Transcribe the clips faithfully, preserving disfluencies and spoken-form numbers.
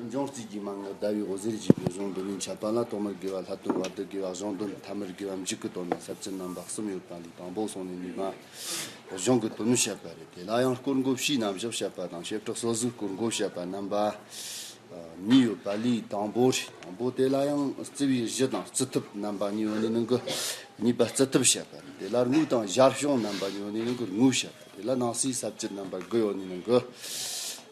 འབྱུང་རྩིས་ཀྱི་མན་ངག་ཟླ་བའི་འོད་ཟེར་བཞད་པའི་གཞུང་འདོན་མིན་འཆད་པ་ལ། ཐོག་མར་དགེ་བ་ལྷག་དོན་བར་དུ་དགེ་བ་གཞུང་དོན། ཐ་མར་དགེ་བ་མཇུག་གི་དོན་ལ། ས་བཅད་རྣམ་པ་གསུམ་ཡོད་པ་ལས། དང་པོ་སོང་ནས་ནུས་པ་གཞུང་གི་དོན་བཤད་པ་རེད། དེ་ལ་ཡང་སྐོར་འགོ་བྱའི་རྣམ་གཞག་བཤད་པ་དང་། བྱེ་བྲག་སོ་གཟུགས་སྐོར་འགོ་བཤད་པ་རྣམ་པ་གཉིས་ཡོད་པ་ལས། དང་པོ་རེད། དང་པོ་དེ་ལ་ཡང་རྩི་བའི་གཞི་དང་རྩི་ཐབས་རྣམ་པ་གཉིས་ཡོད་ནི་ནང་གི་གཉིས་པ་རྩི་ཐབས་བཤད་པ་རེད། དེ་ལ་དངོས་དང་བྱ་བྱུང་རྣམ་པ་གཉིས་ཡོད་ནི་ནང་གི་དངོས་བཤད་པ་རེད། དེ་ལ་ནང་གསེས་ས་བཅད་རྣམ་པ་དགུ་ཡོད་ནི་ནང་གི་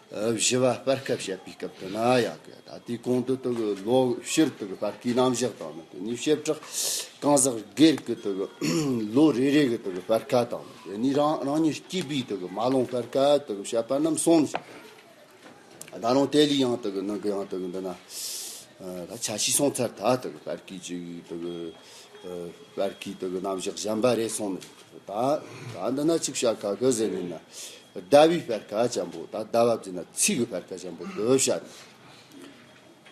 ཨ་བཞི་བ་སྤར་ཁ་བཤད་པའི་སྐབས་དེ་ན་ཡག་གི། ད་དེའི་གོང་དུ་དེ་གི་ལོ་ཕྱུགས་དེ་གི་སྤར་ཁའི་རྣམ་གཞག་དང་ནི། དེ་ནས་བྱེ་བྲག་གང་ཟག་སྒེར་གྱི་དེ་གི་ལོ་རེ་རེ་གི་དེ་གི་སྤར་ཁ་དང་ནི། དེ་ནས་རང་རང་ཉིད་སྐྱེས་པའི་དེ་གི་མ་ལོངས་སྤར་ཁ་དེ་གི་བཤད་པ་རྣམས་སོང་ནས། ད་རུང་དེ་ལས་ཡང་དེ་གི་ནང་གི་ཡང་དེ་གི་འདི་ན། ཨ་ད་ཆ་ཤས་སོང་ཚར། ད་དེ་གི་སྤར་ཁའི་ཅིག་དེ་གི་ཨ་སྤར་ཁའི་དེ་གི་རྣམ་གཞག་གཞན་པ་རེ་སོང་ནས། ད་ད་འདི་ན་ཅིག་བཤད་ཁ་ཁ་ཟེར་ནས་ན། ཟླ་བའི་སྤར་ཁ་ཅན་པོ། ད་ཟླ་བ་བརྩིས་ན་ཚེས་ཀྱི་སྤར་ཁ་ཅན་པོ་དེ་བཤད་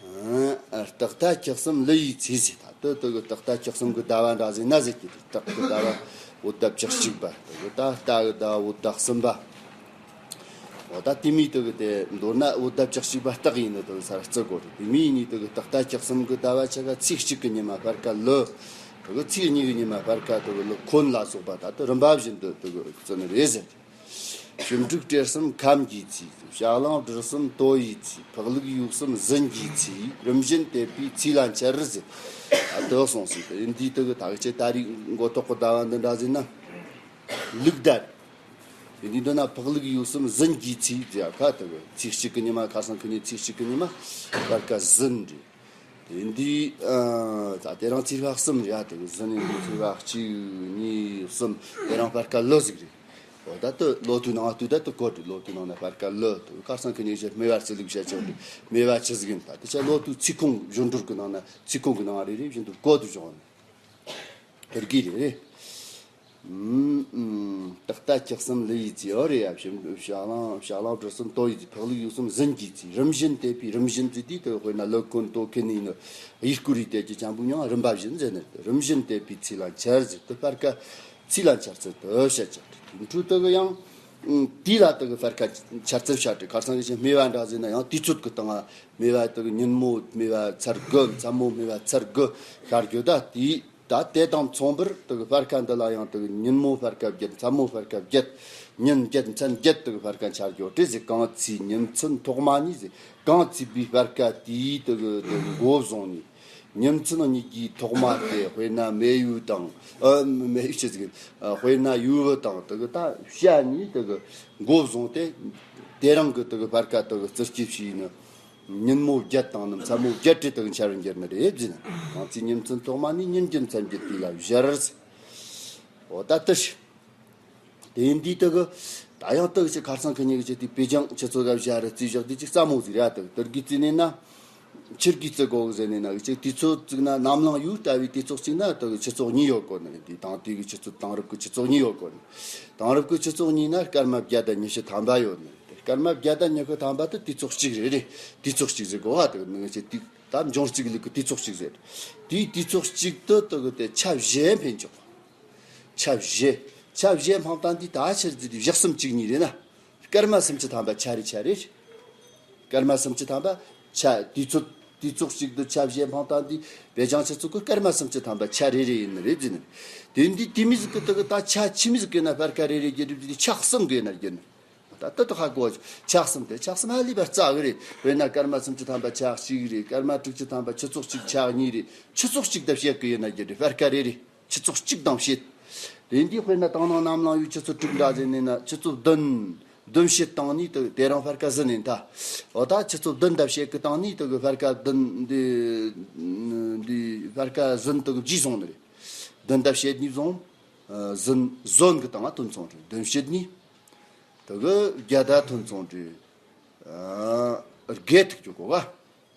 ནས། ཨ་སྟག་རྟ་ཁྱི་གསུམ་ལུ་ཡི་ཚེས་ཟེར། ད་དེ་དེ་གི་སྟག་རྟ་ཁྱི་གསུམ་གི་ཟླ་བ་འདྲ་ཟེར་ན་ཟེར་གྱི་རེད། སྟག་གི་ཟླ་བ་བོད་ཟླ་བཅུ་གཅིག་པ། དེ་གི་ད་རྟ་གི་ཟླ་བ་བོད་ཟླ་གསུམ་པ། འོ་ད་དེ་མིན་དེ་གི་དེ་མདོར་ན་བོད་ཟླ་བཅུ་གཅིག་པ་སྟག་ཡིན་ནི་དེ་གི་ས་ར་བརྩི་དགོས་རེད། དེ་མིན་ཡིན་ནི་དེ་གི་སྟག་རྟ་ཁྱི་གསུམ་གི་ཟླ་བ་ཆ་ག་ཚེས་གཅིག་གི་ཉི་མ་སྤར་ཁ་ལུ། དེ་གི་ཚེས་གཉིས་གི་ཉི་མ་སྤར་ཁ་དེ་གི་ལུ་འཁོན་ལ་སོགས་པ། ད་དེ་རིམ་པ་བཞིན་དུ་དེ་གི་བརྩི་ནི་རེད་ཟེར། ཞིབ་འབྲུག་སྤྲེལ་གསུམ་ཁམས་ཀྱི་ཚེས། བྱ་གླང་སྦྲུལ་གསུམ་དོ་ཡི་ཚེས། ཕག་ལུག་ཡོས་གསུམ་ཟིན་གྱི་ཚེས། རིམ་བཞིན་དེད་པའི་ཚེས་ལ་འཆར་ཟེར། ད་དེ་སོང་ཟིན། དེ་འདི་དེ་གི་ད་གི་ཆེ་ད་རེས་མགོ་ཐོག་གི་ཟླ་བ་འདི་འདྲ་ཟེར་ན། ལུག་ཟླ་རེད། དེ་འདི་འདི་ན་ཕག་ལུག་ཡོས་གསུམ་ཟིན་གྱི་ཚེས་ཟེར་ཡ་ཁ། དེ་གི་ཚེས་གཅིག་གི་ཉི་མ། ཁ་སང་ཁ་ཉིན་ཚེས་གཅིག་གི་ཉི་མ་སྤར་ཁ་ཟིན་རེད། དེ་འདི་ཨ་ད་དེ་རིང་ཚེས་པ་གསུམ་རེད་ཡ། དེ་གི་ཟིན་ནས་འདི་ཚེས་པ་གཅིག་གཉིས་གསུམ། དེ་རིང་སྤར་ཁ་ལུ་ཟིག་རེད། འོ་ད་དེ་ལོ་དུས་ནང་དུས་ད་དེ་གོ་དུས་ལོ་དུས་ནང་ན་སྤར་ཁ་ལུ། དེ་ཁ་སང་ཁ་ཉིན་ཞེ་སྨེ་བ་རྩི་ལུགས་བཤད་ཆོག་རེད། སྨེ་བ་ཆི་ཟིག་ཡིན། ད་དེ་ཆ་ལོ་དུས་ཚེས་ཁོང་གཞུང་འགྲུལ་གི་ནང་ན་ཚེས་ཁོང་གི་ནང་རེ་རེ་བཞིན་དུ་གོ་དུ་བྱུང་ནས། དེར་གི་རེད་རེད། ཨུམ་ཨུམ། སྟག་རྟ་ཁྱི་གསུམ་ལུ་ཡི་ཚེས། ཨོ་རེད་ཡ། བྱ་བྱ་གླང་བྱ་གླང་སྦྲུལ་གསུམ་དོ་ཡི་ཚེས། ཕག་ལུག་ཡོས་གསུམ་ཟིན་གྱི་ཚེས། རིམ་བཞིན་དེད་པའི། རིམ་བཞིན་ཚེས་དེ་དེ་དཔེར་ན་ལུ་འཁོན་དོ་ཁེན་ནི་ཡིན་ནི། ཡི་སྐུ་རི་དེ་གི་ཅང་བུ་མྱང་རིམ་པ་བཞིན་ཟེར་ནི། རིམ་བཞིན་དེད་པའི་ཚེས་ལ་འཆར་ཟེར། དེ་སྤར་ཁ་ཚེས་ལ་འཆར་ཚུལ་དེ་བཤད་ཅིག་དེ་འཕྲོ་དེ་གི་ཡང་དེ་ལ་དེ་གི་སྤར་ཁ་འཆར་ཚུལ་བཤད་དེ། ཁ་སང་གི་ཆེ་སྨེ་བ་འདྲ་ཟེར་ན་ཡང་དུས་ཚོད་གི་སྟེང་ང་སྨེ་བ་དེ་གི་ཉིན་མོ་སྨེ་བ་ཚར་དགུ། མཚན་མོ་སྨེ་བ་ཚར་དགུ་ཤར་རྒྱུ། ད་དེ་ད་དེ་དང་མཚུངས་པར་དེ་གི་སྤར་ཁ་འདི་ལ་ཡང་དེ་གི་ཉིན་མོ་སྤར་ཁ་བརྒྱད། མཚན་མོ་སྤར་ཁ་བརྒྱད། ཉིན་བརྒྱད་མཚན་བརྒྱད་དེ་གི་སྤར་ཁ་འཆར་རྒྱུ་རེད་ཟེར། གང་ཚེས་ཉིན་མཚན་ཐོག་མ་ནས་ཟེར། གང་ཚེས་པའི་སྤར་ཁ་དེའི་དེ་གི་དེ་གི་མགོ་བཟུང་ནས། ཉིན་མཚན་གཉིས་ཀྱི་ཐོག་མ་དེ་དཔེར་ན་སྨེ་ཡོས་དང་། ཨ་སྨེ་ཡོས་ཆི་ཟིག་ཨ་དཔེར་ན་ཡོས་བུ་དང་དེ་གི་ད་བྱ་གཉིས་དེ་གི་མགོ་བཟུང་སྟེ། དེ་རིང་གི་དེ་གི་སྤར་ཁ་དེ་གི་རྩི་སྐྱེས་བྱས་ནི། ཉིན་མོ་བརྒྱད་དང་ནི་མཚན་མོ་བརྒྱད་རེ་དེ་གི་འཆར་བར་འགྱུར་ནི་རེད་ཟེར་ན། གང་ཚེས་ཉིན་མཚན་ཐོག་མ་ནས། ཉིན་བརྒྱད་མཚན་བརྒྱད་དེ་ལ་བཞར་ཟེར། འོ་ད་དེ་རེད། དེ་འདི་དེ་གི་ད་ཡང་དེ་གི་ཆེ་ཁ་སང་ཁ་ཉིན་གི་ཆེ་དེ་པེ་ཅང་ཆུ་ཚོད་ག་བཞག་རེ་རྩིས་བཞག་དེ་ཅིག་སླ་མོ་ཟིག་རེད། དེ་གི་དེར་གི་རྩིས་ནས་ན། ཆིར་གི་རྩི་གོ་གི་ཟེར་ནས་ན་གི་ཅིག་དུས་ཚོད་ཅིག་ན་ནམ་ལངས་ཡོས་ལྟ་བུའི་དུས་ཚོད་ཅིག་ན་དེ་གི་ཆུ་ཚོད་གཉིས་ཡོད་གོ་ནི་རེད། དེ་དང་དེ་གི་ཆུ་ཚོད་དེང་རབས་གི་ཆུ་ཚོད་གཉིས་ཡོད་གོ་ནི། དེང་རབས་གི་ཆུ་ཚོད་གཉིས་ན་སྐར་མ་བརྒྱ་དང་ཉི་ཤུ་ཐམ་པ་ཡོད་ནི་རེད། དེ་སྐར་མ་བརྒྱ་དང་ཉི་ཤུ་ཐམ་པ་དེ་དུས་ཚོད་གཅིག་རེད་རེད། དུས་ཚོད་གཅིག་ཟེར་གོ་བ་དེ་གི་ནི་ཅིག་དེ་ད་འབྱུང་རྩིས་ལུགས་གི་དུས་ཚོད་གཅིག་ཟེར། དེའི་དུས་ཚོད་གཅིག་དེ་དེ་གི་དེ་ཆ་བཞི་འཕེན་ཆོག་ཆ་བཞི། ཆ་བཞི་འཕངས་སྟངས་འདི་ད་ཆ་རྩི་དུས་བཞི་གསུམ་གཅིག་གཉིས་རེད་ན། སྐར་མ་སུམ་ཅུ་ཐམ་པ་ཆ་རེ་ཆ་རེ་རེད། སྐར་མ་སུམ་ཅུ་ཐམ་པ་ཆ་དུས་ཚོད། དུས་ཚོད་གཅིག་ཏུ་ཆ་བཞི་འཕངས་སྟངས་འདི་པེ་ཅང་ཆུ་ཚོད་གི་སྐར་མ་སུམ་ཅུ་ཐམ་པ་ཆ་རེ་རེ་ཡིན་ནི་རེད་ཟེར་ནི། དེ་འདི་དེ་མི་ཟིག་གི་དེ་གི་ད་ཆ་ཆི་མི་ཟིག་གི་ན་སྤར་ཁ་རེ་རེ་བརྒྱབ་དུས་ཆ་གསུམ་གི་ན་བརྒྱབ་ནི། ད་ལྟ་དུ་ཧ་གོ། ཆ་གསུམ་དེ་ཆ་གསུམ་ཧ་ལས་པ་རྩ་གི་རེད། དཔེར་ན་སྐར་མ་སུམ་ཅུ་ཐམ་པ་ཆ་གཅིག་རེད། སྐར་མ་དྲུག་ཅུ་ཐམ་པ་ཆུ་ཚོད་གཅིག་ཆ་གཉིས་རེད། ཆུ་ཚོད་གཅིག་དང་བཤད་གི་ཡིན་ན་རྒྱུ་རེད། སྤར་ཁ་རེ་རེ། ཆུ་ཚོད་གཅིག་དང་བཤད། དེ་འདི་དཔེར་ན་དང་ནང་ནམ་ལངས་ཡོས་ཆུ་ཚོད་དྲུག་འདྲ་ཟེར་ནས་ན་ཆུ་ཚོད་བདུན། བདུན་བཤད་བཏང་ནས་དེ་དེ་རིང་སྤར་ཁ་ཟིན་ནས་ད། འོ་ད་ཆུ་ཚོད་བདུན་དང་བཤད་གི་བཏང་ནས་དེ་གི་སྤར་ཁ་བདུན་འདི་འདི་སྤར་ཁ་ཟིན་དེ་གི་བརྗེས་སོང་ནི་རེད། བདུན་དང་བཤད་ནས་བཟུང་། ཨ་ཟིན་ཟོན་གི་སྟེང་ང་ཐོན་སོང་རེད། བདུན་བཤད་ནས། དེ་གི་བརྒྱ་ད་ཐོན་སོང་རེད། ཨ་དགུ་ཐུག་ཅོག་གོ་ག་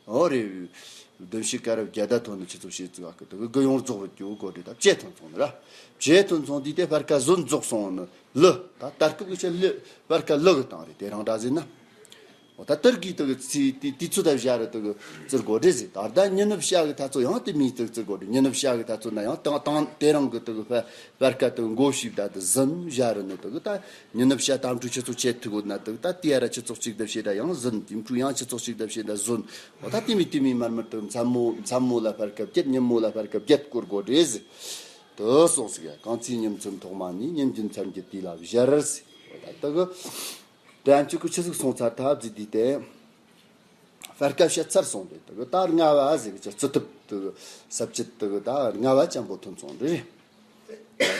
འོ་རེད། བདུན་བཤད་ཀ་ར་བརྒྱ་ད་ཐོན་ནི་ཆུ་ཚོད་བཤད་ཙི་ག་གི་དེ་གི་དགུ་ཡོངས་རྫོགས་བུད་ཀྱོ་གོ་རེད། ད་བཅུ་ཐོན་སོང་ནི་ར། བཅུ་ཐོན་སོང་དུས་དེ་སྤར་ཁ་ཟོན་རྫོགས་སོང་ནི་ལུ། ད་ད་སྐབས་གི་ཆ་ལུ་སྤར་ཁ་ལུ་གི་སྟེང་རེད། དེ་རིང་འདྲ་ཟེར་ན། ད་དེར་གི་དེ་གི་ཚིག་དེ་དུས་ཚོད་ད་བཞག་རེ་དེ་གི་བཙིར་དགོས་རེད་ཟེར། ད་ལྟ་མྱི་ནུབ་བྱ་གི་ཐ་ཚོ་ཡང་དེ་མིན་དེ་བཙིར་དགོས་རེད། མྱི་ནུབ་བྱ་གི་ཐ་ཚོ་ན་ཡང་དང་དང་དེ་རང་གི་དེ་གི་སྤེལ་སྤེལ་ཀ་དེ་གི་མགོ་ཞིབ་ད་དེ་ཟིན་བཞག་རེ་ནི་དེ་གི་ད་མྱི་ནུབ་བྱ་དམ་ཕྲུག་ཆུ་ཚོད་ཆེ་ཐུག་གོ་ན་དེ་གི་ད་དེ་ཡ་ར་ཆུ་ཚོད་གཅིག་ད་བྱེད་ད་ཡང་ཟིན། དེ་ཕྲུག་ཡང་ཆུ་ཚོད་གཅིག་ད་བྱེད་ད་ཟིན། འོ་ད་དེ་མི་དེ་མི་མར་མར་དེ་མཚན་མོ་མཚན་མོ་ལ་སྤེལ་ཀ་བརྒྱད། ཉིན་མོ་ལ་སྤེལ་ཀ་བརྒྱད་སྐོར་དགོས་རེད་ཟེར། དེ་སོང་ཟིག་ཡ། གང་ཚེ་ཉིན་མཚན་ཐོག་མ་ནས། ཉིན་རྒྱུན་མཚན་གྱི་དུས་ལ་བཞར་ཟེར། འོ་ད་དེ་གི་དྲན་བཅུག་གི་ཆི་ཟིག་སོང་ཚར་ཐབས་ཟིག་དུས་དེ། སྤེལ་ཀ་བཤད་ཚར་སོང་རེད། དེ་གི་ད་ལྔ་བ་ཟེར་གི་ཅི་རྩི་ཐུབ་དེ་གི་ས་བཅད་དེ་གི་ད་ལྔ་བ་ཅན་པོ་ཐོན་སོང་རེད།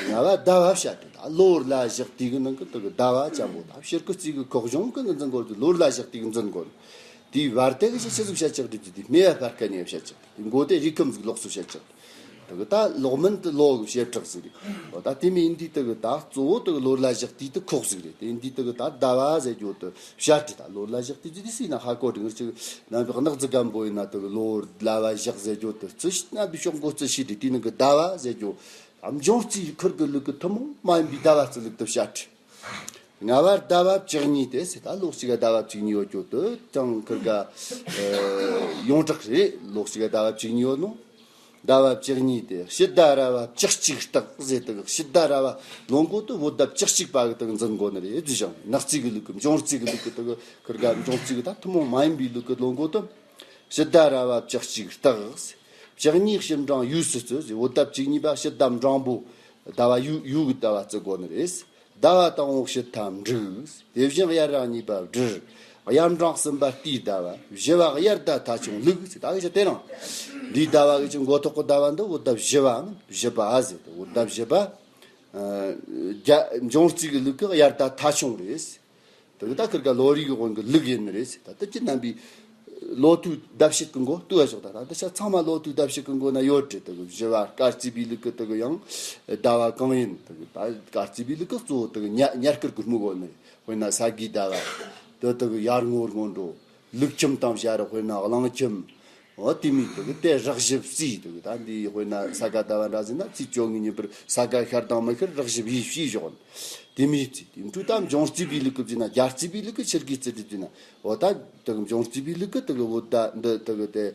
ལྔ་བ་ཟླ་བ་བཤད་དེ། ད་ལོ་ལ་ཞག་དུས་གི་ནང་གི་དེ་གི་ཟླ་བ་ཅན་པོ་ད་ཕྱིར་ཀི་རྩིས་གི་ཁོག་གཞུང་གི་འཛིན་དགོས་རེད། ལོ་ལ་ཞག་དུས་གི་འཛིན་དགོས་རེད། དེའི་བར་དེ་གི་ཅི་ཆི་ཟིག་བཤད་ཆགས་རེད། དེ་དེ་སྨེ་བ་སྤེལ་ཀ་ནས་བཤད་ཆགས་དེ་མགོ་དེ་རིགས་ཁམས་ཟིག་ལོགས་སུ་བཤད་ཆགས། དེ་གི་ད་ལོག་མིན་དེ་ལོ་གི་བྱེ་བྲག་ཟིག་རེད། འོ་ད་དེ་མིན་འདི་དེ་གི་ད་གཙོ་བོ་དེ་གི་ལོ་ལ་ཞག་དུས་དེ་ཁོག་ཟིག་རེད། དེ་འདི་དེ་གི་ད་ཟླ་བ་ཟེར་རྒྱུ་དེ་བཤད་དེ། ད་ལོ་ལ་ཞག་དུས་དེ་སྲིད་ན་ཧ་གོ་དྲི་ངར་ཅིག་རྣམ་པའི་གནག་རྫི་སྒམ་པོ་ཡིན་ན་དེ་གི་ལོ་ཟླ་བ་ཞག་ཟེར་རྒྱུ་དེ་རྩི་ཤི་རྣམ་པའི་ཤོག་མགོ་རྩི་ཤི་དེ་དེ་ནི་གི་ཟླ་བ་ཟེར་རྒྱུ། འབྱུང་རྩིས་ཁུར་གི་ལུགས་གི་ཐུན་མོང་མ་ཡིན་པའི་ཟླ་བ་རྩི་ལུགས་དེ་བཤད་དྲི། ལྔ་བར་ཟླ་བ་བཅུ་གཉིས་ཏེ་ཟེར། ད་ལོ་གཅིག་ག་ཟླ་བ་བཅུ་གཉིས་ཡོད་རྒྱུ་དེ་ཅང་ཁིར་ག་ཡོངས་གྲགས་རེད། ལོ་གཅིག་ག་ཟླ་བ་བཅུ་གཉིས་ཡོད་ནོ། ཟླ་བ་བཅུ་གཉིས་ཏེ་ཕྱི་ཟླ་ར་བ་བཅུ་གཅིག་རྟགས་ཟེར། དེ་ཕྱི་ཟླ་ར་བ་ལོ་འགོ་དེ་བོད་ཟླ་བཅུ་གཅིག་པ་གི་དེ་འཛིན་དགོས་ནི་རེད་ཟེར་ཞིང་། ནག་རྩིས་གི་ལུགས་གི་འབྱུང་རྩིས་གི་ལུགས་གི་དེ་ཁིར་ག་འབྱུང་རྩིས་གི་ད་ཐུན་མོང་མ་ཡིན་པའི་ལུགས་གི་ལོ་འགོ་དེ་ཕྱི་ཟླ་ར་བ་བཅུ་གཅིག་རྟགས། བཅུ་གཉིས་ཕྱི་འབྲང་ཡུས་སུ་བརྩི་ཟེར། བོད་ཟླ་བཅུ་གཉིས་པ་ཕྱི་ཟླ་འབྲང་པོ་ཟླ་བ་ཡུ་ཡུ་གི་ཟླ་བ་བརྩི་དགོས་ནི་རེད། ཟླ་བ་དང་པོ་ཕྱི་ཐ་འབྲུག། དེ་བཞིན་དབྱར་ར་གཉིས་པ་སྦྲུལ། དབྱར་འབྲང་གསུམ་པ་སྟེ་ཟླ་བ། བཞི་བ་དབྱར་ཟླ་ཐ་ཆུང་ལུག་ཟེར། ད་གི་ཆ་དེ་རང་། འདིའི་ཟླ་བ་གི་ཆ་མགོ་ཐོག་གི་ཟླ་བ་འདི་བོད་ཟླ་བཞི་བ་ནི་བཞི་པ་ཟེར། བོད་ཟླ་བཞི་པ། ཨ། རྒྱ་འབྱུང་རྩིས་གི་ལུག་གི་དབྱར་ཟླ་ཐ་ཆུང་རེད། དེ་གི་ད་ཁིར་ག་ལོ་རེ་གི་དབང་གི་ལུག་ཡིན་ནི་རེད། ད་ལྟ་ཁྱེད་རྣམ་པའི་ལོ་ཐོའི་ཟླ་བཤད་གི་མགོ་ལྟོས་ཞོག་ད་ད་ལྟ་ཆ་ཚང་མ་ལོ་ཐོའི་ཟླ་བཤད་གི་མགོ་ན་ཡོད་རེད། དེ་གི་བཞི་བ་སྐར་རྩིས་པའི་ལུག་གི་དེ་གི་ཡང་ཟླ་བ་གང་ཡིན། དེ་གི་ད་སྐར་རྩིས་པའི་ལུག་གི་གཙོ་བོ་དེ་གི་ཉ་ཉ་སྐར་གི་སྨུག་གོ་ནི་རེད། དཔེར་ན་ས་གའི་ཟླ་བ་དེ་དེ་གི་ཡར་ངོ་སྔོན་འགྲོ། ལུག་ཁྱིམ་དང་བྱ་ར་དཔེར་ན་གླང་ཁྱིམ། འོ་དེ་མིན་དེ་གི་དེ་རག་བཞི་བརྩིས། དེ་གི་ད་འདི་དཔེར་ན་ས་ག་ཟླ་བ་འདྲ་ཟིན་ན་ཚེས་བཅོ་ལྔའི་ཉིན་པར་ས་ག་ཤར་དང་མི་ཤར་རག་བཞི་བྱས་བྱས་ཞོག་དེ་མིན་བརྩིས། དེ་འཕྲོས་ད་འབྱུང་རྩིས་པའི་ལུགས་ཀྱི་བརྩིས་ན། རྒྱལ་རྩིས་པའི་ལུགས་ཀྱི་ཕྱིར་གི་རྩིས་ཏེ་བརྩིས་ན། འོ་ད་དེ་གི་འབྱུང་རྩིས་པའི་ལུགས་ཀྱི་དེ་གི་བོད་ཟླ་འདི་དེ་གི་དེ།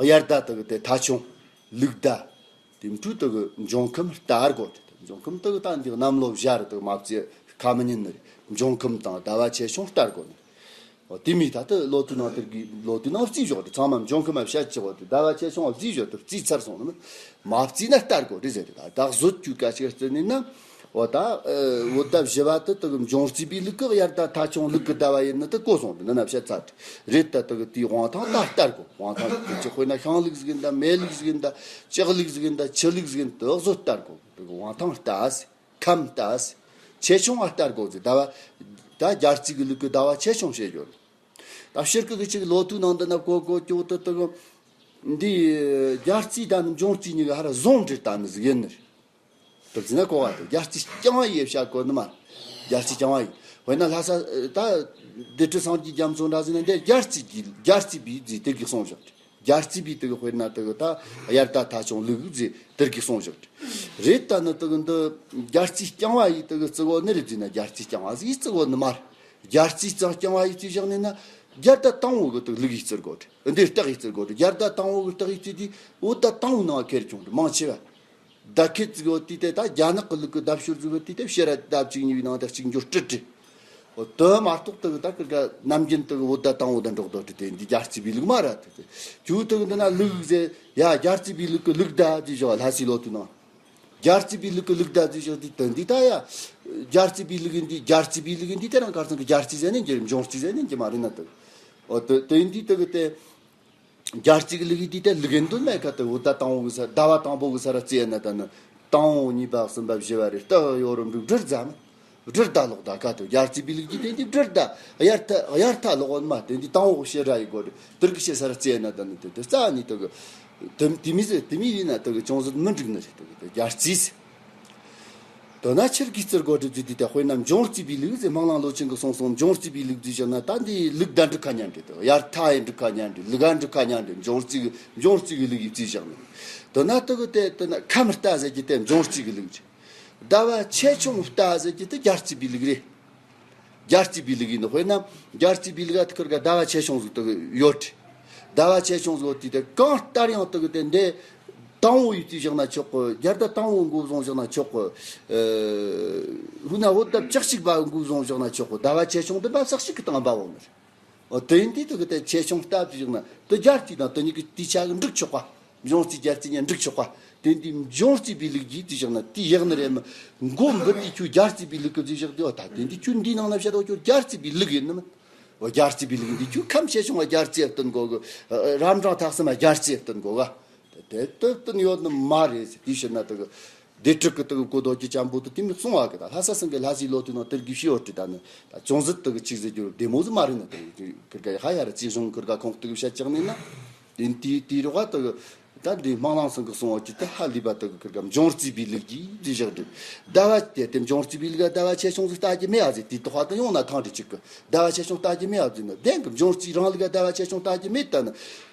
ཨ། དབྱར་ཟླ་དེ་གི་དེ་ཐ་ཆུང་ལུག་ཟླ། དེ་འཕྲོས་དེ་གི་འབྱུང་ཁམས་ལྟར་དགོས་ཏེ། འབྱུང་ཁམས་དེ་གི་ད་འདི་གནམ་ལོ་བཞི་རུ་དེ་གི་མ་བརྩི་ཁ་མི་ཉན་ནི་རེད། འབྱུང་ཁམས་དང་ཟླ་བ་ཆེ་ཆུང་ལྟར་དགོས་ནི། འོ་དེ་མིན་ད་ལྟ་ལོ་ཐོའི་ནང་དེར་གི་ལོ་ཐོའི་ནང་བརྩིས་ཞོག་དེ་ཚང་མ་འབྱུང་ཁམས་མ་བཤད་ཅི་བོ་དེ་ཟླ་བ་ཆེ་ཆུང་བ་བརྩིས་ཞོག་དེ་བརྩིས་ཚར་སོང་ནི་མ་བརྩིས་ན་ལྟར་དགོས་རེད་ཟེར་དེ། ད་བཟོ་བཅུག་ག་ཞིག་བརྩི་ནི་ན། འོ་ད་བོད་ཟླ་བཞི་བ་དེ་དེ་གི་འབྱུང་རྩིས་པའི་ལུགས་ཀྱི་དབྱར་ཟླ་ཐ་ཆུང་ལུག་གི་ཟླ་བ་ཡིན་ནི་དེ་གོ་སོང་དེ་ནི་ན་བཤད་ཚར་རེད། ད་དེ་གི་དེའི་དབང་ཐང་ད་ལྟར་དགོས། དབང་ཐང་དེ་ཅི་དཔེར་ན་ཤིང་ལུག་ཟིག་ཡིན་ད་མེ་ལུག་ཟིག་ཡིན་ད་ལྕགས་ལུག་ཟིག་ཡིན་ད་ཆུ་ལུག་ཟིག་ཡིན་དེ་བཟོ་ལྟར་དགོས། དེ་གི་དབང་ཐང་ལྟ་ཟེར། ཁམས་ལྟ་ཟེར། ཆེ་ཆུང་བ་ལྟར་དགོས་ཟེར། ཟླ་བ། ད་རྒྱལ་རྩིས་ཀྱི་ལུགས་ཀྱི་ཟླ་བ་ཆེ་ཆུང་བཤད་རྒྱུ་རེད། ད་ཕྱིར་ཀྱི་གི་ཅིག་ལོ་ཐོའི་ནང་དུ་ན་གོ་གོ་ཅོག་ཏུ་དུ་གི་འདི་རྒྱལ་རྩིས་དང་འབྱུང་རྩིས་གཉིས་ཀ་ཧ་ར་ཟུང་འབྲེལ་བཏང་ནི་ཟིག་ཡིན་ནི་རེད། དེ་བརྩིས་ན་གོ་བ་དེ་རྒྱལ་རྩིས་རྐྱང་བ་ཡིས་བཤད་གོ་ནི་མ་རེད། རྒྱལ་རྩིས་རྐྱང་བ་ཡིས། དཔེར་ན་ལྷ་ས་ད་སྡེ་སྲིད་སངས་རྒྱས་རྒྱ་མཚོ་འདྲ་ཟིན་ན་འདི་རྒྱལ་རྩིས་ཀྱི་རྒྱལ་རྩིས་པའི་རྫས་དེ་གི་གསུངས་བཞག་རྒྱལ་རྩིས་པའི་དེ་གི་དཔེར་ན་དེ་གི་ད་དབྱར་ཟླ་ཐ་ཆུང་ལུག་ཟེར་དེར་གི་གསུངས་བཞག་རེད། ད་ནི་དེ་གི་འདི་རྒྱལ་རྩིས་རྐྱང་བ་ཡིས་དེ་གི་བརྩི་གོ་ནི་རེད་བརྩིས་ན་རྒྱལ་རྩིས་རྐྱང་བ་ཟིག་ཡིས་བརྩི་གོ་ནི་མ་རེད། རྒྱལ་རྩིས་ཙང་རྐྱང་བ་ཡིས་བརྩིས་བཞག་ནི་ན་རྒྱལ་ཟླ་དང་པོ་གི་དེ་གི་ལུག་ཡིས་བརྩི་དགོས་རེད། འདིར་སྟག་ཡིས་བརྩི་དགོས་རེད། རྒྱལ་ཟླ་དང་པོ་གི་སྟག་ཡིས་བརྩིས་དུས་བོད་ཟླ་དང་པོའི་ནང་ཁེར་བྱུང་རེད། མང་ཆེ་བ། ཟླ་ཁེ་ཙིག་ཡོད་དུས་དེ་ད་རྒྱ་ནག་གི་ལུགས་ཀྱི་ཟླ་ཤོར་ཟིག་ཡོད་དུས་དེ་ཕྱི་ར་ཟླ་བཅུ་གཉིས་པའི་ནང་ད་གཅིག་འགྱུར་སྤྲི་སྤྲི། འོ་དེ་མ་གཏོགས་དེ་གི་ད་ཀི་ག་ནམ་རྒྱུན་དེ་གི་བོད་ཟླ་དང་པོ་དང་འགྲོགས་དོ་དེ་འདི་རྒྱལ་རྩིས་པའི་ལུགས་མ་ར་དེ་དེ། ཁྱོད་དེ་གི་འདི་ན་ལུག་ཟེར་ཡ་རྒྱལ་རྩིས་པའི་ལུགས་ཀྱི་ལུག་ཟླ་ཅེས་བྱ་བ་ལྷ་སའི་ལོ་ཐོའི་ནང་། རྒྱལ་རྩིས་པའི་ལུགས་ཀྱི་ལུག་ཟླ་ཅེས་བྱ་བ་དེ་དེ་འདི་ད་ཡ། རྒྱལ་རྩིས་པའི་ལུགས་ཡིན་དུས་རྒྱལ་རྩིས་པའི་ལུགས་ཡིན་དུས་དེ་རང་གར་སང་གི་རྒྱལ་རྩིས་ཟེར་ནས་འགྱུར་འབྱུང་རྩིས་ཟེར་ནས་འགྱུར་མ་རེད་ན་དེ། འོ་དེ་དེ་ཡིན་དུས་དེ་གི་དེ། རྒྱལ་རྩིས་ཀྱི་ལུགས་ཡིན་དུས་དེ་ལུགས་ཡིན་དོན་མེད་ཁ་དེ་བོད་ཟླ་དང་པོ་གི་ས་ཟླ་བ་དང་པོ་གི་ས་ར་བརྩིས་ན་ད་ནི་དང་པོ་གཉིས་པ་གསུམ་པ་བཞི་བ་རེ་སྟག་ཡོ་རོ་འབྲུག་སྦྲུལ་ཟླ་ནི་སྦྲུལ་ཟླ་ལོག་ཟླ་ཁ་དེ་རྒྱལ་རྩིས་པའི་ལུགས་ཀྱི་དེ་འདི་སྦྲུལ་ཟླ་དབྱར་ཐ་དབྱར་ཐ་ལོག་འོན་མ་དེ་འདི་དང་པོ་ཕྱི་ར་ཡི་གོ་རེ་དེར་གི་ཕྱི་ས་ར་བརྩིས་ན་ད་ནི་དེ་དེ་རྩ་ནི་དེ་གི་དེ་དེ་མི་ཟེར་དེ་མི་ཡིན་ན་དེ་གི་ཅུང་ཟད་མི་འགྲིག་ནི་རེད། དེ་གི་དེ་རྒྱལ་རྩིས་ཟེར། དོན་ན་ཕྱིར་གི་རྩིར་གོ་སྒྲུབ་རྒྱུ་དེ་དེ་དཔེར་ན་འབྱུང་རྩིས་པའི་ལུགས་ཟེར་སྨོན་ལམ་ལོ་ཆེན་གྱི་གསུང་སོང་། འབྱུང་རྩིས་པའི་ལུགས་ཟེར་བྱས་ན་ད་འདི་ལུག་ཟླ་འགྲིག་ཁ་ཉན་འདྲ་དེ་དབྱར་ཐ་ཡི་འགྲིག་ཁ་ཉན་འདྲ་ལུག་ཨ་འགྲིག་ཁ་ཉན་འདྲ་འབྱུང་རྩིས་ཀྱི་འབྱུང་རྩིས་ཀྱི་ལུགས་ཡིས་བརྩིས་བཞག་ནས། དོན་ན་དེ་གི་དེ་དོན་ན་ཁམས་ལྟ་ཟེར་རྒྱུ་དེ་འབྱུང་རྩིས་ཀྱི་ལུགས་རེད། ཟླ་བ་ཆེ་ཆུང་ལྟ་ཟེར་རྒྱུ་དེ་རྒྱལ་རྩིས་པའི་ལུགས་རེད། རྒྱལ་རྩིས་པའི་ལུགས་ཡིན་ནོ། དཔེར་ན་རྒྱལ་རྩིས་པའི་ལུགས་ཨ་ཐུ་ཁུར་ག་ཟླ་བ་ཆེ་ཆུང་ཟིག་དུ་ཡོད། ཟླ་བ་ཆེ་ཆུང་ཟིག་ཡོད་དུས་དེ་གང་ལྟར་ཡང་དུ་གི་དེ་འདི་དང་བོ་ཡིས་བརྩིས་བཞག་ན་ཆོག་གི། རྒྱལ་ཟླ་དང་བོ་འགོ་བཟུང་བཞག་ན་ཆོག་གི། ཨ་ཧུ་ན་བོད་ཟླ་བཅུ་གཅིག་པ་འགོ་བཟུང་བཞག་ན་ཆོག་གི། ཟླ་བ་ཆེ་ཆུང་འདི་འབབ་ས་གཅིག་གི་སྟེང་འབབ་འོང་ནི་རེད། འོ་དེ་འདི་དུ་གི་དེ་ཆེ་ཆུང་ལྟ་བརྩིས་བཞག་ན་དུ་རྒྱལ་རྩིས་དང་དུ་གཉིས་ཀྱི་དུས་ཆ་གི་འགྲིག་ཆོག་ག། འབྱུང་རྩིས་རྒྱལ་རྩིས་གཉིས་འགྲིག་ཆོག་པ། དེ་འདི་འབྱུང་རྩིས་པའི་ལུགས་ཀྱིས་བརྩིས་བཞག་ན་དེ་ཡག་ནི་རེད། མི་མགོ་འབུད་དེ་ཁྱོད་རྒྱལ་རྩིས་པའི་ལུགས་ཀྱིས་བརྩིས་བཞག་དེ་འོ་ད་དེ་འདི་ཁྱོད་འདིའི་ནང་ན་བཤད་འོ་ཁྱོད་རྒྱལ་རྩིས་པའི་ལུགས་ཡིན་ནི་མིན། འོ་རྒྱལ་རྩིས་པའི་ལུགས་འདི་ཁྱོད་ཁམས་ཆེ་ཆུང་བ་རྒྱལ་རྩིས་སྟོན་དགོ་གི། རབ་འབྲིང་ཐ་གསུམ་བ་རྒྱལ་རྩིས་སྟོན་དགོ་ག། དེ་ལྟར་སྟོན་ཡོད་ནི་མ་རེད་ཟེར། དེའི་ཕྱིར་ན་དེ་གི་སྡེ་དྲུག་གི་དེ་གི་གོ་ལྡོག་གི་ཅན་པོ་དེ་དེ་མི་གསུང་བ་གི། ད་ལྷ་ས་སེང་གེ་ལྷ་སའི་ལོ་དུས་ནང་དེར་གི་ཤི་ཡོད་དྲི་ད་ནི་ད་ཅུང་ཟད་དེ་གི་ཅིག་ཟེར་རྒྱུ་བདེ་མོ་ཟིག་མ་རེད་ན། དེ་གི་ཁིར་ག་ཧ་ཡ་ར་རྩིས་གཞུང་ཁིར་ག་ཁོང་དེ་གི་བཤད་ཅག་ནི་ན། དེ་དེ་དེའི་རོགས་ད་གི་ད་འདི་སྨང་གླང་སེང་གེ་གསུང་བ་ཅི་ད་ཧ་ལས་པ་དེ་གི་ཁིར་ག་འབྱུང་རྩིས་པའི་ལུགས་ཀྱིས་འདི་བཞག་འདི་ཟླ་བ་དེ་དེ་འབྱུང་རྩིས་པའི་ལུགས་ལ་ཟླ་བ་ཆེ་ཆུང་ཟིག་ལྟ་རྒྱུ་མེད་ཨ་ཟེར། དེ་དོ་ཧ་དེ་ཡོང་ན་ཐང་དེ་གཅིག་གི་ཟླ་བ་ཆེ་ཆུང་ལྟ་རྒྱུ་མེད་ཨ་ཟེར་ན། བདེན་གི་འབྱུང་རྩིས་རང་ལུགས་ལ་ཟླ་བ་ཆེ་ཆུང་ལྟ་རྒྱུ་མེད་ད་ནི།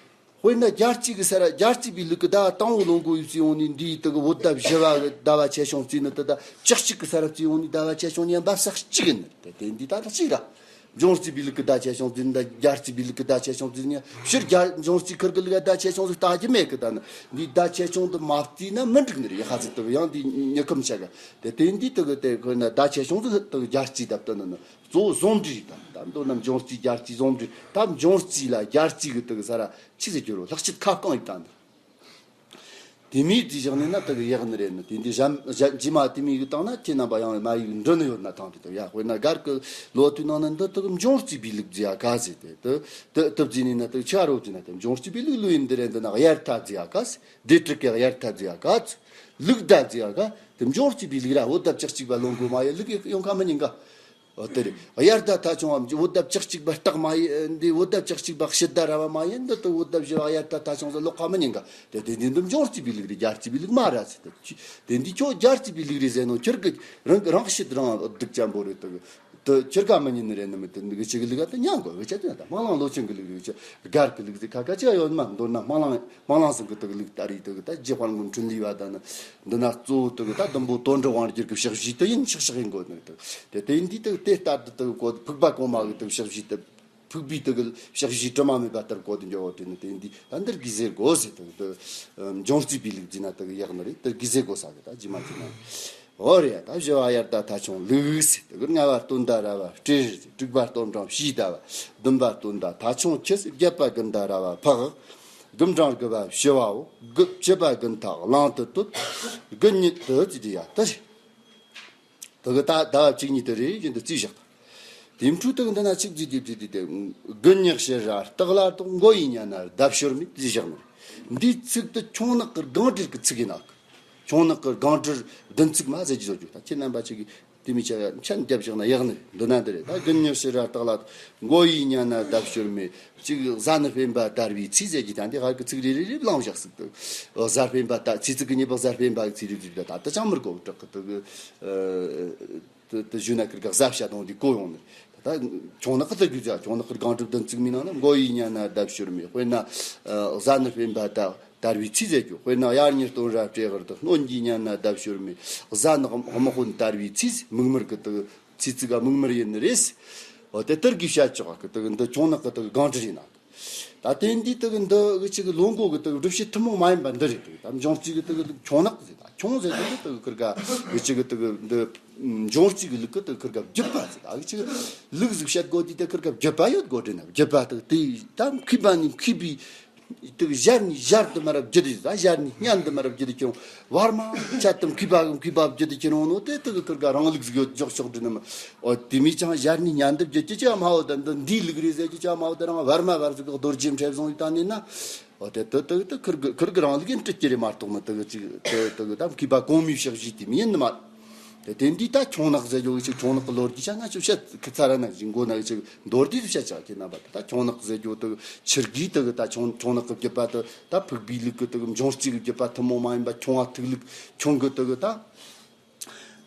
དཔེར་ན་རྒྱལ་རྩིས་ཀྱི་སར་རྒྱལ་རྩིས་པའི་ལུགས་ཀྱི་ཟླ་བ་དང་བོ་ལོ་འགོ་ཡོད་ཚེ་ཡོང་ནི་འདིའི་དུ་གི་བོད་ཟླ་བཞི་བ་གི་ཟླ་བ་ཆེ་ཆུང་བརྩིས་ནི་དུ་ད་བཅུ་གཅིག་གི་སར་བརྩིས་ཡོང་ནི་ཟླ་བ་ཆེ་ཆུང་གཉིས་འབབ་ས་གཅིག་ཡིན་ནི་དེ་དེ་འདི་ད་ད་གཅིག་ར། འབྱུང་རྩིས་པའི་ལུགས་ཀྱི་ཟླ་ཆེ་ཆུང་བརྩིས་ནི་ད་རྒྱལ་རྩིས་པའི་ལུགས་ཀྱི་ཟླ་ཆེ་ཆུང་བརྩིས་ནི་ཕྱིར་རྒྱལ་འབྱུང་རྩིས་ཁིར་གི་ལུགས་ཟླ་ཆེ་ཆུང་ཟིག་ལྟ་རྒྱུ་མེད་གི། ད་ནི་འདི་ཟླ་ཆེ་ཆུང་དུ་མ་བརྩིས་ན་མི་འགྲིག་ནི་རེད། ཡ་ཧ་ཟིག་དུ་ཡང་འདི་ཉི་ཁམ་ཆ་ག་དེ་དེ་འདི་དུ་གི་དེ་དཔེར་ན་ཟླ་ཆེ་ཆུང་ཟིག་དུ་གི་རྒྱལ་རྩིས་ཟླ་བཏོན་ནི་ནི་གཙོ་བོ་ཟུང་འབྲེལ་ད་ད་མདོར་ན་འབྱུང་རྩིས་རྒྱལ་རྩིས་ཟུང་འབྲེལ། ད་འབྱུང་རྩིས་ལ་རྒྱལ་རྩིས་གི་དུ་གི་ས་ར་ཆི་ཟེར་རྒྱུ་རོ་ལྷག་བཅས་ཁ་བསྐང་ཡིན་ད་འདི། དེ་མིན་དེ་བཞག་ནས་ན་དེ་གི་ཡག་ནི་རེད་ནི། དེ་འདི་གཞན་གཞན་རྗེས་མ་དེ་མིན་གི་བཏང་ན་ཁྱེད་རྣམ་པ་ཡང་མ་ཡིག་འབྲི་ནི་ཡོད་ན་ཐང་དེ་དག་ཡ། དཔེར་ན་སྒར་གི་ལོ་དུས་ནང་ན་འདི་དེ་གི་འབྱུང་རྩིས་པའི་ལུགས་ཟེར་ཡ་ག་ཟེར་ཏེ་དེ་དེ་དེ་བརྩིས་ནས་ན་དེ་ཆ་རོ་བརྩིས་ན་དེ་འབྱུང་རྩིས་པའི་ལུགས་ལུགས་ཡིན་འདི་རེད། འདི་ན་དབྱར་ཐ་ཟེར་ཡ་ག་ཟེར། སྡེ་དྲུག་གི་དབྱར་ཐ་ཟེར་ཡ་ག་ཟེར། ལུགས་ཟླ་ཟེར་ཡ་ག་དེ་འབྱུང་རྩིས་པའི་ལུགས་ར་བོད་ཟླ་བཅུ་གཅིག་པ་ལོ་འགོ་མ་ཡ་ལུགས་ཡོང་ཁ་མི་ཉན་ག། འོ་དེ་རེད། དབྱར་ཟླ་ཐ་ཆུང་བ་བོད་ཟླ་བཅུ་གཅིག་པ་སྟག་མ་ཡིན། འདི་བོད་ཟླ་བཅུ་གཅིག་པ་ཕྱི་ཟླ་ར་བ་མ་ཡིན། འདི་དུ་བོད་ཟླ་བཞི་བ་དབྱར་ཟླ་ཐ་ཆུང་ཟེར་ལོག་ཁ་མི་ཉན་ག། དེ་དེ་འདི་འདི་འབྱུང་རྩིས་པའི་ལུགས་རེད། རྒྱལ་རྩིས་པའི་ལུགས་མ་ར་ཟེར། དེ་དེ་འདི་ཁྱོད་རྒྱལ་རྩིས་པའི་ལུགས་རེད་ཟེར་ནོ་ཁྱེར་གི་རང་རང་བཤད་རང་སྡུག་ཅན་པོ་རེད། དུ་དུ་ཁྱེར་ག་མི་ཉན་ནི་རེད་ནི་མི་དེ་འདི་གི་ཅིག་གི་ལུགས་ད་ཉན་གོ་གི་ཆ་དེ་ན་ད་སྨང་གླང་ལོ་ཆེན་གི་ལུགས་རེད། ཆ་སྒར་གི་ལུགས་ཟེར་ཁ་ཁ་ཅིག་ཡོད་མ། མདོར་ན་སྨང་གླང་སྨང་གླང་སེང་གེ་དག་ལུགས་ལྟར་ཡིན་དག་ད་རྗེ་དཔལ་མགོན་འཕྲིན་ལས་པ་དང་ནི་འདི་ན་གཙོ་བོ་དག་ད་བདུན་པོ་དོན་གྲུབ་དབང་སྒྱུར་གྱི་ཕྱག་བཞེས་དུ་ཡིན་ཆག་ཆག་ཡིན་དགོས་ནི་དག་དེ་དེ་འདི་དག་དེ་ལྟར་དུ་དག་གོ་ཕུག་པ་གོང་མ་གི་དག་ཕྱག་བཞེས་དུ་ཕུག་པའི་དག་ཕྱག་བཞེས་དྲི་མ་མེད་པ་ལྟར་གོ་དུ་འགྱོ་བ་དེ་ནི་དེ་འདི་ད་འདིར་གི་ཟེར་དགོས་ཟེར་དག་དུ་འབྱུང་རྩིས་པའི་ལུགས་འཛིན་ན་དག་ཡག་ནི་རེད། དེར་གི་ཟེར་དགོས་ས་གི་ད་རྗེས་མ་དེ་ན། འོ་རེད། ད་བཞི་བ་དབྱར་ཟླ་ཐ་ཆུང་ལུགས་ཟེར། དེ་གི་ལྔ་བ་སྟོན་ཟླ་ར་བ་སྤྲེལ། དྲུག་པ་སྟོན་འབྲིང་བྱིས་ཟླ་བ། བདུན་པ་སྟོན་ཟླ་ཐ་ཆུང་ཁྱི། བརྒྱད་པ་དགུན་ཟླ་ར་བ་ཕག། དགུན་འབྲིང་དགུ་བ་བྱི་བའོ། དགུ་བཅུ་པ་དགུན་ཐ་གླང་དུ་བསྟོད། དགུན་ཉི་དུ་ཅི་དེ་ཡ་དུ་རེད། དེ་གི་ད་ཟླ་བ་བཅུ་གཉིས་དུ་རེད་བཞིན་དུ་བརྩིས་བཞག་དེ་འཕྲོས་དེ་གི་འདི་ན་ཆིག་བརྩིས་དེ་བརྩིས་དེ་དེ་དགུན་ཉི་ཕྱི་ར་སྟག་ལ་དོག་མགོ་ཡི་ཉ་ན་ཟླ་བཤོར་མེད་བརྩིས་བཞག་ནི་རེད། འདིའི་ཚིག་དུ་ཁྱུང་ནག་གི་སྒང་དྲིལ་གི་ཚིག་ཡིན་ནག་ཁྱུང་ནག་གི་སྒང་དྲིལ་བདུན་ཚིགས་མ་ཟེར་གྱི་བཟོ་རྒྱུ། ད་ཁྱེད་རྣམ་པ་ཅིག་གིས་དེ་མི་ཆ་མཆན་རྒྱབ་བཞག་ན་ཡག་ནི་འདི་ན་འདི་རེད། ད་དགུན་ཉི་ཕྱི་ར་སྟག་ལ་མགོ་ཡི་ཉ་ན་ཟླ་བཤོར་མེད་ཅིག་གཟའ་ནི་སྤེན་པ་དར་བའི་ཚེས་ཟེར་གྱི་ད་འདི་ཧར་གི་ཚིག་རེ་རེ་རེ་བླངས་བཞག་ཟིག་དུ་གཟའ་སྤེན་པ་ད་ཚེས་ཚིག་གི་ཉི་པག་གཟའ་སྤེན་པ་གི་ཚེས་རེ་རེ་ད་ད་ད་ཅང་མི་དགོས་དྲག་གི་དུ་གི་དུ་དུ་ཞུ་ན་ཁིར་ག་གཟའ་བྱ་དང་འདི་གོ་ཡོང་ནི། ད་ཁྱུང་ནག་གི་ཟེར་རྒྱུ་ཟེར། ཁྱུང་ནག་གི་སྒང་དྲིལ་བདུན་ཚིགས་མའི་ནང་ན་མགོ་ཡི་ཉ་ན་ཟླ་བཤོར་མེད། དཔེར་ན་གཟའ་ནི་སྤེན་པ་ད་དར་བའི་ཚེས་ཟེར་རྒྱུ། དཔེར་ན་དབྱར་ཉི་སྟོན་ར་སྤྲེལ་དབར་དུ་སྣོན་གྱི་ཉ་ན་ཟླ་བཤོར་མེད། གཟའ་ནི་དམག་དཔོན་དར་བའི་ཚེས། མིག་དམར་གི་དུ་ཚེས་ཚིག་ག་མིག་དམར་ཡིན་ནི་རེད། འོ་དེ་ལྟར་གི་བཤད་ཆོག་གི་དུ་འདི་ཁྱུང་ནག་གི་དུ་སྒང་དྲིལ་ཡིན་ན། ད་དེ་འདི་དུ་འདི་གི་ཅིག་ལོ་འགོ་གི་དུ་སྒྲུབ་བྱེད་ཐུན་མོང་མ་ཡིན་པ་འདི་རེད། དུ་ད་འབྱུང་རྩིས་གི་དུ་ཁྱུང་ནག་ཟེར། ད་ཁྱུང་ཟེར་དུ་འདི་དུ་ཁིར་ག་གི་ཅིག་གི་དུ་འདི་འབྱུང་རྩིས་གི་ལུགས་གི་དུ་ཁིར་ག་བརྒྱུད་པ་ཟེར། ད་གི་ཅིག་ལུགས་ཟིག་བཤད་དགོས་དུས་དུ་ཁིར་ག་བརྒྱུད་པ་ཡོད་དགོས་དྲན་ན། བརྒྱུད་པ་དུ་དེ་ད་མཁས་པ་ནི་མཁས་པའི་དུ་ཞར་ནས་ཞར་དུ་མར་བརྒྱུད་དེ། ད་ཞར་ནས་སྙན་དུ་མར་བརྒྱུད་དེ་ཁྱོད་བར་མ་ཆད་དུ་མཁས་པ་གི་མཁས་པ་བརྒྱུད་དེ་ཁྱེར་འོང་ནོ་དེ་དུ་གི་ཁིར་ག་རང་ལུགས་ཟིག་ཡོད་འཇོག་ཆོག་དྲི་ནི་མ། འོ་དེ་མི་ཅང་ཞར་ནས་སྙན་དུ་བརྒྱུད་ཀྱི་ཅི་མ་འོ་ད་འདི་འདིའི་ལུགས་རེད་ཟེར་གྱི་ཅི་མ་འོ་ད་རང་བར་མ་བར་ཟིག་གི་རྡོ་རྗེ་འཕྲེད་བཟུང་ཡི་ད་ནི་ན། འོ་དེ་དུ་དུ་དུ་ཁིར་གི་ཁིར་གི་རང་ལུགས་ཡིན་དྲི་ཀྱི་རེད་མ་གཏོགས་མི་དུ་གི་ཅིག་དུ་དུ་གི་ད་མཁས་པ་གོང་མའི་ཕྱག་བཞེས་དེ་མི་ཡིན་ནི་མ། དེ་དེ་འདི་ད་ཁྱུང་ནག་ཟེར་རྒྱུ་གི་ཅིག་ཁྱུང་ནག་གི་ལོ་རྒྱུས་ཆ་ན་ཅིག་བཤད་ཁི་ཚ་ར་ན་ཅིག་མགོ་ན་ཅིག་མདོར་བསྡུས་བཤད་ཆག་གི་རྣམ་པ་དེ། ད་ཁྱུང་ནག་ཟེར་རྒྱུ་དེ་ཆི་གི་དེ་གི་ད་ཁྱུང་ཁྱུང་ནག་གི་བརྒྱུད་པ་དེ་ད་ཕུག་པའི་ལུགས་གི་དེ་གི་འབྱུང་རྩིས་གི་བརྒྱུད་པ་ཐུན་མོང་མ་ཡིན་པ་ཁྱུང་བ་ཐུག་ལུགས་ཁྱུང་གི་དེ་གི་ད་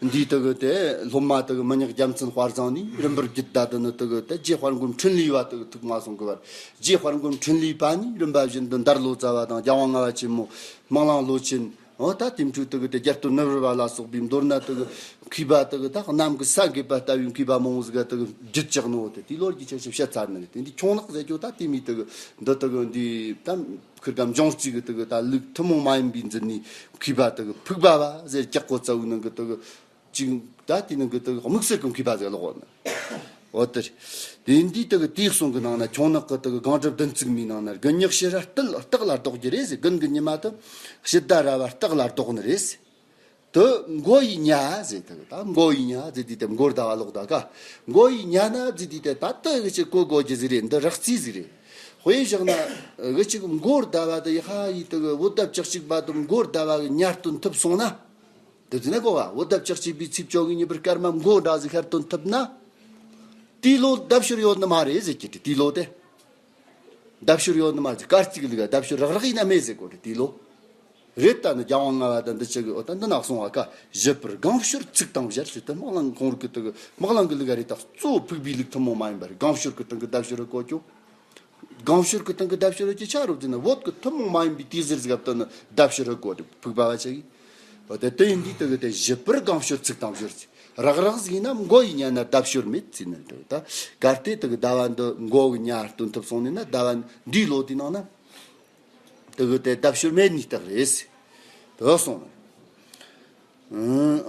འདི་དེ་གི་དེ་སློབ་མ་དེ་གི་མི་ཉག་རྒྱལ་མཚན་དཔལ་བཟང་ནས་རིམ་པར་བརྒྱུད་ད་དེ་ནི་དེ་གི་དེ་རྗེ་དཔལ་མགོན་འཕྲིན་ལས་པ་དེ་གི་ཐུག་མ་སོང་གི་བར། རྗེ་དཔལ་མགོན་འཕྲིན་ལས་པ་ནས་རིམ་པ་བཞིན་དུ་འདར་ལོ་ཙཱ་བ་དང་རྒྱལ་དབང་ལྔ་པ་ཆེན་མོ་སྨོན་ལམ་ལོ་ཆེན། འོ་ད་དེ་འཕྲོས་དེ་གི་དེ་རྒྱལ་སྟོན་ནུབ་རི་བ་ལ་སོགས་པའི་མདོར་ན་དེ་གི་མཁས་པ་དེ་གི་ད་གནམ་གི་ས་འགུལ་བ་ལྟ་བུའི་མཁས་པ་མང་བོ་ཟིག་ག་དེ་གི་བརྒྱུད་བཅུག་ནོ། དེ་དེའི་ལོ་རྒྱུས་ཆེ་ཆེ་བཤད་ཚར་ནི་རེད། དེ་འདི་ཁྱུང་ནག་ཟེར་རྒྱུ་ད་དེ་མི་དེ་གི་འདི་དེ་གི་འདི་ད་ཁིར་གམ་འབྱུང་རྩིས་གི་དེ་གི་ད་ལུགས་ཐུན་མོང་མ་ཡིན་པའི་འཛིན་ནི་མཁས་པ་དེ་གི་ཕུག་པ་བ་ཟེར་ཀྱག་གོ་རྩ་བའི་ནང་གི་དེ་གི་ཅིག་ད་དེ་ནང་གི་དེ་གི་དམིགས་བསལ་གི་མཁས་པ་ཟིག་ལོག་ནི། འོ་དེ་རེད། དེ་འདི་དེ་གི་དེའི་གསུང་གི་ནང་ན་ཁྱུང་ནག་གི་དེ་གི་སྒང་དྲུག་བདུན་ཚིགས་མའི་ནང་ན་དགུན་ཉི་ཤར་ར་སྟག་ལ་ལྡོག་རྒྱུ་རེད་ཟེར། དགུན་གི་ཉི་མ་དེ་ཕྱི་ཟླ་ར་བ་སྟག་ལ་ལྡོག་ནི་རེད་ཟེར། དེ་མགོ་ཡི་ཉ་ཟེར། དེ་གི་ད་མགོ་ཡི་ཉ་ཟེར་དུས་དེ་མགོ་ཟླ་བ་ལོག་ད་ཀ་མགོ་ཡི་ཉ་ན་ཟེར་དུས་དེ་ད་དེ་གི་ཅིག་གོ་དགོས་རྒྱུ་ཟིག་རེད། འདི་རགས་རྩིས་ཟིག་རེད། དཔེ་བཞག་ན་གི་ཅིག་མགོ་ཟླ་བ་དེ་ཡི་ཧ་ཡི་དེ་གི་བོད་ཟླ་བཅུ་གཅིག་པ་དེ་མགོ་ཟླ་བ་གི་ཉ་སྟོན་ཐུབ་སོང་ན། དེ་ཚོ་ན་གོ་བ། བོད་ཟླ་བཅུ་གཅིག་པའི་ཚེས་བཅོ་ལྔའི་ཉིན་པར་སྐར་མ་མགོ་འདྲ་ཟིག་ཤར་སྟོན་ཐུབ་ན། དེའི་ལོ་ཟླ་ཕྱུར་ཡོད་ནི་མ་རེད་ཟེར་གྱི་རེད། དེའི་ལོ་དེ་ཟླ་ཕྱུར་ཡོད་ནི་མ་རེད། སྐར་གཅིག་ལུག་ཟླ་ཕྱུར་རག་རག་ཡིན་ན་མེད་ཟེར་གོ་རེད། དེའི་ལོ་རེད། ད་ནི་རྒྱལ་དབང་ལྔ་པ་དང་འདི་ཆ་གི་འོ་ད་འདི་ནག་སོང་བ་ཀ་བཞི་པར་སྒང་ཕྱུར་ཚིག་དང་བཞིར་ཟེར་དུ་དམག་ལང་ཁོང་རིག་གི་དུ་གི་དམག་ལང་གི་ལུག་རེད། ད་གཙོ་བོ་ཕུག་པའི་ལུགས་ཐུན་མོང་མ་ཡིན་པ་རེད། སྒང་ཕྱུར་གི་སྟེང་གི་ཟླ་ཕྱུར་རུ་གོ་ཅོ། སྒང་ཕྱུར་གི་སྟེང་གི་ཟླ་ཕྱུར་གྱི་ཆ་རུ་བརྩིས་ན་བོད་ཀྱི་ཐུན་མོང་མ་ཡིན་པའི་དུས་ཟེར་ཟིག་བཏོན་ན་ཟླ་ཕྱུར་གོ་ཕུག་པ་བ་ཆ་གི། འོ་དེ་དེ་ཡིན་དུས་དེ་གི་དེ་བཞི་པར་སྒང་ཕྱུར་ཚིག་དང་བཞིར་ཟེར། རག་རག་ཟིག་ཡིན་ན་མགོ་ཡི་ཉ་ན་ཟླ་ཕྱུར་མེད་ཟེར་ནི་འདུག་ད་གལ་ཏེ་དེ་གི་ཟླ་བ་འདི་མགོ་གི་ཉ་སྟོན་ཐུབ་སོང་ནི་ན་ཟླ་བ་འདིའི་ལོ་དེའི་ནང་ན་དེ་གི་དེ་ཟླ་ཕྱུར་མེད་ནི་རྟགས་རེད་ཟེར། དེ་སོང་ན།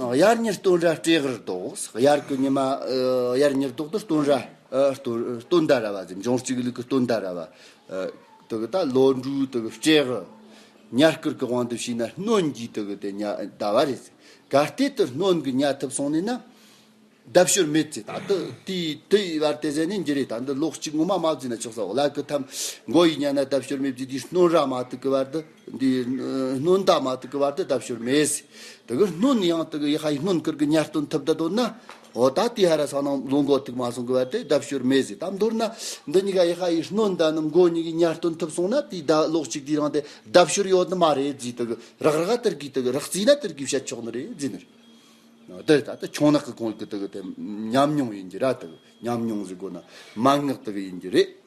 ཨང་། དབྱར་ཉི་སྟོན་ར་སྤྲེའུར་ལྡོག་དབྱར་གི་ཉི་མ། ཨ། དབྱར་ཉི་ལྡོག་ཏུ་སྟོན་ར། ཨ། སྟོན་སྟོན་ཟླ་ར་བ་ཟེར། འབྱུང་རྩིས་ཀྱི་ལུགས་ཀྱི་སྟོན་ཟླ་ར་བ། ཨ། དེ་གི་ད་ལོ་འབྲུག་དེ་གི་སྤྲེའུ། ཉ་སྐར་གི་དབང་དུ་བྱས་ན་སྣོན་གྱི་དེ་གི་དེ་ཉ་ཟླ་བ་རེད། གལ་ཏེ་དེ་སྣོན་གྱི་ཉ་ཐུབ་སོང་ནས་ན། ཟླ་ཕྱུར་མེད་ཟེར། ད་དེ་དེ་དེའི་བར་དེ་ཟེར་ནས་འགྱུར་རེད། ད་འདི་ལོ་གཅིག་ངོ་མ་མ་བརྩིས་ན་ཆོག་ས། ལ་གི་ཐམ་མགོ་ཡི་ཉ་ན་ཟླ་ཕྱུར་མེད་ཟེར་དུས་སྣོན་ར་མ་ཐུག་གི་བར་དུ། འདི་སྣོན་ཟླ་མ་ཐུག་གི་བར་དུ་ཟླ་ཕྱུར་མེད་ཟེར། དེ་གི་སྣོན་ཡང་དེ་གི་ཡི་ཧ་ཡི་སྣོན་སྐར་གི་ཉ་སྟོན་ཐུབ་ད་དོ་ན། འོ་ད་དེ་ཧ་ར་ས་ནང་ལོ་མགོ་ཐུག་མ་སོང་གི་བར་དུ་ཟླ་ཕྱུར་མེད་ཟེར། ད་མདོར་ན་འདི་གཉིས་ཀ་ཡི་ཧ་ཡི་སྣོན་ཟླ་ནི་མགོ་གཉིས་ཀྱི་ཉ་སྟོན་ཐུབ་སོང་ན་དེའི་ཟླ་ལོ་གཅིག་དེའི་རིང་དེ་ཟླ་ཕྱུར་ཡོད་ནི་མ་རེད་ཟེར། དེ་གི་རག་རག་དེར་གི་དེ་གི་རགས་རྩིས་ན་དེར་གི་བཤད་ཆོག་ནི་རེད་ཟེར་ནི་རེད། དེ་ད་ལྟ་ཁྱུང་ནག་གི་གོང་གི་དེ་གི་དེ་ཉམས་མྱོང་ཡིན་གྱི་ར། དེ་གི་ཉམས་མྱོང་ཟེར་དགོས་ན་མན་ངག་དེ་གི་ཡིན་གྱི་རེད།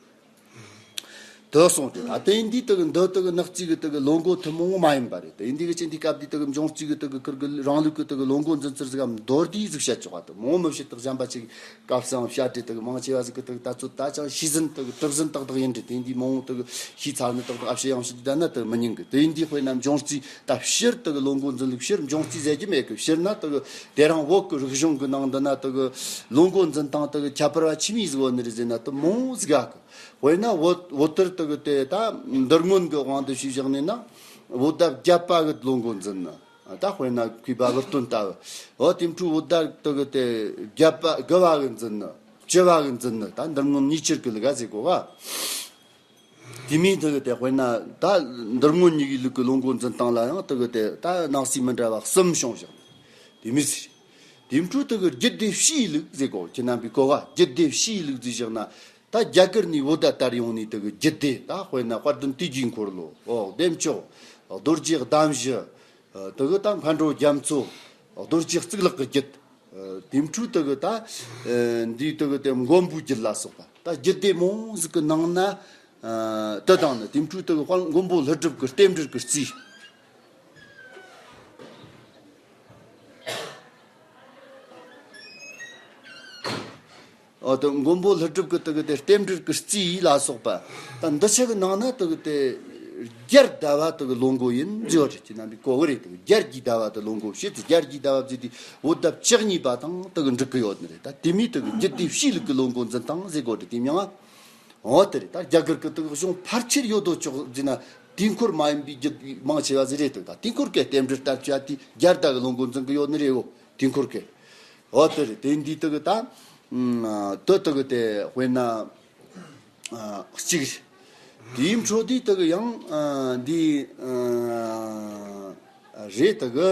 དེ་སོང་སྟེ་ད་དེ་འདི་དེ་གི་འདི་དེ་གི་ནག་རྩིས་གི་དེ་གི་ལོ་མགོ་ཐུན་མོང་མ་ཡིན་པ་རེད། དེ་འདི་གི་ཅི་འདི་སྐབས་འདི་དེ་གི་འབྱུང་རྩིས་གི་དེ་གི་ཁིར་གི་རང་ལུགས་གི་དེ་གི་ལོ་མགོ་འཛིན་ཚུལ་ཟིག་གམ་མདོར་བསྡུས་ཟིག་བཤད་ཆོག་པ། དེ་མོ་མི་བཤད་དེ་གཞན་པ་ཅིག་སྐབས་སུའང་བཤད་དེ་དེ་གི་མང་ཆེ་བ་ཟིག་གི་དེ་གི་ད་ཚོད་ད་ཅང་ཤེས་ཟིན་དེ་གི་གྲུབ་ཟིན་ཏག་ཏག་ཡིན་རེད། དེ་འདི་མང་དེ་གི་ཤེས་ཚར་ནི་ཏག་ཏག་ཨ་བཤད་ཡང་བཤད་ད་ན་དེ་གི་མི་ཉན་གི། དེ་འདི་དཔེར་ན་འབྱུང་རྩིས་ད་སྤྱིར་དེ་གི་ལོ་མགོ་འཛིན་ལུགས་སྤྱིར་འབྱུང་རྩིས་ཟེར་གྱི་མེད་གི། སྤྱིར་ན་དེ་གི་དེ་རིང་བོད་གི་རིག་གཞུང་གི་ནང་འདི་ན་དེ་གི་ལོ་མགོ་འཛིན་སྟངས་དེ་གི་ཁྱད་པར་བ་ཆི་མོ་ཟིག་ཡོད་ནི་རེད་ཟེར་ན་དེ་མང་ཟིག་ག་གི། དཔེར་ན་བོད་བོད་དར་དེ་གི་དེ་ད་འདིར་སྔོན་གི་དབང་དུ་བྱས་བཞག་ནས་ན་བོད་ཟླ་བརྒྱད་པ་གི་ལོ་མགོ་འཛིན་ནི། ད་དཔེར་ན་མཁས་པ་གི་སྟོན་ལྟ་བུ། འོ་དེ་འཕྲོ་བོད་ཟླ་དེ་གི་དེ་བརྒྱད་པ་དགུ་བ་གི་འཛིན་ནི། བཅུ་བ་གི་འཛིན་ནི། ད་འདིར་སྔོན་ཉེ་ཆར་གི་ལུགས་ག་ཟེར་གོ་ག། དེ་མིན་དེ་གི་དེ་དཔེར་ན་ད་འདིར་སྔོན་གཉིས་ཀྱི་ལུགས་ཀྱི་ལོ་མགོ་འཛིན་སྟངས་ལ་ཡང་དེ་གི་དེ་ད་སྣང་སྲིད་མི་འདྲ་བ་གསུམ་བྱུང་བཞག་ནི། དེ་མིན་ཟེར། དེ་འཕྲོ་དེ་གི་རྒྱུད་སྡེ་བྱིའུ་ལུགས་ཟེར་གོ། ཁྱེད་རྣམ་པས་གོ་ག། རྒྱུད་སྡེ་བྱིའུ་ལུགས་ཟེར་བཞག་ན། ད་རྒྱ་གར་ནས་བོད་ཟླ་དར་ཡོང་ནས་དེ་གི་རྒྱུད་སྡེ། ད་དཔེར་ན་དཔལ་ལྡན་དུས་ཀྱི་འཁོར་ལོ། འོ་བདེ་མཆོག་རྡོ་རྗེ་གདམས་བཞི། དེ་གི་ད་མཁའ་འགྲོ་རྒྱ་མཚོ། རྡོ་རྗེ་གཙུག་ལག་གི་རྒྱུད། དེ་འཕྲོ་དེ་གི་ད་འདི་དེ་གི་དེ་མགོན་པོའི་རྒྱུད་ལ་སོགས་པ། ད་རྒྱུད་སྡེ་མང་ཟིག་གི་ནང་ན། དེ་དང་ནི་དེ་འཕྲོ་དེ་གི་དཔལ་མགོན་པོ་ཀླུ་སྒྲུབ་ཀྱི་རྟེན་འབྲེལ་གྱི་རྩིས། འོ་དེ་མགོན་པོ་ཀླུ་སྒྲུབ་ཀྱི་དེ་གི་དེ་རྟེན་འབྲེལ་གྱི་རྩིས་ལ་སོགས་པ། ད་འདི་ཆ་གི་ནང་ན་དེ་གི་དེ་རྒྱལ་ཟླ་བ་དེ་གི་ལོ་མགོ་ཡིན་བརྗོད་རེད། ཁྱེད་རྣམ་པས་གོ་གི་རེད། དེ་གི་རྒྱལ་གྱི་ཟླ་བ་དེ་ལོ་མགོ་བྱེད་དེ། རྒྱལ་གྱི་ཟླ་བ་བརྩིས་དུས་བོད་ཟླ་བཅུ་གཉིས་པ་དང་དེ་གི་འགྲིག་གི་ཡོད་ནི་རེད། ད་དེ་མིན་དེ་གི་རྒྱུད་སྡེ་བྱིའུ་ལུགས་ཀྱི་ལོ་མགོ་འཛིན་སྟངས་ཟེར་གོ་རེད། དེ་མིན་ཡང་། འོ་དེ་རེད། ད་རྒྱ་གར་གི་དེ་གི་གཞུང་ཕལ་ཆེར་ཡོད་དོ་ཅོག་ཟེར་ན་དུས་འཁོར་མ་ཡིན་པའི་རྒྱུད་མང་ཆེ་བ་ཟིག་རེད། དེ་ད་དུས་འཁོར་གི་རྟེན་འབྲེལ་ལྟར་བྱས་དེ་རྒྱལ་ཟླ་གི་ལོ་མགོ་འཛིན་གི་ཡོད་ནི་རེད། འོ་དུས་འཁོར་གི། འོ་དེ་རེད། དེ་འདི་དེ་གི་ད་དེ་དེ་གི་དེ་དཔེར་ན་གཅིག་རེད། དེའི་འཕྲོ་དེ་དེ་གི་ཡང་འདི། རེད། དེ་གི།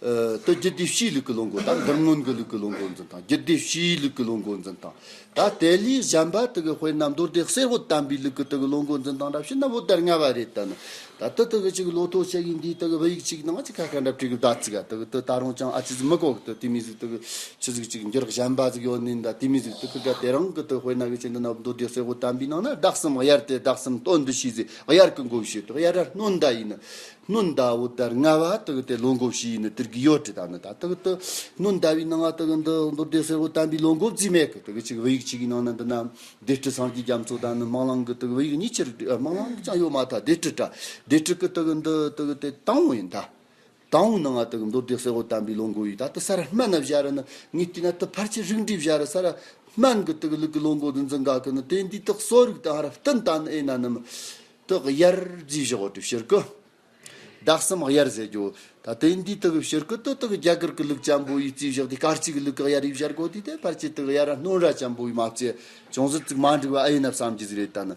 ཨ། དེ་རྒྱུད་སྡེ་བྱིའུ་ལུགས་ཀྱི་ལོ་མགོ། ད་འདིར་སྔོན་གྱི་ལུགས་ཀྱི་ལོ་མགོ་འཛིན་སྟངས། རྒྱུད་སྡེ་བྱིའུ་ལུགས་ཀྱི་ལོ་མགོ་འཛིན་སྟངས། ད་དེ་ལས་གཞན་པ་དེ་གི་དཔེར་ན་མདོ་སྡེ་གསེར་འོད་དམ་པའི་ལུགས་ཀྱི་དེ་གི་ལོ་མགོ་འཛིན་སྟངས་འདྲ་བྱས་ན་བོད་ཟླ་ལྔ་བ་རེད། ད་ནི་ད་ལྟ་དེ་གི་ཅིག་ལོ་ཐོ་བཤད་ཡིན་དུས་དེ་གི་བོད་ཡིག་ཅིག་ནང་ཅིག་ཁ་ཁ་འདྲ་བྲིས་གི་ད་ཅིག་ག་དེ་གི་དེ་ད་རུང་ཅང་ཨ་ཙི་ཟིག་མི་གོ་གི། དེ་དེ་མོ་ཟིག་དེ་གི་ཆི་ཟིག་ཅིག་འགྱུར་གཞན་པ་ཟིག་ཡོད་ནི་འདྲ། དེ་མོ་ཟིག་དེ་གི་ད་དེ་རིང་གི་དེ་དཔེར་ན་གི་ཅིག་འདི་ན་མདོ་སྡེ་གསེར་འོད་དམ་པའི་ནང་ན་ཟླ་གསུམ་དབྱར་ཏེ་ཟླ་གསུམ་སྟོན་དུ་ཤེས་ཟེར། དབྱར་གི་མགོ་བྱེད་དེ་དབྱར་ར་སྣོན་ཟླ་ཡིན་ནི། སྣོན་ཟླ་བོ་ད་ལྔ་བ་དག་དེ་ལོ་འགོ་བྱས་ནས་དེར་གི་ཡོད་དྲི་ད་ནི་ད་དག་ཏུ་སྣོན་ཟླ་བའི་ནང་ང་དག་འདི་མདོ་སྡེ་གསལ་བོ་བསྟན་པའི་ལོ་འགོ་བརྩིས་མེད་གི། དག་ཅིག་བོད་ཡིག་ཅིག་གི་ནང་ན་འདི་ན་སྡེ་སྲིད་སངས་རྒྱས་རྒྱ་མཚོ་ད་ནི་སྨོན་ལམ་གི་དག་བོད་ཡིག་གཉིས་ཆར་སྨོན་ལམ་གི་ཅང་ཡོད་མ་ཐག་སྡེ་སྲིད་ད་སྡེ་སྲིད་གི་དག་འདི་དག་དེ་དང་བོ་ཡིན་ད། དང་བོ་ནང་ང་དག་མདོ་སྡེ་གསལ་བོ་བསྟན་པའི་ལོ་འགོ་ཡིན་ད་དུ་ས་ར་སྨན་ན་བཞག་ར་ནི་ངས་བལྟས་ན་དུ་ཕལ་ཆེར་རིགས་འགྲེ་བཞག་ར་ས་ར་སྨན་གི་དག་ལུག་གི་ལོ་འགོ་འདི་འཛིན་ག་གི་ནི་དེ་འདི་དག་གསོ་རིག་དང་ཧ་ར་བསྟན་ད་ནི་ཨེ་ན་ནི་མི་དག་ཡར་རྫིས་བཞག་འོ་དུ་ཕྱིར་གི། ཟླ་གསུམ་དབྱར་ཟེར་རྒྱུ། ད་དེ་འདི་དག་ཕྱིར་ཀི་དུ་དག་རྒྱ་གར་གི་ལུགས་ཅན་པོ་ཡིས་རྩིས་བཞག་དེ་སྐར་གཅིག་གི་ལུགས་ཀྱི་དབྱར་ཡིས་བཞག་གོ་དེ་དེ་ཕལ་ཆེར་དག་དབྱར་ར་སྣོན་ར་ཅན་པོ་ཡིས་མ་བརྩིས་ཅུང་ཟད་ཅིག་མ་འགྲིག་པ་ཨེ་ཡིན་ན་བསམ་གྱི་ཟིག་རེད་ད་ནི།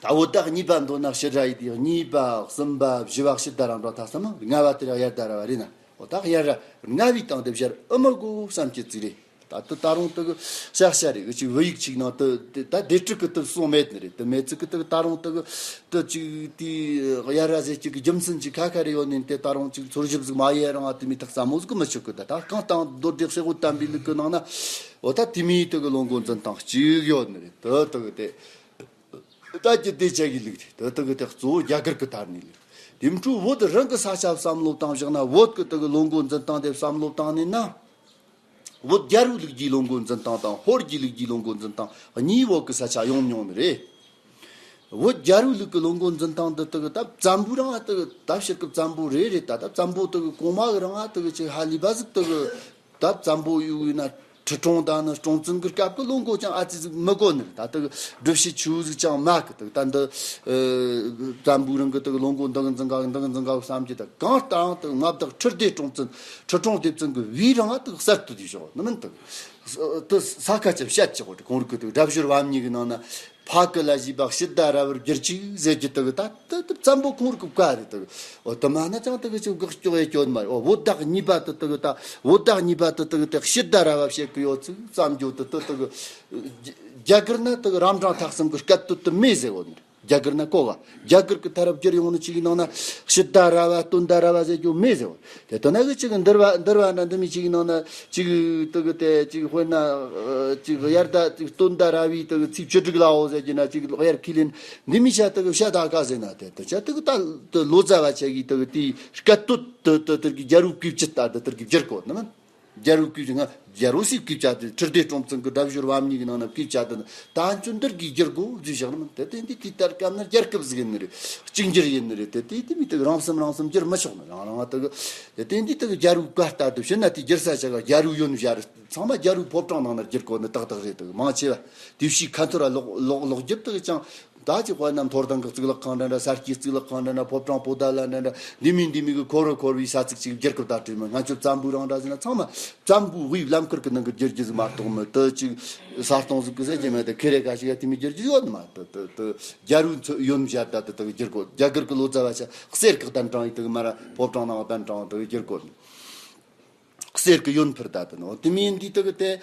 ད་འོ་ད་གཉིས་པ་མདོར་ན་ཕྱི་དགྲ་ཡི་དེ་གཉིས་པ་གསུམ་པ་བཞི་པ་ཕྱི་ཟླ་ར་འདྲ་ད་བསམ་ན་ལྔ་བ་དེ་ར་དབྱར་ཟླ་ར་བ་རེད་ན་འོ་ད་དབྱར་ར་ལྔ་བའི་སྟེང་དེ་བཞར་ཨེ་མི་དགོ་བསམ་གྱི་ཟིག་རེད། ད་ལྟ་ད་རུང་དུ་ཤ་ཤ་རེ་གི་ཅིག་བོད་ཡིག་ཅིག་ནང་དུ་ད་སྡེ་ཁྲིད་གི་དུ་གསུངས་མེད་ནི་རེད། དུ་མེད་ཚིག་གི་དུ་ད་རུང་དུ་དུ་ཅིག་དེ་དབྱར་ར་ཟེར་ཅིག་གི་རྒྱུ་མཚན་ཅིག་ཁ་ཁ་རེ་ཡོད་ནི་དེ་ད་རུང་ཅིག་ཚོར་ཞིབ་ཟིག་མ་ཡེ་རང་ཨ་དེ་མི་ཐག་ས་མོ་ཟིག་གི་མི་ཆོག་གི། ད་ད་གང་དང་མདོ་སྡེ་གསལ་བོ་བསྟན་པའི་ལུགས་གི་ནང་ན་འོ་ད་དེ་མིའི་དུ་གི་ལོ་འགོ་འཛིན་སྟངས་གཅིག་ཡོད་ནི་རེད། དུ་དུ་གི་དེ་ད་ཀྱི་དེ་ཆ་གི་ལུགས་རེད། དུ་དུ་གི་དེ་གཙོ་བོ་རྒྱ་གར་གི་དར་ནི་ལུགས་དེ་འཕྲུ་བོད་རང་གི་ས་ཆ་བསམ་བློ་བཏང་བཞག་ན་བོད་གི་དུ་གི་ལོ་འགོ་འཛིན་སྟངས་དེ་བསམ་བློ་བཏང་ནི་ན། བོད་རྒྱལ་པོའི་ལུགས་ཀྱི་ལོ་འགོ་འཛིན་སྟངས་དང་ཧོར་གྱི་ལུགས་ཀྱི་ལོ་འགོ་འཛིན་སྟངས་གཉིས་བོད་ཀྱི་ས་ཆ་ཡོང་མྱོང་ནི་རེད། བོད་རྒྱལ་པོའི་ལུགས་ཀྱི་ལོ་འགོ་འཛིན་སྟངས་འདི་དག་ད་བཙན་པོའི་རིང་ང་དག་ད་ཕྱིར་གི་བཙན་པོ་རེད་རེད། ད་ད་བཙན་པོ་དག་གོང་མ་གི་རིང་ང་དག་ཅིག་ཧ་ལས་པ་ཟིག་དག་ད་བཙན་པོ་ཡོད་ཡིན་ན་ཁྲི་སྲོང་དང་ནི་སྲོང་བཙན་གི་སྐབས་ཀྱི་ལོ་འགོ་ཀྱང་ཨ་ཙི་ཟིག་མི་གོ་ནི་རེད། ད་དག་སྒྲུབ་བྱེད་ཆུ་ཟིག་ཅང་མ་གི་དག་ད་འདི་བཙན་པོའི་རིང་གི་དག་ལོ་འགོ་འདི་གི་འཛིན་ག་འདི་གི་འཛིན་ག་བསམ་གྱི་ད་གང་ལྟར་དག་མངའ་བདག་ཁྲི་ལྡེ་སྲོང་བཙན་ཁྲི་སྲོང་ལྡེ་བཙན་གི་བུའི་རིང་ང་དག་གསར་དུ་དེ་ཞོག་ནི་མིན་དག་དུ་ས་ཁ་ཅིག་བཤད་ཅིག་གོ་ཁོང་རིག་གི་དུ་སྒྲ་བཞུར་བམ་གཉིས་ཀྱི་ནང་ན་ཕ་གི་ལ་བཞི་པ་ཕྱི་ཟླ་ར་བར་བསྒྱུར་ཅིག་ཟེར་གྱི་དུ་གི་ད་དུ་དུ་བཙན་པོ་ཁོང་རིག་གི་བཀའ་རེད་དུ་གི་འོ་དུ་མ་ན་ཅང་དུ་གི་ཅིག་དགག་སྐྱོ་ཡེ་སྐྱོ་མ་རེད། འོ་བོད་ཟླ་གཉིས་པ་དུ་དུ་གི་ད་བོད་ཟླ་གཉིས་པ་དུ་དུ་གི་དུ་ཕྱི་ཟླ་ར་བ་བཤད་གི་ཡོད་ཚུལ་བསམ་རྒྱུ་དུ་དུ་དུ་གི་རྒྱ་གར་ན་དུ་གི་རབ་འབྲིང་ཐ་གསུམ་གི་སྐད་དུ་དུ་མེད་ཟེར་བོ་ནི། རྒྱ་གར་ན་གོ་བ། རྒྱ་གར་གི་ཐ་རབ་བསྒྱུར་ཡོང་ནི་ཅིག་ནང་ན་ཕྱི་ཟླ་ར་བ་སྟོན་ཟླ་ར་བ་ཟེར་རྒྱུ་མེད་ཟེར་བ། དེ་ལྟ་ན་གི་ཅིག་འདུལ་བ་འདུལ་བ་ན་འདི་མི་ཅིག་ནང་ན་ཅིག་དུ་གི་དེ་ཅིག་དཔེར་ན་ཅིག་དབྱར་ཟླ་ཅིག་སྟོན་ཟླ་ར་བའི་དུ་གི་ཚེས་བཅུ་དྲུག་ལའོ་ཟེར་གྱི་ན་ཅིག་དབྱར་ཁས་ལེན་འདི་མི་ཤ་དུ་གི་ཤ་ད་ག་ཟེར་ན་དེ་དུ་ཤ་དུ་གི་ད་དུ་ལོ་ཙཱ་བ་ཆ་གི་དུ་གི་དེའི་སྐད་དོད་དུ་དུ་དུ་གི་རྒྱལ་པོའི་བཀས་བཅད་ལྟར་དུ་དུ་གི་བསྒྱུར་གོ་ནི་མིན། རྒྱལ་པོའི་བཀས་ང་རྒྱལ་པོ་སའི་བཀས་བཅད་དེ་ཁྲི་ལྡེ་སྲོང་བཙན་གྱི་སྒྲ་བཞུར་བམ་གཉིས་ཀྱི་ནང་ན་བཀས་བཅད་དེ་ད་འཇུ་འདིར་གྱིས་བསྒྱུར་དགོས་བཟོས་བཞག་ནི་མིན། དེ་དེ་འདི་དེ་ལྟར་སྐབས་ན་རྒྱལ་ཁབ་ཟིག་ཡིན་ནི་རེད། གཅིག་འགྱུར་ཡིན་ནི་རེད། དེ་དེ་དེ་མི་དེ་རང་སེམས་རང་སེམས་བསྒྱུར་མི་ཆོག་ནི་རང་རང་དེ་གི་དེ་དེ་འདི་དེ་གི་རྒྱལ་པོའི་བཀའ་ལྟར་དུ་བྱེད་ན་དེ་བསྒྱུར་ས་ཆ་ག་རྒྱལ་པོའི་ཡོན་བཞག་ཚང་མ་རྒྱལ་པོའི་ཕོ་བྲང་ནང་ན་བསྒྱུར་དགོས་ནི་ཏག་ཏག་རེད། དེ་གི་མང་ཆེ་བ་དེ་བྱས་ཁ་ཐོར་ལོག་ལོག་ལོག་རྒྱབ་དེ་གི་ཅང་ད་ཅིག་དཔེར་ན་མཐོ་སྒང་གི་གཙུག་ལག་ཁང་འདྲ་འདྲ་ས་སྐྱའི་གཙུག་ལག་ཁང་འདྲ་འདྲ་ཕོ་བྲང་པོ་ཏཱ་ལ་འདྲ་འདྲ་འདི་མིན་འདི་མིན་གི་འཁོར་བར་འཁོར་བའི་ས་ཚིགས་ཅིག་བསྒྱུར་སྐབས་ད་བྲིས་མི་ང་ཚོ་བཙན་པོའི་རིང་འདྲ་ཟེར་ན་ཚང་མ་བཙན་པོའི་དབུའི་ལམ་ཁར་གི་ནང་གི་བསྒྱུར་རྒྱུ་ཟིག་མ་གཏོགས་མི་དུ་ཅིག་ས་སྟོང་ཟིག་གི་ཟེར་གྱི་མེད། དུ་ཁེ་རེ་ག་ཞིག་ཡ་དེ་མི་བསྒྱུར་རྒྱུ་ཡོད་མ་དུ་དུ་དུ་རྒྱལ་པོའི་ཚོ་ཡོན་བཞག་ད་དུ་དུ་བསྒྱུར་དགོས། རྒྱ་གར་གི་ལོ་ཙཱ་བ་ཆ་གསེར་གི་གདན་དྲངས་ཡི་དུ་མ་ར་ཕོ་བྲང་ནང་གདན་དྲངས་དུ་བསྒྱུར་དགོས། གསེར་གྱི་ཡོན་ཕུར་ད་དུ་ནོ་དེ་མིན་འདི་དག་དེ་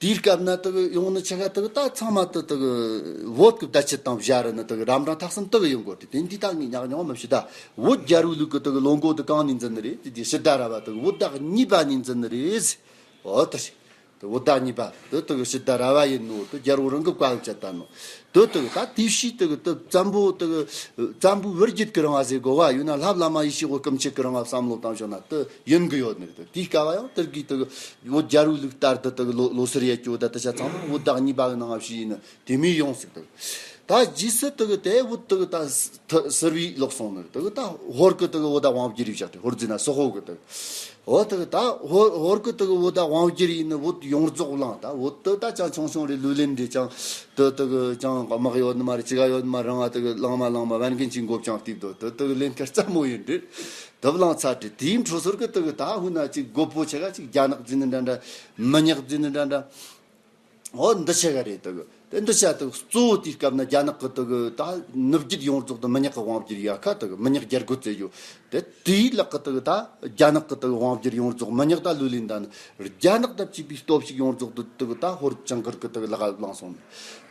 དེའི་སྐབས་ན་དག་ཡོང་ནི་ཆ་ག་དག་ད་ཚང་མ་དུ་དག་བོད་ཀྱི་བརྡ་ཆད་དང་བཞག་ར་ནི་དག་རབ་འབྲིང་ཐ་གསུམ་དག་ཡོང་དགོས་ཏེ་དེ་འདི་ད་ངས་ཉག་ཉོག་མི་ཤི་ད། བོད་རྒྱལ་པོའི་ལུགས་ཀྱི་དག་ལོ་འགོ་དུ་གང་ནས་འཛིན་ནི་རེད། དེ་དེ་ཕྱི་ཟླ་ར་བ་དག་བོད་ཟླ་གཉིས་པ་ནས་འཛིན་ནི་རེད། འོ་དེ་རེད། དེ་བོད་ཟླ་གཉིས་པ་དེ་དག་ཕྱི་ཟླ་ར་བ་ཡིན་ནོ། དེ་རྒྱལ་པོ་རང་གི་བཀའ་བཅད་ད་ནོ། དེ་དག་ད་དེ་ཕྱིས་དག་དེ་བཙན་པོ་དག་བཙན་པོའི་བུ་རྒྱུད་ཀྱི་རིང་བ་ཟེར་དགོས་བ་ཡོད་ན་ལྷབ་བླ་མ་ཡེ་ཤེས་དབང་སྐུ་མཆེད་ཀྱི་རིང་བ་བསམ་བློ་བཏང་ཤོག་ན་དེ་ཡིན་གི་ཡོད་ནི་རེད། དེ་དེའི་སྐབས་བ་ཡང་དེར་གི་དག་བོད་རྒྱལ་པོའི་ལུགས་ལྟར་དུ་དག་ལོ་ལོ་སར་ཡེ་སྐྱོ་ད་དེ་ཆ་ཚང་མ་བོད་ཟླ་གཉིས་པ་གི་ནང་བ་ཕྱིས་ཡིན་ནི་དེ་མི་ཡོང་ཟིག་དག་ད་རྗེས་སུ་དག་དེ་བོད་དག་ད་ཐ་ཟུར་བའི་ལོག་སོང་ནི་དག་ད་ཧོར་གི་དག་བོད་ཟླ་དབང་བསྒྱུར་བཞག་སྟེ་ཧོར་རྫི་ན་སོག་ཧོ་གི་དག་འོ་དག་ད་ཧོར་ཧོར་གི་དག་བོད་ཟླ་དབང་བསྒྱུར་ཡིན་ནི་བོད་ཡོངས་རྫོགས་བླངས། ད་བོད་དུ་ད་ཅང་ཆུང་ཆུང་རེ་ལུས་ལེན་རེ་ཅང་དུ་དག་ཅང་དམག་ཡོད་ནི་མ་རེད། ཅི་ག་ཡོད་ནི་མ་རང་ང་དག་བླངས་མ་བླངས་མ་བན་རྒན་གྱི་མགོ་བཅང་སྟེ་དུ་དུ་དག་ལེན་ཁར་རྩ་མོ་ཡིན་རེད། དུ་བླངས་ཚར་ཏེ་དེའི་འཕྲོ་སོར་གི་དག་ད་ཧུ་ན་ཅིག་རྒོད་པོ་ཆེ་ག་ཅིག་རྒྱ་ནག་རྫི་ནི་འདྲ་འདྲ་མི་ཉག་རྫི་ནི་འདྲ་འདྲ། འོ་འདི་ཆ་ག་རེད་དག་དེ་འདི་ཆ་དག་གཙོ་བོ་དེའི་སྐབས་ན་རྒྱ་ནག་གི་དག་ད་ནུབ་རྒྱུད་ཡོངས་རྫོགས་དུ་མི་ཉག་གི་དབང་བསྒྱུར་ཡ་ཁ་དག་མི་ཉག་རྒྱལ་རྒོད་ཙེ་ཡོད། དེ་དེའི་ལག་གི་དག་ད་རྒྱ་ནག་གི་དག་དབང་བསྒྱུར་ཡོངས་རྫོགས་མི་ཉག་ད་ལུས་ལེན་ད་ནི་རྒྱ་ནག་ད་བཅས་པའི་སྟོབས་ཤུགས་ཡོངས་རྫོགས་དུ་དག་ད་ཧོར་ཅང་གར་གི་དག་ལག་བླངས་སོང་།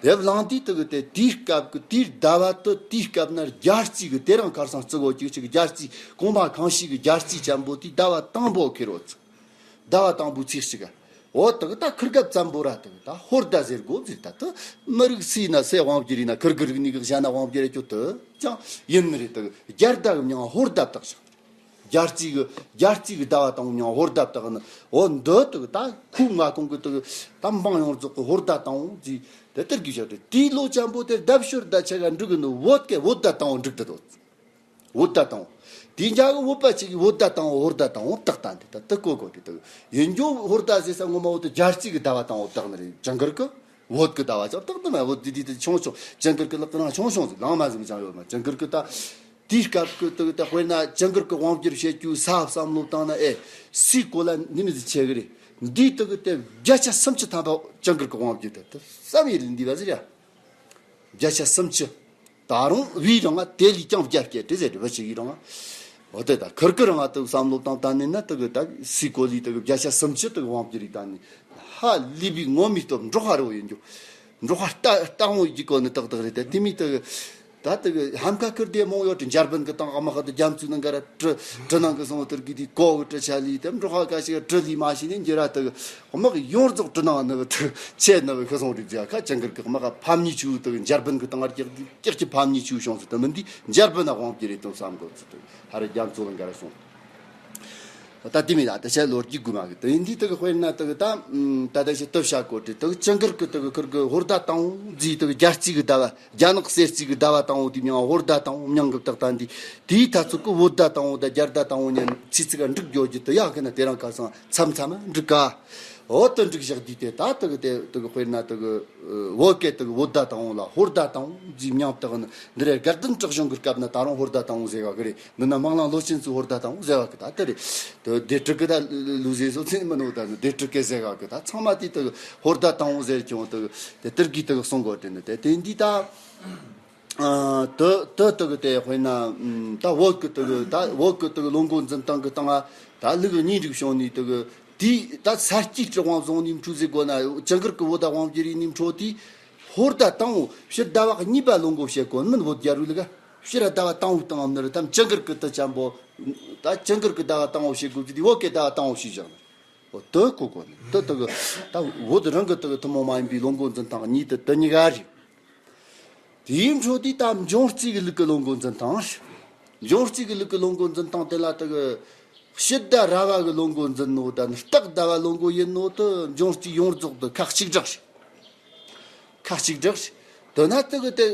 དེ་བླངས་དུས་དག་དེ་དེའི་སྐབས་གི་དེའི་ཟླ་བ་དུ་དེའི་སྐབས་ན་རྒྱལ་རྩིས་གི་དེ་རིང་ཁར་སང་བརྩི་གོ་ཅིག་ཅིག་རྒྱལ་རྩིས་གོང་མ་ཁང་ཤིས་གི་རྒྱལ་རྩིས་ཅན་པོ་དེའི་ཟླ་བ་དང་པོ་ཁེར་རོ་ཚུགས། ཟླ་བ་དང་པོའི་ཚེས་གཅིག་ག་འོ་དག་ད་ཁིར་ག་བཙན་པོ་ར་དག་ད་ཧོར་ཟླ་ཟེར་དགོ་ཟེར། ད་དུ་མི་རིགས་སུ་ཡིན་ན་སུ་དབང་བསྒྱུར་ཡིན་ན། ཁིར་གི་རིག་གནས་གི་གཞན་ན་དབང་བསྒྱུར་རེ་ཁྱོད་དུ་ཅང་ཡིན་ནི་རེད། དག་རྒྱལ་ཟླ་གི་མྱིང་ང་ཧོར་ཟླ་བཏགས་ཤག་རྒྱལ་རྩིས་གི་རྒྱལ་རྩིས་གི་ཟླ་བ་དང་པོ་མྱིང་ང་ཧོར་ཟླ་བཏགས་ནི། འོ་འདི་དག་ད་ཁུ་ང་ཁོང་གི་དག་ད་འབངས་ཡོངས་རྫོགས་གི་ཧོར་ཟླ་དང་པོ་ཟེར་དེ་དེར་གི་བཞག་རེད། དེའི་ལོ་ཆེན་པོ་དེར་ཟླ་བཤོལ་ཟླ་ཆ་ག་འགྲིག་གི་ནི། བོད་སྐད་བོད་ཟླ་དང་པོ་འགྲིག་དུ་དོ། བོད་ཟླ་དང་པོ། དེའི་རྒྱ་གི་བོད་པ་ཅིག་གིས་བོད་ཟླ་དང་པོ་ཧོར་ཟླ་དང་པོ་བཏགས་ད་འདི་ད་དེ་གོ་གོ་དེ་དག་ཡིན་རྒྱུ། ཧོར་ཟླ་ཟེར་ས་ངོ་མ་བོད་དུ་རྒྱལ་རྩིས་གི་ཟླ་བ་དང་པོ་བཏགས་ནི་རེད། ཇིང་གིར་གི་བོད་གི་ཟླ་བ་ཅང་བཏགས་ནི་མ། བོད་དེ་དུས་དེ་ཆུང་ཆུང་ཇིང་གིར་གི་ལག་གི་ནང་ཆུང་ཆུང་ཟིག་ལང་མ་ཟིག་ཅང་ཡོད་མ། ཇིང་གིར་གི་ད་དེའི་སྐབས་གི་དག་ད་དཔེར་ན་ཇིང་གིར་གི་དབང་བསྒྱུར་བྱེད་རྒྱུ་ས་བསམ་བློ་བཏང་ན། ཨེ་སའི་གོ་ལ་ནི་མི་ཟིག་ཆེ་གི་རེད། འདིའི་དག་གི་དེ་བརྒྱ་ཆ་སུམ་ཅུ་ཐམ་པ་ཇིང་གིར་གི་དབང་བསྒྱུར་དེ་དེ་བསམ་ཡས་ལས་འདི་བ་ཟིག་ར། བརྒྱ་ཆ་སུམ་ཅུ། ད་རུང་བའི་རང་ང་དེ་ལས་ཀྱང་བརྒྱ་བསྐྱེད་དེ་ཟེར་བ་ཞིག་ཡིན་རུང་། འོ་དེ་ད་ཁིར་ཁིར་རང་ང་དུ་བསམ་བློ་བཏང་ད་ནི་ན་དུ་གི་ད་སའི་གོ་ལའི་དུ་གི་བརྒྱ་ཆ་སུམ་ཅུ་དུ་གི་དབང་བསྒྱུར་ཡིག་ད་ནི་ཧ་ལས་པའི་ངོ་མའི་སྟོབས་འབྲོག་ཧ་རུ་ཡིན་རྒྱུ། འབྲོག་ཧ་ལྟ་ལྟ་འོང་ཡིག་གི་གོ་ནི་ཏག་ཏག་རེད། དེ་དེ་མི་དུ་གི་ད་དུ་གི་ཧམ་ཁ་ཁིར་དེ་མོང་ཡོད་དུ་འཇར་པན་གི་དང་ཨ་མ་ཁ་དུ་རྒྱ་མཚོའི་ནང་ག་ར་གྲི་གྲི་ནང་གི་སོང་དུར་གི་དེ་གོ་གི་གྲི་ཆ་ལི་དེ་འབྲོག་ཧ་ཀ་ཞིག་གྲི་ལི་མ་ཤི་ནི་འགྱུར་ར་དུ་གི་དམག་ཡོངས་རྫོགས་གྲི་ནང་ནི་ཆེ་ནི་ཤི་སོང་རིག་ཟེར་ཁ་ཅང་གིར་གི་དམག་ཕམ་ཉེས་ཆུ་དུ་འཇར་པན་གི་དང་ཀྱག་ཀྱག་ཀྱི་ཕམ་ཉེས་ཆུ་བྱུང་ཟེར་དུ་མི་འདི་འཇར་པན་ན་དབང་གི་རེད་དུ་བསམ་གོ་ཚུལ་དུ་ཧ་ར་རྒྱ་མཚོ་ལ་འགར་སོང་། ད་དེ་མིན་ད་ཆ་ལོ་རྒྱུས་དགུ་མ་གི་དུ་ཡིན་འདི་དུ་གི་དཔེར་ན་དུ་གི་ད་ད་ད་ཞི་དུ་བྱ་གོ་དྲི་དུ་གི་ཅང་གིར་གི་དུ་གི་ཁུར་གི་ཧོར་ཟླ་དང་པོ་ཟིག་དུ་གི་རྒྱལ་རྩིས་གི་ཟླ་བ། རྒྱ་ནག་གསེར་རྩིས་གི་ཟླ་བ་དང་པོ་དེ་མིང་ཧོར་ཟླ་དང་པོ་མྱང་གི་བཏགས་ད་འདི། དེའི་ཐ་ཚིག་གི་བོད་ཟླ་དང་པོ་དང་རྒྱལ་ཟླ་དང་པོ་གཉིས་ཚིག་ཚིག་ག་འགྲིག་འགྱོ་རྒྱུ་དུ་ཡག་གི་ན་དེ་རང་ཁ་སང་མཚམས་མཚམས་འགྲིག་ག་འོ་དུ་འགྲིག་བཞག་དུས་དེ་ད་དུ་གི་དེ་དུ་གི་དཔེར་ན་དུ་གི་བོད་སྐད་དུ་གི་བོད་ཟླ་དང་པོ་ལ་ཧོར་ཟླ་དང་པོ་ཟིག་མྱང་བཏགས་ནི་འདི་རེད། དགའ་ལྡན་གྲགས་གཞུང་གི་སྐབས་ན་ད་རུང་ཧོར་ཟླ་དང་པོ་ཟེར་བ་གི་རེད། འདི་ན་སྨོན་ལམ་ལོ་ཆེན་ཚོ་ཧོར་ཟླ་དང་པོ་ཟེར་བ་གི་ད་དེ་རེད། དུ་སྡེ་དྲུག་གི་ད་ལུགས་ཟེར་སོ་ཚིན་མི་ནོ་ད་ནི་སྡེ་དྲུག་གི་ཟེར་བ་གི་ད་ཚང་མ་དེ་དུ་ཧོར་ཟླ་དང་པོ་ཟེར་ཀྱང་དུ་དེ་དུར་གི་དུ་གསུང་གོ་དྲན་ནི་དེ་དེ་འདི་ད། ཨ་དུ་དུ་དུ་གི་དེ་དཔེར་ན་ཨམ་ད་བོད་གི་དུ་གི་ད་བོད་གི་དུ་གི་ལོ་འགོ་འཛིན་སྟངས་གི་སྟངས་ཨ་ད་ལུགས་གཉིས་རིགས་བྱུང་ནི་དུ་གི་དེ་ད་ས་སྐྱའི་སྲིད་དབང་བཟུང་ནི་འཕྲོ་ཟེར་དགོས་ན་ཅང་གིར་གི་བོད་ཟླ་དབང་བསྒྱུར་ཡིན་ནི་འཕྲོ་དེ་ཧོར་ཟླ་དང་པོ་ཕྱི་ཟླ་བ་གཉིས་པ་ལོ་འགོ་བྱེད་དགོས་མིན། བོད་རྒྱལ་རུ་ལུགས་ཕྱི་ར་ཟླ་བ་དང་པོ་དང་ཨམ་ནི་ར་དམ་ཅང་གིར་གི་དུ་ཅན་པོ་ད་ཅང་གིར་གི་ཟླ་བ་དང་པོ་བྱེད་དགོས་ཀྱི་དེ་བོད་སྐད་ཟླ་བ་དང་པོ་བྱེད་བཞག་ནི། འོ་དུ་གོ་གོ་ནི་དུ་དུ་གི་ད་བོད་རང་གི་དུ་གི་ཐུན་མོང་མ་ཡིན་པའི་ལོ་འགོ་འཛིན་སྟངས་གཉིས་དུ་དུ་གཉིས་ཀ་རེད། དེའི་འཕྲོ་དེ་ད་འབྱུང་རྩིས་ཀྱི་ལུགས་ཀྱི་ལོ་འགོ་འཛིན་སྟངས། འབྱུང་རྩིས་ཀྱི་ལུགས་ཀྱི་ལོ་འགོ་འཛིན་སྟངས་དེ་ལ་དུ་གི་ཕྱི་ཟླ་ར་བ་གི་ལོ་འགོ་འཛིན་ནོ་ད་ནི་སྟག་ཟླ་བ་ལོ་འགོ་ཡིན་ནོ་དུ་འབྱུང་རྩིས་ཡོངས་རྫོགས་དུ་ཁ་གཅིག་གྲགས་རེད། ཁ་གཅིག་གྲགས་རེད། དོན་ན་དུ་གི་དེ་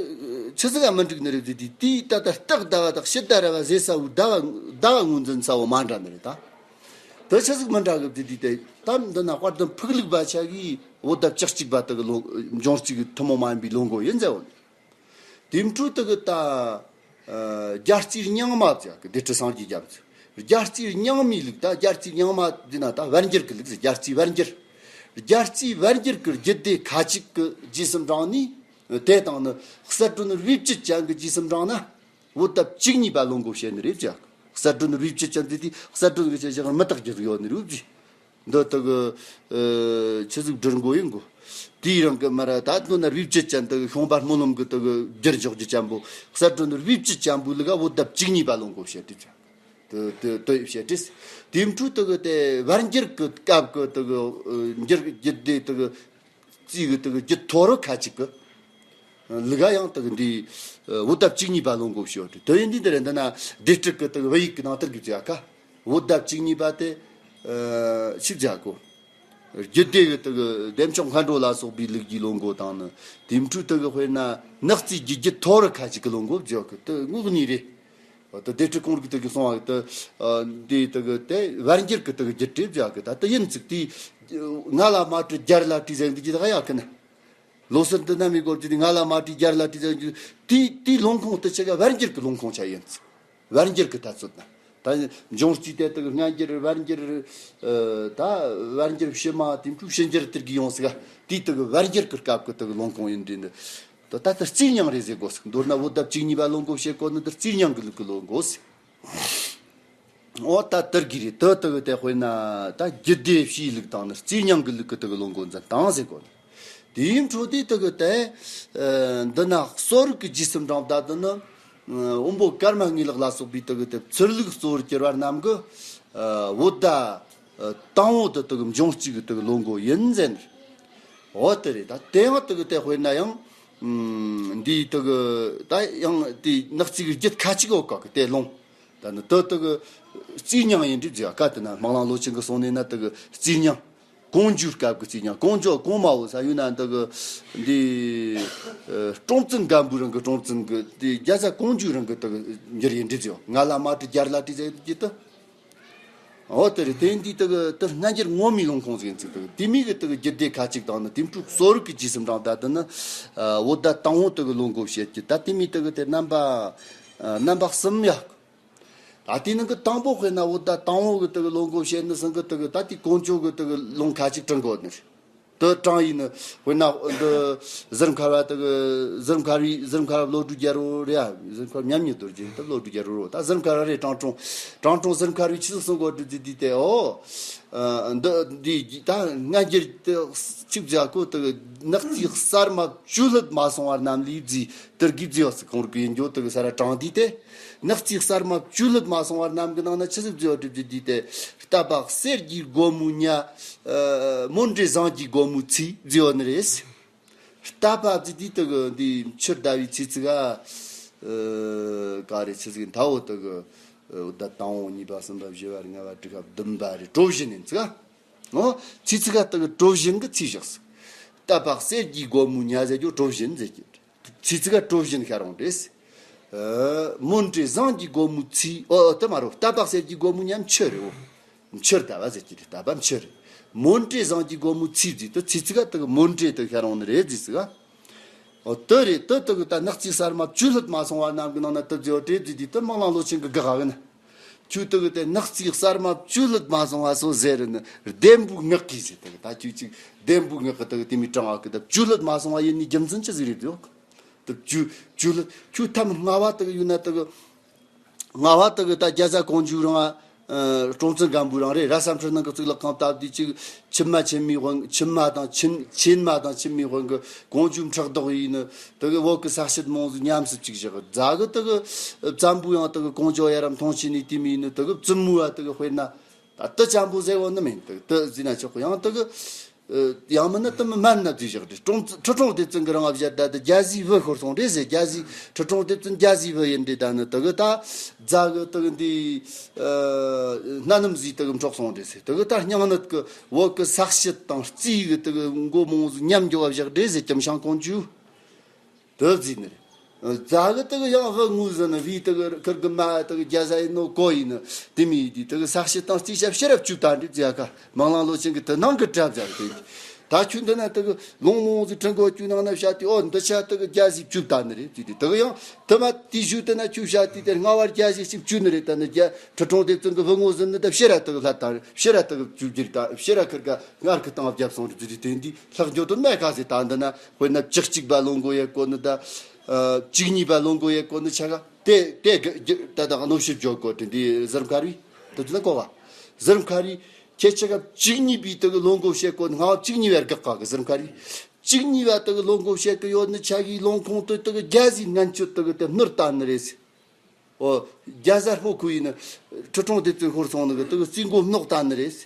ཆི་ཟིག་ག་མི་འགྲིག་ནི་རེད་དེ་དེ་དེ་ད་ལྟ་སྟག་ཟླ་བ་དང་ཕྱི་ཟླ་ར་བ་ཟེར་ས་བོ་ཟླ་བ་ཟླ་བ་ངོས་འཛིན་ས་བོ་མ་འདྲ་ནི་རེད་ད། དུ་ཆི་ཟིག་མི་འདྲ་གི་དེ་དེ་དེ་ད་འདི་ན་དཔལ་ལྡན་ཕུག་ལུགས་པ་ཆ་གིས་བོད་ཟླ་བཅུ་གཅིག་པ་དུ་གི་ལོ་འབྱུང་རྩིས་ཀྱི་ཐུན་མོང་མ་ཡིན་པའི་ལོ་འགོ་ཡིན་ཟེར་བོ་ནི། དེ་འཕྲོ་དུ་གི་ད་ཨ་རྒྱལ་རྩིས་རྙིང་མ་བྱ་གི་སྡེ་ཁྲི་སངས་རྒྱས་རྒྱ་མཚོ། རྒྱལ་རྩིས་རྙིང་མའི་ལུགས་ད་རྒྱལ་རྩིས་རྙིང་མ་འདི་ན་ད་བར་འགྱུར་གི་ལུགས་ཟེར། རྒྱལ་རྩིས་བར་འགྱུར། རྒྱལ་རྩིས་བར་འགྱུར་གི་རྒྱུད་སྡེ་ཁ་ཅིག་གི་རྗེས་སུ་འབྲངས་ནས་དེ་དང་ནི་གསལ་སྒྲོན་རུས་བཅུད་ཅན་གི་རྗེས་སུ་འབྲངས་ན་བོད་ཟླ་བཅུ་གཉིས་པ་ལོ་འགོ་བྱེད་ནི་རེད་བྱ། གསལ་སྒྲོན་རུས་བཅུད་ཅན་དེ་དེ་གསལ་སྒྲོན་གི་བྱེད་བཞག་མི་རྟག་རྒྱུ་ཡོད་ནི་རུས་བཅུད། འདི་དག་ཨ་ཆི་ཟིག་སྒྲུར་མགོ་ཡིན་གོ། དེའི་རིང་གི་མ་ར་ད་དོན་ན་རུས་བཅུད་ཅན་དག་ཤོང་པ་སྨོན་ལམ་གི་དག་བསྒྱུར་འཇོག་རྒྱུ་ཅན་པོ་གསལ་སྒྲོན་རུས་བཅུད་ཅན་པོའི་ལུགས་བོད་ཟླ་བཅུ་གཉིས་པ་ལོ་འགོ་བྱེད་དུས་དེ་དེ་དེ་བྱེད་དུས་དེའི་འཕྲོ་དག་དེ་བར་འགྱུར་གི་སྐབས་གི་དག་འགྱུར་རྒྱུད་སྡེ་དག་རྩིས་གི་དག་རྒྱུད་ཐོ་རུ་ཁ་ཅིག་གི་ལུགས་ཡང་དག་འདི་བོད་ཟླ་བཅུ་གཉིས་པ་ལོ་འགོ་བྱེད་དུས་དོན་ཡིན་འདི་འདི་རེད། འདི་ན་སྡེ་སྤྲུགས་གི་དག་བོད་ཡིག་གི་ནང་ལྟར་གི་བྱ་ཁ། བོད་ཟླ་བཅུ་གཉིས་པ་དེ་ཨ་ཆི་བྱ་གོ། རྒྱུད་སྡེ་གི་དག་བདེ་མཆོག་མཁའ་འགྲོ་ལ་སོགས་པའི་ལུགས་ཀྱི་ལོ་འགོ་དང་ནི་དེ་འཕྲོ་དག་དཔེར་ན་ནག་རྩིས་ཀྱི་རྒྱུད་ཐོ་རུ་ཁ་ཅིག་གི་ལོ་འགོ་བརྗོད་གི་དེ་ངོགས་གཉིས་རེད། དེ་སྡེ་སྤྲུགས་གོང་རིག་དག་གི་གསུང་བ་གི་དེ་འདི་དག་དེ་བར་འགྱུར་གི་དག་རྒྱུད་སྡེ་བརྗོད་གི་ད་དེ་ཡིན་ཚིག་དེ་ང་ལ་མ་བྲིས་རྒྱལ་ལ་བྲིས་ཟེར་འདི་ཀྱི་དག་ཡག་གི་ན། ལོ་སར་འདི་ན་མི་སྐོར་གྱི་ང་ལ་མ་བྲིས་རྒྱལ་ལ་བྲིས་ཟེར་གྱི་དེའི་དེའི་ལུང་ཁུངས་དེ་ཆ་ག་བར་འགྱུར་གྱི་ལུང་ཁུངས་ཆ་ཡིན། བར་འགྱུར་གྱི་ད་ཚོད་ན། ད་འབྱུང་རྩིས་དེ་དག་སྔ་འགྱུར་བར་འགྱུར་ཨ་ད་བར་འགྱུར་ཕྱི་མ་དེ་འཕྲོ་ཕྱི་འགྱུར་དེར་གྱི་ཡོང་ཟིག་དེའི་དག་བར་འགྱུར་གྱི་སྐབས་ཀྱི་དག་ལུང་ཁུངས་ཡིན་དུས་འདི། ད་ད་ལྟ་རྩིས་རྙིང་རེད་ཟེར་དགོས་ཟིག་མདོར་ན་བོད་ཟླ་བཅུ་གཉིས་པ་ལོ་འགོ་བྱེད་གོ་ནི་འདི་རྩིས་རྙིང་གི་ལུགས་ཀྱི་ལོ་འགོ་ཟིག་འོ་ད་དེར་གི་རེད། དེ་དག་དེ་དཔེར་ན་ད་རྒྱུད་སྡེ་ཕྱིའི་ལུགས་དང་ནི་རྩིས་རྙིང་གི་ལུགས་ཀྱི་དག་ལོ་འགོ་འཛིན་སྟངས་ཟེར་གོ་ནི། དེའི་འཕྲོ་དེ་དག་དེ་ཨ་འདི་ན་གསོ་རིག་གི་རྗེས་སུ་འབྲངས་ད་དེ་ནི་ཨ་དབོན་པོ་ཀརྨ་ངེས་ལག་ལ་སོགས་པའི་དག་དེ་ཚུལ་ལུགས་གཙོ་བོར་གྱུར་བ་རྣམས་ཀྱི་ཨ་བོད་ཟླ་ དང་པོ་དེ་དེ་གི་འབྱུང་རྩིས་གི་དེ་གི་ལོ་འགོ་ཡིན་ཟེར་ནས། འོ་དེ་རེད། ད་དེ་ཡང་དེ་གི་དེ་དཔེར་ན་ཡང་འདིའི་དེ་གི་ད་ཡང་དེའི་ནག་རྩིས་གི་རྒྱུད་ཁ་ཅིག་ཡོད་ག་གི་དེ་ལུང་། ད་ནི་དེ་དེ་གི་རྩིས་རྙིང་ཡིན་འགྲིག་ཟེར་བ་ག་དེ་ན་སྨོན་ལམ་ལོ་ཆེན་གི་གསུང་ནས་ན་དེ་གི་རྩིས་རྙིང་། གོང་ཇོའི་སྐབས་ཀྱི་རྩིས་རྙིང་། གོང་ཇོ་གོང་མ་བོ་ས་ཡོད་ན་འདི་གི་འདི་ཨ་སྲོང་བཙན་སྒམ་པོའི་རིང་གི་སྲོང་བཙན་གི་དེ་རྒྱལ་ས་གོང་ཇོའི་རིང་གི་དེ་གི་འགྱུར་ཡིན་འགྲིག་ཟེར། ང་ལ་མ་བྲིས་རྒྱལ་ལ་བྲིས་ཟེར་གྱི་དེ། འོ་དེ་རེད། དེ་འདི་དེ་གི་དེ་སྔ་འགྱུར་ངོ་མའི་ལུང་ཁུངས་ཟིག་ཡིན་ཚིག་དེ་གི་དེ་མི་གི་དེ་གི་རྒྱུད་སྡེ་ཁ་ཅིག་དང་ནི་དེ་འཕྲོ་གསོ་རིག་གི་རྗེས་སུ་འབྲངས། ད་དེ་ནི་ཨ་བོད་ཟླ་དང་པོ་དེ་གི་ལོ་འགོ་བཤད་ཀྱི། ད་དེ་མི་དེ་གི་དེ་རྣམ་པ་ཨ་རྣམ་པ་གསུམ་ཡོད། ད་དེའི་ནང་གི་དང་པོ་དཔེར་ན་བོད་ཟླ་དང་པོ་གི་དེ་གི་ལོ་འགོ་བཤད་ནི་ཟིན་གི་དེ་གི་ད་དེ་གོང་ཇོ་གི་དེ་གི་ལུང་ཁ་ཅིག་དྲངས་དགོས་ནི་རེད། དེ་དྲངས་ཡིན་ནི་དཔེར་ན་འདི་ཟུར་མཁར་བ་དེ་གི་ཟུར་མཁར་བའི་ཟུར་མཁར་བ་བློ་གྲོས་རྒྱལ་པོ་རེད་ཨ། ཟུར་མཁར་མཉམ་ཉིད་རྡོ་རྗེ་དེ་བློ་གྲོས་རྒྱལ་པོ་རེད། ད་ཟུར་མཁར་བ་རེད། ཀྲང་ཀྲུང་ཀྲང་ཀྲུང་ཟུར་མཁར་བའི་ཆི་ཟིག་གསུང་གོ་དྲི་ཟིག་དེ་དེ་ཨོ། འདི་འདི་ད་སྔ་འགྱུར་དེ་ཆིག་བརྒྱ་གོ་དེ་གི་ནག་རྩིས་གསར་མ་བཅུ་ལྷག་མ་སོང་བ་རྣམས་ལས་རྫིས་དེར་གི་རྫིས་ཡོད་སི་ཁོང་རིག་ཡིན་འགྱོ་དེ་གི་ས་ར་དྲངས་དུས་དེ། ནག་རྩིས་གསར་མ་བཅུ་ལྷག་མ་སོང་བ་རྣམས་ཀྱི་ནང་ན་ཆི་ཟིག་རྫིས་ཡོད་དྲི་རྫིས་དུས་དེ། རྟ་པགས་གསེར་གྱི་སྒོ་མོའི་ཉ། ཨ་མོན་གྲུ་ཟངས་ཀྱི་སྒོ་མོའི་ཚིགས་རྫིས་ཡོད་ནི་རེད། རྟ་པགས་རྫིས་དུས་དེ་གི་འདི་མཆུ་ཟླ་བའི་ཚིགས་ག་ཨ་ག་རེ་ཆི་ཟིག་མཐའ་བོ་དེ་གི་ཨ་ཟླ་དང་པོ་གཉིས་པ་གསུམ་པ་བཞི་པ་ལྔ་པ་དྲུག་པ་བདུན་པ་རེ་གྲོ་བཞིན་ཡིན་ཚིག་ག་ཨོ། ཚིགས་ག་དེ་གི་གྲོ་བཞིན་གི་ཚིགས་བཞག་སི། རྟ་པགས་གསེར་གྱི་སྒོ་མོའི་ཉ་ཟེར་རྒྱུ་གྲོ་བཞིན་ཟེར་རྒྱུ། ཚིགས་ག་གྲོ་བཞིན་ཤར་འོང་རེད། ཨ་མོན་གྲུ་ཟངས་ཀྱི་སྒོ་མོའི་ཚིགས། ཨོ་ཨོ་དེ་མ་རོ། རྟ་པགས་གསེར་གྱི་སྒོ་མོའི་ཉ་མཆུ་རེད་འོ། མཆུ་ཟླ་བ་ཟེར་གྱི་རེད། རྟ་པགས་མཆུ་རེད། མོན་གྲུ་ཟངས་ཀྱི་སྒོ་མོའི་ཚིགས་རྫིས་དེ་ཚིགས་ག་དེ་གི་མོན་གྲུ་དེ་ཤར་འོང་ནི་རེད་རྫིས་སི་ག་ཨོ་དེ་རེད། དེ་དེ་གི་ད་ནག་རྩིས་གསར་མ་བཅུ་ལྷག་མ་སོང་བ་རྣམས་ཀྱི་ནང་ན་དེ་རྫིས་ཡོད་དྲི་རྫིས་དུས་དེ་སྨོན་ལམ་ལོ་ཆེན་གི་དགག་ག་གི་ན། ཁྱོད་དེ་གི་དེ་ནག་རྩིས་གསར་མ་བཅུ་ལྷག་མ་སོང་བ་སོ་ཟེར་ནི་ལྡེམ་པོའི་ངག་གིས་ཟེར། དེ་གི་ད་ཁྱོད་ཅིག་ལྡེམ་པོའི་ངག་གི་དེ་གི་དེ་མི་དྲང་བ་གི་ད་བཅུ་ལྷག་མ་སོང་བ་ཡིན་ནི་རྒྱུ་མཚན་ཅི་ཟིག་རེད་དེ། དེ་བཅུ་བཅུ་ལྷག་ཁྱོད་ཐམ་ལྔ་བ་དེ་གི་ཡོད་ན་དེ་གི་ལྔ་བ་དེ་གི་ད་རྒྱལ་ས་གོང་ཇོའི་རིང་ཨ་སྲོང་བཙན་སྒམ་པོའི་རིང་རེད། ར་བསམ་ཁྲི་ནང་གི་གཙུག་ལག་ཁང་བཏབ་དུས་ཅིག་ཆིན་མ་ཆེན་མོའི་དབང་། ཆིན་མ་དང་ཆིན་ཆིན་མ་དང་ཆིན་མོའི་དབང་གི་གོང་ཇོ་ཕྲག་དོག་ཡིན་ནི་དེ་གི་བོད་གི་ས་བཤད་མང་ཟིག་ཉམས་སུ་བཅུག་བཞག་རྫ་གི་དེ་གི་བཙན་པོ་ཡང་དེ་གི་གོང་ཇོ་ཡ་ར་མཐོང་ཆེན་ནི་དེ་མི་ཡིན་ནི་དེ་གི་བཙུན་མོ་བ་དེ་གི་དཔེར་ན་ད་དེ་ཅན་པོ་ཟེར་བོ་ནི་མིན། དེ་གི་དེ་ཟིན་ན་ཆོག་གི། ཡང་དེ་གི་ཡང་མིན་ན་དེ་མི་མན་ན་དུས་བཞག་རེད། ཀྲུང་ཁྲི་སྲོང་ལྡེ་བཙན་གི་རིང་བཞག་ད་དེ་རྒྱ་ཟིག་བུ་ཤོར་སོང་རེད་ཟེར། རྒྱ་ཟིག་ཁྲི་སྲོང་ལྡེ་བཙན་རྒྱ་ཟིག་བུ་ཡིན་རེད། ད་ནི་དེ་གི་ད་རྫ་གི་དེ་གི་འདི་ཨ་སྣ་ནམ་ཟིག་དེ་གི་འཕྲོག་སོང་རེད་ཟེར། དེ་གི་ད་སྙིང་ནད་གི་བོད་གི་ས་བཤད་དང་རྩིས་གི་དེ་གི་མགོ་མང་ཟིག་ཉམས་འགྱོ་བ་བཞག་རེད་ཟེར། ཀྱེ་ཞང་ཀོང་ཇོ། དེ་ཟིན་ནི་རེད། རྫ་གི་དེ་གི་ཡང་བུ་ངོ་ཟིན་ནི་བི་དེ་གི་ཁིར་གི་མ་དེ་གི་རྒྱ་ཟ་ཡིན་ནོ་གོ་ཡིན་ནི་དེ་མི་ཡིན་དུས་དེ་གི་ས་བཤད་དང་རྩིས་ཞབས་ཕྱི་རབ་བཅུག་ད་འདྲི་རྫི་ཡ་ཁ་སྨོན་ལམ་ལོ་ཆེན་གི་དེ་ནང་གི་གྲབས་ཟེར་དེ་ད་ཁྱོད་འདི་ན་དེ་གི་ལུང་མང་ཟིག་ཁྲི་མགོ་བཅུ་ནང་ན་བཤད་དུས་ཨོ་འདི་ཆ་དེ་གི་རྒྱ་ཟིག་བཅུག་ད་ནི་རེད་ཟེར་དུས་དེ་གི་ཡང་དེ་མ་དེ་ཞུ་དེ་ན་ཁྱོད་བཤད་དུས་དེ་སྔ་བར་རྒྱ་ཟིག་ཅིག་བཅུག་ནི་རེད། ད་ནི་རྒྱ་ཁྲི་སྲོང་ལྡེ་བཙན་གི་བུ་ངོ་ཟིན་ནི་ད་ཕྱིར་ར་དེ་གི་ལྷ་ད་ཕྱིར་ར་དེ་གི་བཅུག་རྒྱུ་རེད། ད་ཕྱིར་ར་ཁིར་ག་སྔར་གི་སྟངས་བརྒྱབ་སོང་རེད་ཟེར་དུས་དེ་འདི་ལྷག་འགྱོ་དོན་མེད་ག་ཟེར། ད་འདི་ན་དཔེར་ན་བཅུ་གཅིག་པ་ལོ་འགོ་ཡེ་གོ་ནི་ད། ཨ་བཅུ་གཉིས་པ་ལོ་འགོ་ཡེ་གོ་ནི་ཆ་ག་དེ་དེ་གི་ད་ད་གནོད་ཞིབ་བརྗོད་གོ་དེ་འདི་ཟུར་མཁར་བའི་དེ་དུ་ན་གོ་བ། ཟུར་མཁར་བའི་ཁྱེད་ཆ་ག་བཅུ་གཉིས་པའི་དེ་གི་ལོ་འགོ་བཤད་གོ་ནི་སྔ་བ་བཅུ་གཉིས་པའི་དགག་ག་གི་ཟུར་མཁར་བའི་བཅུ་གཉིས་པ་དེ་གི་ལོ་འགོ་བཤད་གི་ཡོད་ནི་ཆ་གི་ལུང་ཁུངས་དེ་དེ་གི་རྒྱ་ཟིག་ངན་སྤྱོད་དེ་གི་དེ་སྣུར་བཏང་ནི་རེད་ཟེར། ཨོ། རྒྱ་བཟའ་སྤོ་ཁུ་ཡིན་ནི། ཁྲི་སྲོང་ལྡེ་བཙན་ཤོར་སོང་ནི་གི་དེ་གི་རྩིས་མགོ་རྙོག་བཏང་ནི་རེད།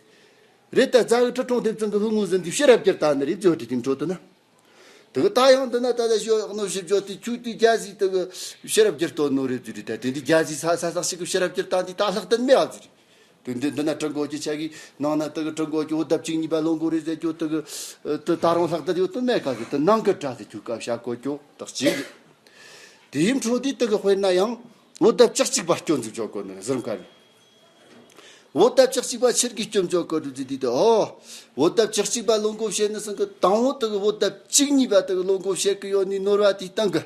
རེད་ད་རྫ་གི་ཁྲི་སྲོང་ལྡེ་བཙན་གི་བུ་ངོ་ཟིན་དུས་ཕྱི་རབས་ཀྱི་བཏང་ནི་རེད་ཟེར་བ་དེ་དེ་འཕྲོ་དུ་ན། དེ་གི་ད་ཡང་འདི་ན་ད་ལྟ་ཞོ་གནོད་ཞིབ་བརྗོད་དེ་ཁྱོད་དེ་རྒྱ་ཟིག་དེ་གི་ཕྱི་རབས་ཀྱི་བཏོན་ནོ་རེད་ཟེར་རེད། ད་དེ་འདི་རྒྱ་ཟིག་ས་ས་ས་ཞིག་གི་ཕྱི་རབས་ཀྱི་བཏང་དེ་ད་ལྷག་བསྟན་མེད་ཨ་ཟེར་རེད། དེ་འདི་འདི་ན་ཀྲུང་གོ་གི་ཆ་གི་ནང་ན་དེ་གི་ཀྲུང་གོ་གི་བོད་ཟླ་བཅུ་གཉིས་པ་ལོ་འགོ་རེད་ཟེར་རྒྱུ་དེ་གི་དེ་ད་རུང་ལྷག་བསྟན་ཡོད་དོན་མེད་ག་ཟེར། དེ་ནང་གི་དྲ་ཟེར་རྒྱུ་སྐབས་བྱ་གོ་རྒྱུ་དག་ཅིག་དེའི་འཕྲོ་དེ་དེ་གི་དཔེར་ན་ཡང་བོད་ཟླ་བཅུ་གཅིག་པ་སྐྱོན་འཛུགས་ཆོག་གོ་ནི་ཟུར་མཁར་བའི། བོད་ཟླ་བཅུ་གཅིག་པ་ཕྱིར་གྱི་སྐྱོན་བརྗོད་གོ་རུ་ཟིན་དུས་དེ་ཨོ། བོད་ཟླ་བཅུ་གཅིག་པ་ལོ་འགོ་བཤད་ནི་སང་གི་དང་བོ་དེ་གི་བོད་ཟླ་བཅུ་གཉིས་པ་དེ་གི་ལོ་འགོ་བཤད་གི་ཡོད་ནི་ནོར་བ་དེའི་སྟེང་གི།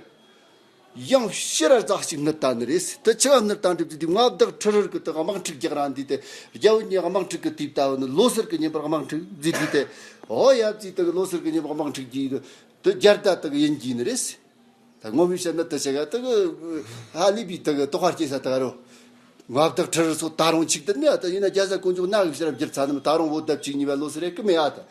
ཡང་ཕྱིར་ར་རྫ་ཞིག་སྣུར་བཏང་ནི་རེད། དེ་ཆི་བ་སྣུར་བཏང་གྲུབ་ཟིན་དུས་མངའ་བདག་ཁྲི་རལ་གི་དེ་དམག་འཁྲུག་རྒྱག་རང་དུས་དེ་རྒྱལ་བོ་ཉིད་དམག་འཁྲུག་གི་དུས་ལྟ་བུ་ནི་ལོ་སར་གི་ཉིན་པར་དམག་འཁྲུག་ཟིན་དུས་དེ་ཨོ་ཡབ་ཙི་དེ་གི་ལོ་སར་གི་ཉིན་པར་དམག་འཁྲུག་གི་དེ་རྒྱལ་ཟླ་དེ་གི་ཡིན་གྱི་ནི་རེད། ད་ངོ་མའི་བཤད་ན་དེ་ཆ་ག་དེ་གི་ཧ་ལས་པའི་དེ་གི་དོགས་པ་སྐྱེ་ས་དེ་ག་རོ། མངའ་བདག་ཁྲི་རལ་སོགས་ད་རུང་ཆིག་དེ་ནི་ཨ་ད་ཡིན་ན་རྒྱལ་ས་ཀོང་ཇོ་ན་གི་ཕྱིར་ར་བསྒྱུར་ཚར་ནམ། ད་རུང་བོད་ཟླ་བཅུ་གཉིས་པ་ལོ་སར་རེད་གི་མེད་ཨ་ད།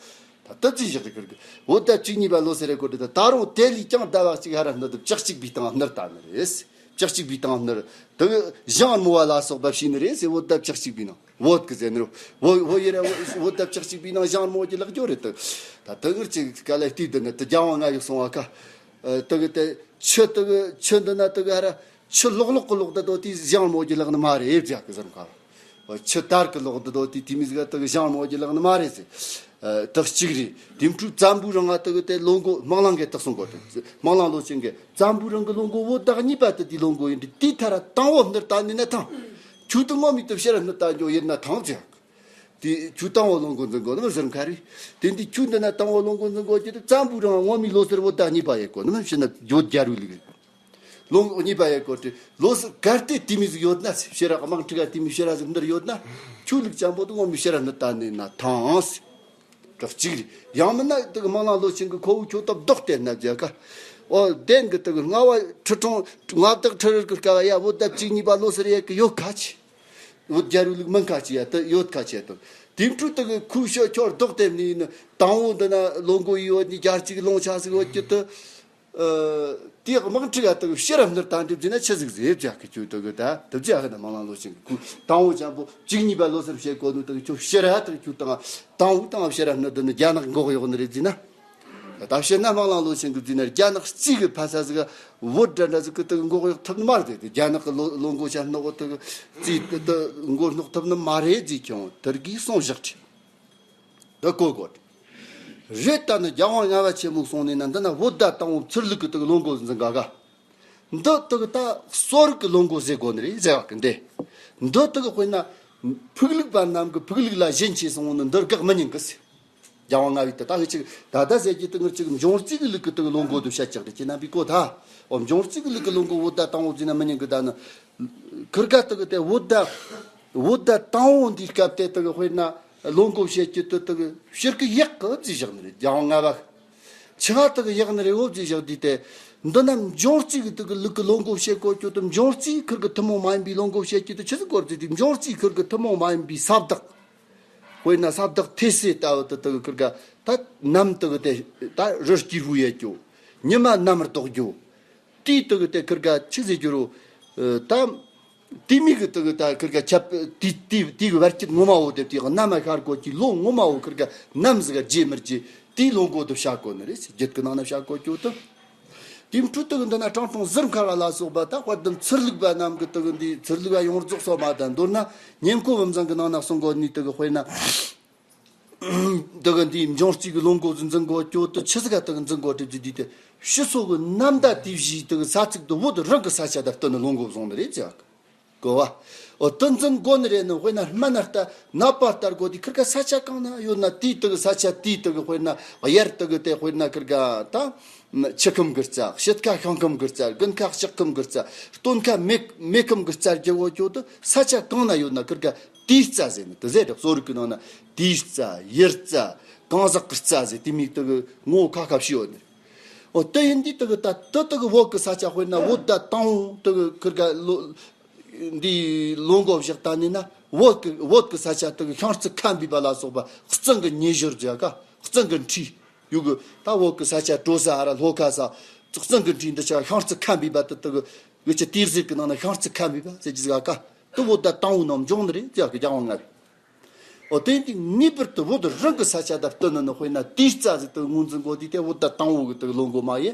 ད་དེ་ཅི་བཞག་གི་ཁུར་གི་བོད་ཟླ་བཅུ་གཉིས་པ་ལོ་སར་རེད་གོ་དེ་ད་ད་རུང་དེ་ལས་ཀྱང་ཟླ་བ་གཅིག་ཧ་ར་སྣུར་དུ་བཅུ་གཅིག་པའི་སྟེང་སྣུར་བཏང་ནི་རེད། བཅུ་གཅིག་པའི་སྟེང་སྣུར་དེ་གི་ཞང་རྨོ་བ་ལ་སོགས་པ་བྱས་ནི་རེད་ཟེར། བོད་ཟླ་བཅུ་གཅིག་པའི་ནང་། བོད་ཀྱི་ཟེར་ནི་རེད། བོད་བོད་ཡུལ་ར་བོད་བོད་ཟླ་བཅུ་གཅིག་པའི་ནང་ཞིང་རྨོ་གི་ལེགས་འགྱོ་རེད་དུ། ད་དུ་ངར་ཅིག་ག་ལ་བལྟས་དུ་ནི་དུ་རྒྱལ་དབང་ལྔ་པའི་གསུང་བ་ཀ། ཨ། དུ་གི་དེ་ཆུ་དུ་གི་ཆུ་འདི་ན་དུ་གི་ཧ་ར་ཆུ་ལོག་ལོག་གི་ལོག་དུ་དོ་དེ་ཞིང་རྨོ་གི་ལེགས་ནི་མ་རེད་ཟེར་གི་ཟེར་ཁ། ཆུ་དར་གི་ལོག་དུ་དོ་དེ་དེ་མི་ཟིག་དུ་གི་ཞིང་རྨོ་གི་ལེགས་ནི་མ་རེད་ཟེར། ཨ། དག་གཅིག་རེད། དེ་འཕྲུལ་བཙན་པོའི་རིང་ང་དུ་གི་དེ་ལོ་མགོ་སྨོན་ལམ་གི་དག་སོང་གོ་དུ་སྨོན་ལམ་ལོ་ཆེན་གི་བཙན་པོའི་རིང་གི་ལོ་མགོ་བོད་ཟླ་གཉིས་པ་དུ་དེ་ལོ་མགོ་ཡིན་དུ་དེ་ཐ་ར་དང་བོ་སྣུར་བཏང་ནི་ན་ཐང་། ཁྱོད་དུ་ངོ་མི་དུ་ཕྱིར་སྣུར་བཏང་འགྱོ་ཡིན་ན་ཐང་ཟེར། དེ་ཁྱོད་དང་བོ་ལོ་མགོ་འཛིན་དགོ་ནི་མི་ཟེར་ཁ་རེད། དེ་འདི་ཁྱོད་འདི་ན་དང་བོ་ལོ་མགོ་འཛིན་དགོ་ཀྱི་དུ་བཙན་པོའི་རིང་ངོ་མི་ལོ་སར་བོད་ཟླ་གཉིས་པ་ཡེ་གོ་ནི་མི་ཕྱིན་ན་ཡོད་རྒྱལ་རུ་ལུགས་རེད། ལོ་ངོ་གཉིས་པ་ཡེ་གོ་དུ་ལོ་སར་གར་ཏེ་དེ་མི་ཟིག་ཡོད་ན་ཕྱིར་ར་དམག་འཁྲུག་ག་དེ་མི་ཕྱིར་ར་ཟིག་འདིར་ཡོད་ན་ཁྱོད་ལུགས་ཅན་པོ་དུ་ངོ་མི་ཕྱིར་ར་སྣུར་བཏང་ནི་ན་ཐང་། དག་གཅིག་རེད། ཡང་མིན་ན་དུ་གི་སྨོན་ལམ་ལོ་ཆེན་གི་ཁོ་བོ་ཁྱོད་སྟབས་ལྡོག་སྟེ་ན་བརྒྱ་ཀ། ཨོ་བདེན་གི་དུ་གི་རྔ་བ་ཁྲི་སྲོང་མངའ་བདག་ཁྲི་རལ་གི་སྐབས་ཡ་བོད་ཟླ་བཅུ་གཉིས་པ་ལོ་སར་ཡེ་གི་ཡོད་ཁ་ཆེ། བོད་རྒྱལ་རུ་ལུགས་མིན་ཁ་ཆེ་ཡ་དུ་ཡོད་ཁ་ཆེ་དུ། དེ་འཕྲུལ་དུ་གི་ཁུ་ཤོ་ཁྱོད་ལྡོག་སྟེ་ནི་ནི་དང་བོ་འདི་ན་ལོ་མགོ་ཡི་ཡོད་ནི་རྒྱལ་གཅིག་ལོང་ཆ་ཟིག་ཡོད་ཀྱི་དུ། ཨ། དེ་དམག་འཁྲུག་ག་དུ་ཕྱིར་ར་སྣུར་བཏང་དུས་ཟིན་ན་ཆི་ཟིག་ཟེར་བྱ་གི་ཁྱོད་དུ་གི་ད་དུ་བྱ་གི་ན་སྨོན་ལམ་ལོ་ཆེན་གི་ཁུ་དང་བོ་ཅན་པོ་བཅུ་གཉིས་པ་ལོ་སར་བཤད་གོ་ནི་དུ་གི་ཁྱོད་ཕྱིར་ར་དུ་ཁྱོད་དང་དང་བོ་དང་ཕྱིར་ར་སྣུར་དུ་ནི་རྒྱ་ནག་འགོག་ཡོད་ནི་རེད་ཟིན་ན། ད་བཤད་ན་སྨོན་ལམ་ལོ་ཆེན་གི་ཟིན་ན་རྒྱ་ནག་གཅིག་གི་ཕ་ས་ཟིག་བོད་འདྲ་འདྲ་ཟིག་གི་དུ་གི་འགོག་ཡོད་ཐུབ་ནི་མ་རེད་དེ། རྒྱ་ནག་གི་ལོ་ལོ་མགོ་ཆ་སྣོག་དུ་གི་རྩིས་དུ་དུ་མགོ་སྣོག་ཐུབ་ནི་མ་རེད་ཟིག་ཁྱོད་དུ་གི་སོང་བཞག་ཁྲི། འདི་གོ་དགོས། རེད་ད་ནི་རྒྱལ་དབང་ལྔ་པ་ཆེན་མོ་གསུངས་ནས་ན་འདི་ན་བོད་ཟླ་དང་བོ་ཚུར་ལུག་གི་དུ་ལོ་མགོ་འཛིན་ག་ག། འདི་དུ་གི་ད་གསོ་རིག་གི་ལོ་མགོ་ཟེར་དགོས་ནི་རེད་ཟེར་བ་གི་འདི། འདི་དུ་གི་དཔེར་ན་ཕུག་ལུག་པ་རྣམས་གི་ཕུག་ལུག་ལ་ཞེན་ཆེ་སོང་ནི་འདི་དགག་མི་ཉན་གི་ཟེར། རྒྱལ་དབང་ལྔ་པའི་དུ་ད་གི་ཅིག་ད་ད་ཟེར་གྱི་དུ་ངར་ཅིག་འབྱུང་རྩིས་གི་ལུག་གི་དུ་ལོ་མགོ་དུ་བཤད་ཀྱག་དུ་ཁྱེད་རྣམ་པའི་གོ་ད། འོ་འབྱུང་རྩིས་གི་ལུག་གི་ལོ་མགོ་བོད་ཟླ་དང་བོ་འཛིན་ན་མི་ཉན་གི་ད་ནི། ཁིར་ག་དུ་གི་དེ་བོད་ཟླ་བོད་ཟླ་དང་བོ་འདིའི་སྐབས་དེ་དུ་གི་དཔེར་ན་ལོ་མགོ་བཤད་ཀྱི་དུ་དུ་གི་ཕྱིར་གི་ཡག་གི་བརྩིས་བཞག་ནི་རེད། རྒྱལ་དབང་ལྔ་པ་ཆི་ག་དུ་གི་ཡག་ནི་རེད། འོ་བརྩིས་བཞག་དུས་དེ་འདི་ན་འབྱུང་རྩིས་གི་དུ་གི་ལུག་གི་ལོ་མགོ་བཤད་གོ་ཀྱོ་དུ་འབྱུང་རྩིས་ཁིར་གི་ཐུན་མོང་མ་ཡིན་པའི་ལོ་མགོ་བཤད་ཀྱི་དུ་ཆི་ཟིག་གོ་བརྩིས་དུས་འབྱུང་རྩིས་ཁིར་གི་ཐུན་མོང་མ་ཡིན་པའི་ས་བདག་དཔེར་ན་ས་བདག་ཐོས་སྲས་ལྟ་བུ་དུ་དུ་གི་ཁིར་ག་ད་ནམ་དུ་གི་དེ་ད་རི་སྐྱེས་བུ་ཡེ་ཀྱོ། ཉི་མ་ནམ་ལྡོག་ཀྱོ། དེའི་དུ་གི་དེ་ཁིར་ག་ཆི་ཟེར་རྒྱུ་རུ། ཨ། ད། དེ་མིག་གི་དུ་གི་ད་ཁིར་ག་ཁྱབ་དེ་དེ་དེ་གི་བར་གྱི་ངོ་མ་བོ་དེ་དེ་གི་ནམ་ཤར་གོ་གི་ལོ་ངོ་མ་བོ་ཁིར་ག་ནམ་ཟིག་ག་རྗེས་མི་རྗེས་དེའི་ལོ་མགོ་དུ་བྱ་གོ་ནི་རེད། རྒྱུད་གི་ནང་ན་བྱ་གོ་ཀྱོ་དུ། དེ་འཕྲུལ་དུ་གི་འདི་ན་ཀྲང་ཀྲུང་ཟུར་མཁར་བ་ལ་སོགས་པ་ད་དཔལ་ལྡན་ཚུར་ལུག་པ་རྣམས་གི་དུ་གི་འདི་ཚུར་ལུག་པ་ཡོངས་རྫོགས་སོ་མ་ད་མདོར་ན་ཉིན་གོ་བུམ་བཟང་གི་ནང་ན་གསུང་གོ་ནི་དུ་གི་དཔེར་ན། འདི་གི་འདིའི་འབྱུང་རྩིས་ཀྱི་ལོ་མགོ་འཛིན་འཛིན་གོ་ཀྱོ་དུ་ཆི་ཟིག་ག་དུ་འཛིན་གོ་དུ་དུ་དུ་དུ་ཕྱི་སོ་གི་ནམ་ཟླ་དུས་བཞིའི་དུ་ས་ཚིགས་དུ་བོད་རང་གི་ས་ཆ་དང་བསྟུན་ནས་ལོ་མགོ་བཟུང་ནི་རེད་ཅག་གོ་བ། འོ་དུ་འཛིན་གོ་ནི་རེད་ནི་དཔེར་ན་སྨན་ལྟ་ནད་པ་ལྟར་གོ་དུས་ཁིར་ག་ས་ཆ་གང་ན་ཡོད་ན་དེའི་དུ་ས་ཆ་དེའི་དུ་དཔེར་ན་དབྱར་དུ་དེ་དཔེར་ན་ཁིར་ག་ད་ཆུ་ཁམས་གི་རྩ། དཔྱིད་ཀ་ཤིང་ཁམས་གི་རྩ། དགུན་ཁ་ལྕགས་ཁམས་གི་རྩ། སྟོན་ཁ་མེ་མེ་ཁམས་གི་རྩ་རྒྱུ་བོ་ཀྱོ་དུ་ས་ཆ་གང་ན་ཡོད་ན་ཁིར་ག་དེའི་རྩ་ཟེར་ནི་དུ་ཟེར་རེད། གསོ་རིག་གི་ནང་ན་དེའི་རྩ་ཡུལ་རྩ་གང་ཟག་གི་རྩ་ཟེར་དེ་མིག་དུ་གི་ངོ་ཁ་ཁ་བྱི་ཡོད་ནི། འོ་དུ་ཡིན་དུས་དུ་གི་ད་དུ་དུ་གི་བོད་གི་ས་ཆ་དཔེར་ན་བོད་ཟླ་དང་བོ་དུ་གི་ཁིར་ག་ལོ་འདི་ལོ་མགོ་བཞག་ད་ནི་ན་བོད་གི་བོད་གི་ས་ཆ་དུ་གི་ཤིང་རྩི་ཁམ་བུའི་བ་ལ་སོགས་པ་གཙང་གི་ཉེ་ཞོར་ཟེར་ག་གཙང་གི་འཁྲིས་ཡུ་གི་ད་བོད་གི་ས་ཆ་གྲོ་ས་ཨ་ར་ལྷོ་ཁ་ས་གཙང་གི་འཁྲིས་འདི་ཆ་ཤིང་རྩི་ཁམ་བུའི་བ་དུ་དུ་གི་ཡུ་ཆ་དེར་ཟེར་གི་ནང་ན་ཤིང་རྩི་ཁམ་བུའི་བ་ཟེར་གི་ཟེར་ག་དུ་བོད་ཟླ་དང་བོ་ནང་འབྱུང་ནི་རེད་ཟེར་གི་རྒྱལ་དབང་ལྔ་པའི། འོ་དེ་འདི་ངེས་པར་དུ་བོད་རང་གི་ས་ཆ་དང་བསྟུན་ནས་ནི་དཔེར་ན་དེའི་རྩ་ཟིག་དུ་ངོས་འཛིན་གོ་དུས་དེ་བོད་ཟླ་དང་བོ་གི་དུ་ལོ་མགོ་མ་ཡེ་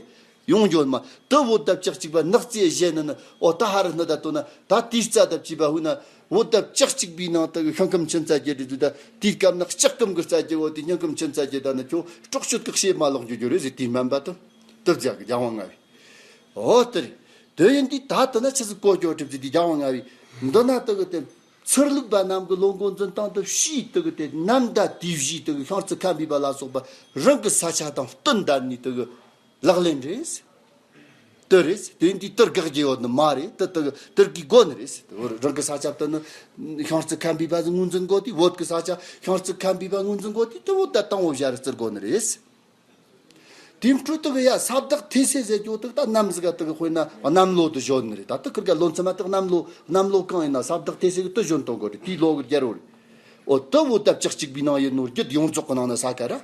ཡོང་འགྱོ་མ་དུ་བོད་ཟླ་བཅུ་གཅིག་པ་ནག་རྩིས་བཞེས་ནི་ནི་འོ་ད་ཧ་རི་སྣུར་ད་དོ་ན་ད་དེའི་རྩ་དང་བཅས་པ་ཧུ་ན་བོད་ཟླ་བཅུ་གཅིག་པའི་ནང་དུ་ཤིང་ཁམས་ཆུ་རྩ་རྒྱས་དུས་ད་དེའི་སྐབས་ན་ལྕགས་ཁམས་གི་རྩ་རྒྱས་འོ་དེ་སྙིང་ཁམས་ཆུ་རྩ་རྒྱས་ད་ནི་ཁྱོད་སྲོག་གཅོད་གི་བཤད་མ་ལོག་འགྱོ་རྒྱུ་རེད་ཟེར། དེའི་སྨན་པ་དུ་དུ་རྒྱག་གི་རྒྱལ་དབང་ལྔ་པའི། འོ་དེ་རེད། དེ་ཡིན་དུས་ད་ལྟ་ན་ཆི་ཟིག་གོ་ཀྱོ་གྲུབ་ཀྱི་དེ་རྒྱལ་དབང་ལྔ་པའི་འདི་ན་དུ་གི་དེ་ཚུར་ལུག་པ་རྣམས་ཀྱི་ལོ་མགོ་འཛིན་སྟངས་དུ་ཕྱིའི་དུ་གི་དེ་ནམ་ཟླ་དུས་བཞིའི་དུ་གི་ཤིང་རྩི་ཁམ་བུའི་བ་ལ་སོགས་པ་རང་གི་ས་ཆ་དང་བསྟུན་བསྡད་ནི་དུ་གི་ལག་ལེན་རེད། དུ་རེད། དེ་འདི་དུ་དགག་རྒྱུ་ཡོད་ནི་མ་རེད། དུ་དུ་དུ་གི་དགོ་ནི་རེད། རང་གི་ས་ཆ་བསྟུན་ནི་ཤིང་རྩི་ཁམ་བུའི་བ་ཟིག་ངོས་འཛིན་དགོ་དུས་བོད་གི་ས་ཆ་ཤིང་རྩི་ཁམ་བུའི་བ་ངོས་འཛིན་དགོ་དུས་དུ་བོད་ཟླ་དང་བོ་བཞག་རི་རྩི་དགོ་ནི་རེད། དེའི་འཕྲོ་དུ་གི་ཡ་ས་བདག་ཐོས་སྲས་ཟེར་རྒྱུ་དུ་ད་གནམ་ཟིག་ག་དུ་གི་དཔེར་ན་གནམ་ལོ་དུ་བཞོན་ནི་རེད། ད་དུ་ཁིར་ག་ལོ་མཚན་མ་དུ་གནམ་ལོ་གནམ་ལོ་གང་ཡིན་ན་ས་བདག་ཐོས་སྲས་གི་དུ་བཞོན་གཏོང་དགོས་རེད། དེའི་ལོ་གི་རྒྱལ་རོ་རེད། འོ་དུ་བོད་ཟླ་བཅུ་གཅིག་པའི་ནང་ཡིན་ནོ་རྒྱུད་ཡོངས་རྫོགས་གི་ནང་ན་ས་ཀ་ར།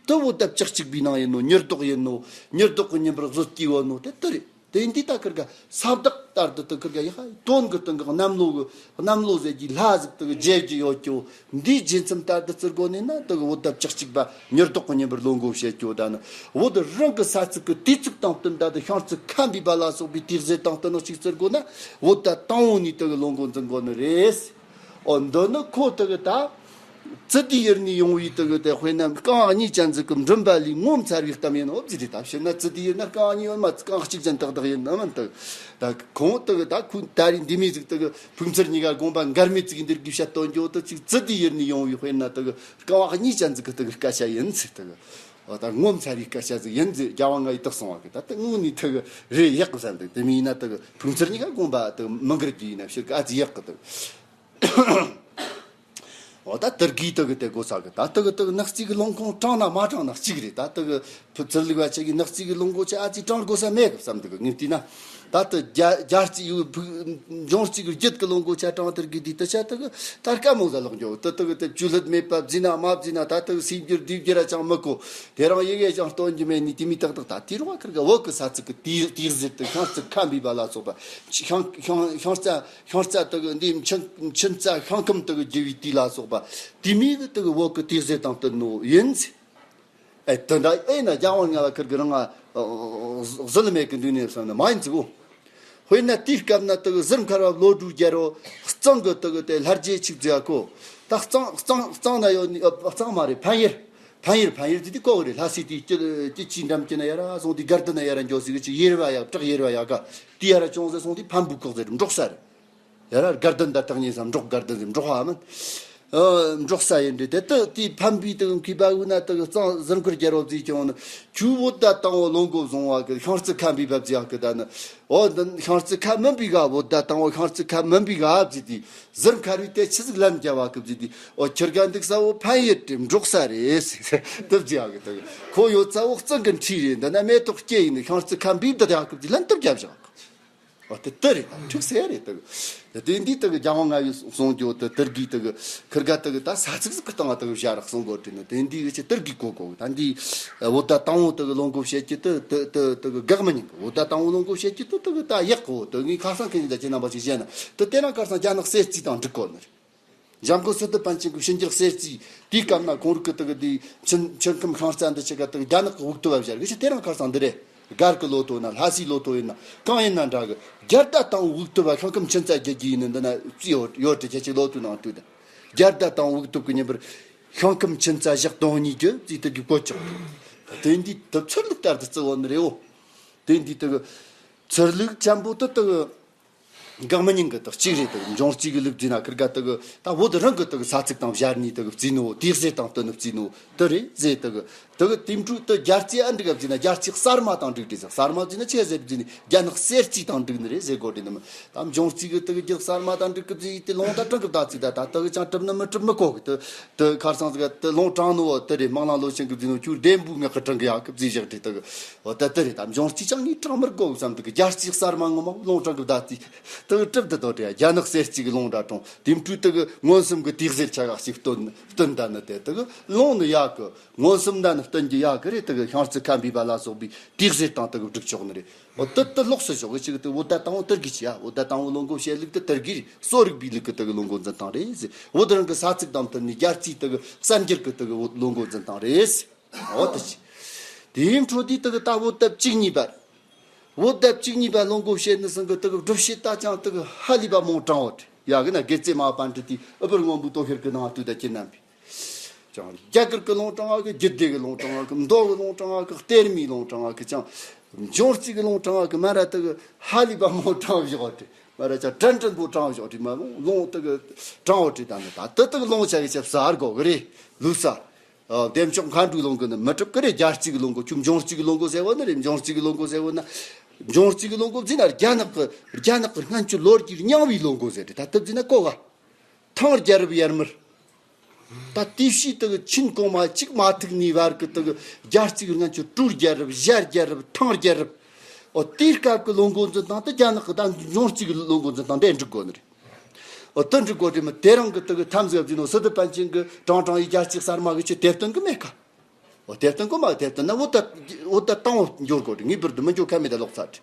དུ་བོད་ཟླ་བཅུ་གཅིག་པའི་ནང་ཡིན་ནོ་ཉེར་བསྡོགས་ཡིན་ནོ་ཉེར་བསྡོགས་གི་ཉིན་པར་བཟོ་སྐྱེས་བོ་ནོ་དེ་དུ་རེད། དེ་འདི་ད་ཁིར་ག་ས་བདག་ ལྟར་དུ་དུ་ཁིར་ག་ཡི་ཧ་དོན་གི་སྟེང་གི་གནམ་ལོ་གི་གནམ་ལོ་ཟེར་གྱི་ལྷ་ཟིག་དུ་གི་རྒྱལ་གྱི་ཡོད་ཀྱོ། འདིའི་རྗེས་མཚམས་ལྟར་དུ་བརྩི་དགོ་ནས་ན་དུ་གི་བོད་ཟླ་བཅུ་གཅིག་པ་ཉེར་བདག་གི་ཉིན་པར་ལོ་འགོ་བྱེད་ཀྱོ། ད་ནི་བོད་རང་གི་ས་ཚིགས་གི་དུས་ཚིགས་དང་བསྟུན་ད་དུ་ཤིང་རྩི་ཁ་འབུས་པ་ལ་སོགས་པའི་དུས་ཟེར་དང་བསྟུན་ནོ་ཅིག་བརྩི་དགོ་ན་བོད་ཟླ་དང་བོ་ནས་དུ་གི་ལོ་འགོ་འཛིན་དགོ་ནི་རེད། ཨོ་འདི་ནི་ཁོ་དུ་གི་ད། ཙི་ཏི་ཡུལ་ནས་ཡོང་བའི་དུ་གི་དེ་དཔེར་ན་རྐང་བ་གཉིས་ཅན་ཟིག་གི་མགྲིན་པ་ལས་ངོ་མཚར་བའི་གཏམ་ཡིན་ནོ་ཟེར་རེད། ད་ཕྱིར་ན་ཙི་ཏི་ཡུལ་ན་རྐང་བ་གཉིས་ཡོད་མ་རྐང་གཅིག་ཅན་ཏག་ཏག་ཡིན་ནི་མིན་དུ། ད་ཁོང་དུ་གི་ད་ཁོ་ད་རེས་འདི་མི་ཟིག་དུ་གི་ཕུགས་འཚར་གཉིས་ཀ་དགོངས་པ་འགལ་མེད་ཅིག་འདིར་གི་བཤད་དོན་འགྱོ་དུ་ཅིག་ཙི་ཏི་ཡུལ་ནས་ཡོང་བའི་དཔེར་ན་དུ་གི་རྐང་བ་གཉིས་ཅན་ཟིག་གི་དུ་གི་སྐད་ཆ་ཡིན་ཟེར་དུ་གི། འོ་ད་ངོ་མཚར་བའི་སྐད་ཆ་ཟིག་ཡིན་ཟེར་རྒྱལ་བ་ང་ཡི་དུ་གསུང་བ་གི། ད་དུ་དངོས་ནས་དུ་གི་རེད་ཡག་གི་བསམ་དུ་དུ་མི་ཡིན་ན་དུ་གི་ཕུགས་འཚར་གཉིས་ཀ་དགོངས་པ་དུ་མི་འགལ་རྒྱུ་ཡིན་ན་ཕྱིར་གི་ཨ་ཙི་ཡག་གི་དུ། འོ་ད་དུར་གི་དུ་གི་དེ་དགོས་ས་གི། ད་དུ་གི་དུ་གི་ནག་རྩིས་གི་ལུང་ཁུངས་དྲང་ན་མ་དྲང་ན་གཅིག་རེད། ད་དུ་གི་ཕུ་ཚུར་ལུག་བ་ཆེ་གི་ནག་རྩིས་གི་ལུང་གོ་ཆེ་ཨ་ཙི་དྲང་དགོས་ས་མེད་གི་བསམ་དུ་གི། ངས་བལྟས་ན་ད་དུ་རྒྱ་རྒྱ་རྩིས་ཡུ་ཕུ་འབྱུང་རྩིས་གི་རྒྱུད་གི་ལུང་གོ་ཆེ་དྲང་དུར་གི་དུས་དུ་ཆ་དུ་གི་ད་སྐད་མོ་ཟ་ལོག་འགྱོ། དུ་དུ་གི་དུ་བཅུ་ལྷུད་མེད་པ་བརྫིས་ན་མ་བརྫིས་ན་ད་དུ་གི་སྲིད་རྒྱུར་དུས་རྒྱུར་ར་ཅང་མི་གོ། དེ་རང་ཡི་གེ་ཅང་སྟོན་རྒྱུ་མེད་ནི་དེ་མི་ཏག་ཏག་ད་དུས་རོགས་ཁིར་གི་བོད་གི་ས་ཚིགས་གི་དུས་དུས་ཟེར་དུ་ཤིང་རྩི་ཁ་འབུས་པ་ལ་སོགས་པ་ཤིང་ཤིང་ཤིང་རྩ། ཤིང་རྩ་དུ་གི་འདི་མཆིན་མཆིན་རྩ་ཤིང་ཁམ་དུ་གི་རྒྱུ་བའི་དུས་ལ་སོགས་པ་དེ་མིན་གི་དུ་གི་བོད་གི་དུས་ཟེར་དང་བསྟུན་ནོ་ཡིན་ཟེར། ཨེ་དེ་འདྲ་ཨེ་ན་རྒྱལ་དབང་ང་ལ་ཁིར་གི་རང་ང་ཟིལ་མེད་གི་འདུག་ནས་བསམ་ན་མ་ཡིན་ཟིག་གོ། དཔེར་ན་དེའི་སྐབས་ན་དུ་གི་ཟུར་མཁར་བ་བློ་གྲོས་རྒྱལ་རོ་གཙང་གི་དུ་གི་དེ་ལྷ་རྗེ་ཆིག་རྫི་ཡ་གོ། ད་གཙང་གཙང་གཙང་ན་ཡོད་ནི་ཨ་གཙང་མ་རེད། འཕན་ཡུལ། འཕན་ཡུལ་འཕན་ཡུལ་དེ་དུས་གོ་གི་རེད། ལྷ་སའི་དུས་སྐྱིད་སྐྱིད་ཆུའི་འགྲམ་གྱི་ན་ཡ་ར་སོང་དུས་དགའ་ལྡན་ན་ཡ་ར་འགྱོ་ཟིག་གི་ཆུ་ཡེར་བ་ཡ་བྲག་ཡེར་བ་ཡ་ག་དེ་ཡ་ར་ཅུང་ཟད་སོང་དུས་འཕན་པོའི་ཁོག་ཟེར་འབྲོག་ས་རེད། ཡ་ར་དགའ་ལྡན་ད་ཐག་ཉེ་ས་འབྲོག་དགའ་ལྡན་ཟེར་འབྲོག་ཧ་མིན། ཨ་འབྲོག་ས་ཡིན་འདྲི་དེ་དུ་དེའི་འཕན་པོའི་དུ་མཁས་པ་འུ་ན་དུ་གཙང་ཟུར་མཁར་རྒྱལ་རོ་བརྫིས་ཀྱང་ནི་ཁྱོད་བོད་ཟླ་དང་བོ་ལོ་འགོ་བཟུང་བ་གི་ཤིང་རྩི་ཁ་འབུས་པ་བརྫིས་ཡག་གི་ད་ནི། འོ་འདི་ཤིང་རྩི་ཁ་མིན་པའི་ག་བོད་ཟླ་དང་བོ་ཤིང་རྩི་ཁ་མིན་པའི་ག་བརྫིས་དུས་ཟུར་མཁར་བའི་དེ་ཆི་ཟིག་ལན་རྒྱབ་བ་གི་བརྫིས་དུས་འོ་ཁྱེར་ག་འདུག་ས་བོ་འཕན་ཡུལ་དེ་འབྲོག་ས་རེད་ཟེར་དུ་བརྫིས་ཡག་གི་དུ་ཁོ་ཡོད་ས་བོ་གཙང་གི་འཁྲིས་རེད། འདི་ན་མེ་ཏོག་སྐྱེ་ཡིན་ཤིང་རྩི་ཁ་འབུས་བསྡད་ཡག་གི་བརྫིས་ལན་དུ་བརྒྱབ་བཞག་གི། འོ་དེ་དེ་རེད། ད་འཁྲུག་སེ་རེད་དུ། དེ་འདི་དུ་གི་རྒྱལ་དབང་ང་ཡི་གསུང་རྒྱུ་དུ་དུར་གི་དུ་གི་ཁིར་ག་དུ་གི་ད་ས་ཚིགས་ཟིག་གི་སྟེང་ང་དུ་གི་བཞག་རག་གསུང་གོ་དྲི་ནི་དེ་འདི་གི་ཆེ་དུར་གི་གོ་གོ་ད་འདི་བོད་ཟླ་དང་བོ་དུ་གི་ལོ་འགོ་བཤད་ཀྱི་དུ་དུ་དུ་དུ་གི་དགག་མི་ཉན་གི། བོད་ཟླ་དང་བོ་ལོ་འགོ་བཤད་ཀྱི་དུ་དུ་གི་ད་ཡག་གོ་དུ་ངའི་ཁ་སང་ཁེ་ཉིན་ད་ཁྱེད་རྣམ་པ་ཞིག་བཤད་ན་དུ་དེ་རང་ཁ་སང་རྒྱ་ནག་གསེར་རྩི་དང་འགྲིག་གོ་ནི་རེད། འཇམ་མགོན་སི་ཏུ་པཎ་ཆེན་གྱི་ཕྱི་འགྱུར་གསེར་རྩི་དེའི་སྐབས་ན་ཁོང་རིག་གི་དུ་གི་དེ་ཆིན་ཆིན་ཁམ་ཤིང་རྩ་འདི་ཆེ་ག་དུ་གི་རྒྱ་ནག་གི་དབུགས་ཐུབ་པ་བཞག་གི་ཆེ་དེ་རང་ཁ་སང་འདི་རེད། སྒར་གི་ལོ་ཐོ་ན་ལྷ་སའི་ལོ་ཐོ་ཡིན་ན་གང་ཡིན་ན་འདྲ་གི། རྒྱལ་ཟླ་དང་དབུགས་ཐུབ་པ་ཤིང་ཁམ་ཆིན་རྩ་རྒྱལ་རྒྱུ་ཡིན་ནི་འདི་ན་རྩི་ཡོད་ཡོད་དྲི་ཁྱེད་ཀྱི་ལོ་ཐོའི་ནང་བཏུས་ད། རྒྱལ་ཟླ་དང་དབུགས་ཐུབ་གི་ཉིན་པར་ཤིང་ཁམ་ཆིན་རྩ་བཞག་དོན་གཉིས་རྒྱུ་རྩིས་དུ་གི་གོ་ཆོག་དེ་འདི་དུ་ཚུར་ལུགས་ལྟར་དུ་བརྩི་བོ་ནི་རེད་འོ། དེ་འདི་དུ་གི་ཚུར་ལུགས་ཆེན་པོ་དུ་དུ་གི་འགག་མི་ཉིན་གི་དག་གཅིག་རེད། དག་འབྱུང་རྩིས་གི་ལུགས་བརྩིས་ན་ཁིར་ག་དག་ད་བོད་རང་གི་དག་ས་ཚིགས་དང་བཞག་ནས་དག་བརྩིས་ནོ། དུས་ཟེར་དང་བསྟུན་ནས་བརྩིས་ནོ་དེ་རེད་ཟེར། དག་དག་དེ་འཕྲོས་དུ་རྒྱལ་རྩིས་ཨ་འགྲིག་ག་བརྩིས་ན་རྒྱལ་རྩིས་གསར་མ་དང་འགྲིག་རེད་ཟེར། གསར་མ་བརྩིས་ན་ཆི་ཟེར་བརྩིས་ནས་རྒྱ་ནག་གསེར་རྩིས་དང་འགྲིག་ནི་རེད་ཟེར་དགོས་རེད་ནམ། ད་འབྱུང་རྩིས་གི་དག་རྒྱལ་གསར་མ་དང་འགྲིག་གི་བརྩིས་ཏེ་ལུང་དང་དྲང་གི་བདག་རྩིས་ད་ད་དག་ཅང་གྲུབ་ནི་མི་གྲུབ་མི་གོ་གི། དུ་དུ་ཁར་སང་ཟིག་དུ་ལུང་དྲང་ནོ་དེ་རེད། མང་ལང་ལོ་ཆེན་གི་བརྩིས་ནོ་ཁྱོད་བདེན་པོའི་ངག་གི་དྲང་གི་ཡག་གི་བརྩིས་བཞག་རེད་དག་འོ་ད་དེ་རེད། ད་འབྱུང་རྩིས་ཅང་ངས་དྲང་མི་དགོས་བསམ་དུ་གི་རྒྱལ་རྩིས་གསར་མ་ངོ་མ་ལུང་དྲང་གི་བདག་རྩིས་དུ་གྲུབ་དུ་དོ་དེ་རྒྱ་ནག་གསེར་རྩིས་གི་ལུང་འདྲ་དྲང་དེ་འཕྲོས་དུ་གི་མངོན་སུམ་གི་དུས་ཟེར་ཆ་ག་ཞིག་སྟོན་སྟོན་ད་ནི་དེ་དུ་གི་ལུང་ནི་ཡག་གི། མངོན་སུམ་ད་ནི་སྟོན་གྱི་ཡག་གི་རེད། དུ་གི་ཤིང་རྩི་ཁ་འབུས་པ་ལ་སོགས་པའི་དུས་ཟེར་དང་དུ་གི་སྒྲིག་ཆོག་ནི་རེད། འོ་དུ་དུ་ལོགས་སུ་ཞོག་གི་ཅིག་དུ་བོད་ཟླ་དང་བོ་དུར་གི་ཅི་ཡ། བོད་ཟླ་དང་བོ་ལོ་འགོ་བཤད་ལུགས་དུ་དུར་གི་རེད། གསོ་རིག་པའི་ལུགས་གི་དུ་གི་ལོ་འགོ་འཛིན་སྟངས་རེད་ཟེར། བོད་རང་གི་ས་ཚིགས་དང་བསྟུན་ནས་རྒྱལ་རྩིས་དུ་གི་གསར་འགྱུར་གི་དུ་གི་ལོ་འགོ་འཛིན་སྟངས་རེད་ཟེར། འོ་དུ་ཅི། དེའི་འཕྲོ་དེ་དུ་གི་ད་བོད་ཟླ་བཅུ་གཉིས་པ་རེད། བོད་ཟླ་བཅུ་གཉིས་པ་ལོ་འགོ་བཤད་ནི་སང་གི་དུ་གི་སྒྲུབ་བྱེད་ད་ཅང་དུ་གི་ཧ་ལས་པ་མང་དྲང་བ་རེད། ཡ་གི་ན་དགེ་རྩེ་མ་པཎྜི་ཏའི་ཨུ་པུར་སྔོན་པོའི་དོ་ཤལ་གི་ནང་དུ་ད་ཁྱེད་རྣམ་པས། ཅང་རྒྱ་གར་གི་ལུང་དྲང་བ་གི། རྒྱུད་སྡེ་གི་ལུང་དྲང་བ་གི། མདོ་གི་ལུང་དྲང་བ་གི། གཏེར་མའི་ལུང་དྲང་བ་གི། ཅང་འབྱུང་རྩིས་གི་ལུང་དྲང་བ་གི་མ་ར་དུ་གི་ཧ་ལས་པ་མོ་དྲང་བཞག་བ་དྲི་མ་ར་ཅང་དྲན་དྲན་པོ་དྲང་བཞག་བ་དྲི་མ་ལུང་ལུང་དུ་གི་དྲང་བ་དྲི་ད་ནི་ད་དུ་དུ་གི་ལུང་ཆ་གི་ཆབ་གསར་གོ་གི་རེད་ལུགས་ས། ཨ་བདེ་མཆོག་མཁའ་འགྲོའི་ལུང་གི་ནི་མི་གྲུབ་གི་རེད། རྒྱལ་རྩིས་གི་ལུང་གོ་ཁྱོད་འབྱུང་རྩིས་གི་ལུང་གོ་ཟེར་བ་ནི་རེད། འབྱུང་རྩིས་གི་ལུང་གོ་ཟེར་བ་ན་འབྱུང་རྩིས་གི་ལུང་གོ་བརྩིས་ན་རྒྱ་ནག་གི་རྒྱ་ནག་གི་སྔན་གྱི་ལོ་རྒྱུས་རྙིང་བའི་ལུང་གོ་ཟེར་རེད། ད་དུ་བརྩིས་ན་གོ་ག་ཐང་རྒྱལ་རབས་ཡར་མར། ད་དེ་ཕྱིས་དུ་ཆིན་གོང་མ་གཅིག་མ་ཐུག་ནས་བར་གི་དུ་རྒྱལ་རྩིས་སྔན་གྱི་ཀྲུའུ་རྒྱལ་རབས། ཞྭ་རྒྱལ་རབས། ཐང་རྒྱལ་རབས། འོ་དེའི་སྐབས་ཀྱི་ལོ་འགོ་འཛིན་སྟངས་དེ་རྒྱ་ནག་གི་ད་འབྱུང་རྩིས་ཀྱི་ལོ་འགོ་འཛིན་སྟངས་དེ་འགྲིག་དགོས་ནི་རེད། འོ་དེ་འགྲིག་དགོས་རེད་མི་དེ་རང་གི་དུ་གི་ཐམས་ཅད་བརྩིས་ནོ་སི་ཏུ་པཎ་ཆེན་གྱི་དྲང་དྲང་ཡི་རྒྱལ་རྩིས་གསར་མ་གི་ཆེད་དེ་བསྟན་གི་མེད་ཀ་འོ་དེ་བསྟན་གི་མ་དེ་བསྟན་ན་འོ་ད་འོ་ད་དང་འོ་འགྱུར་དགོས་རེད། ངེས་པར་དུ་མི་འགྱུར་ཁ་མེད་ད་ལོག་ཚར་རེད།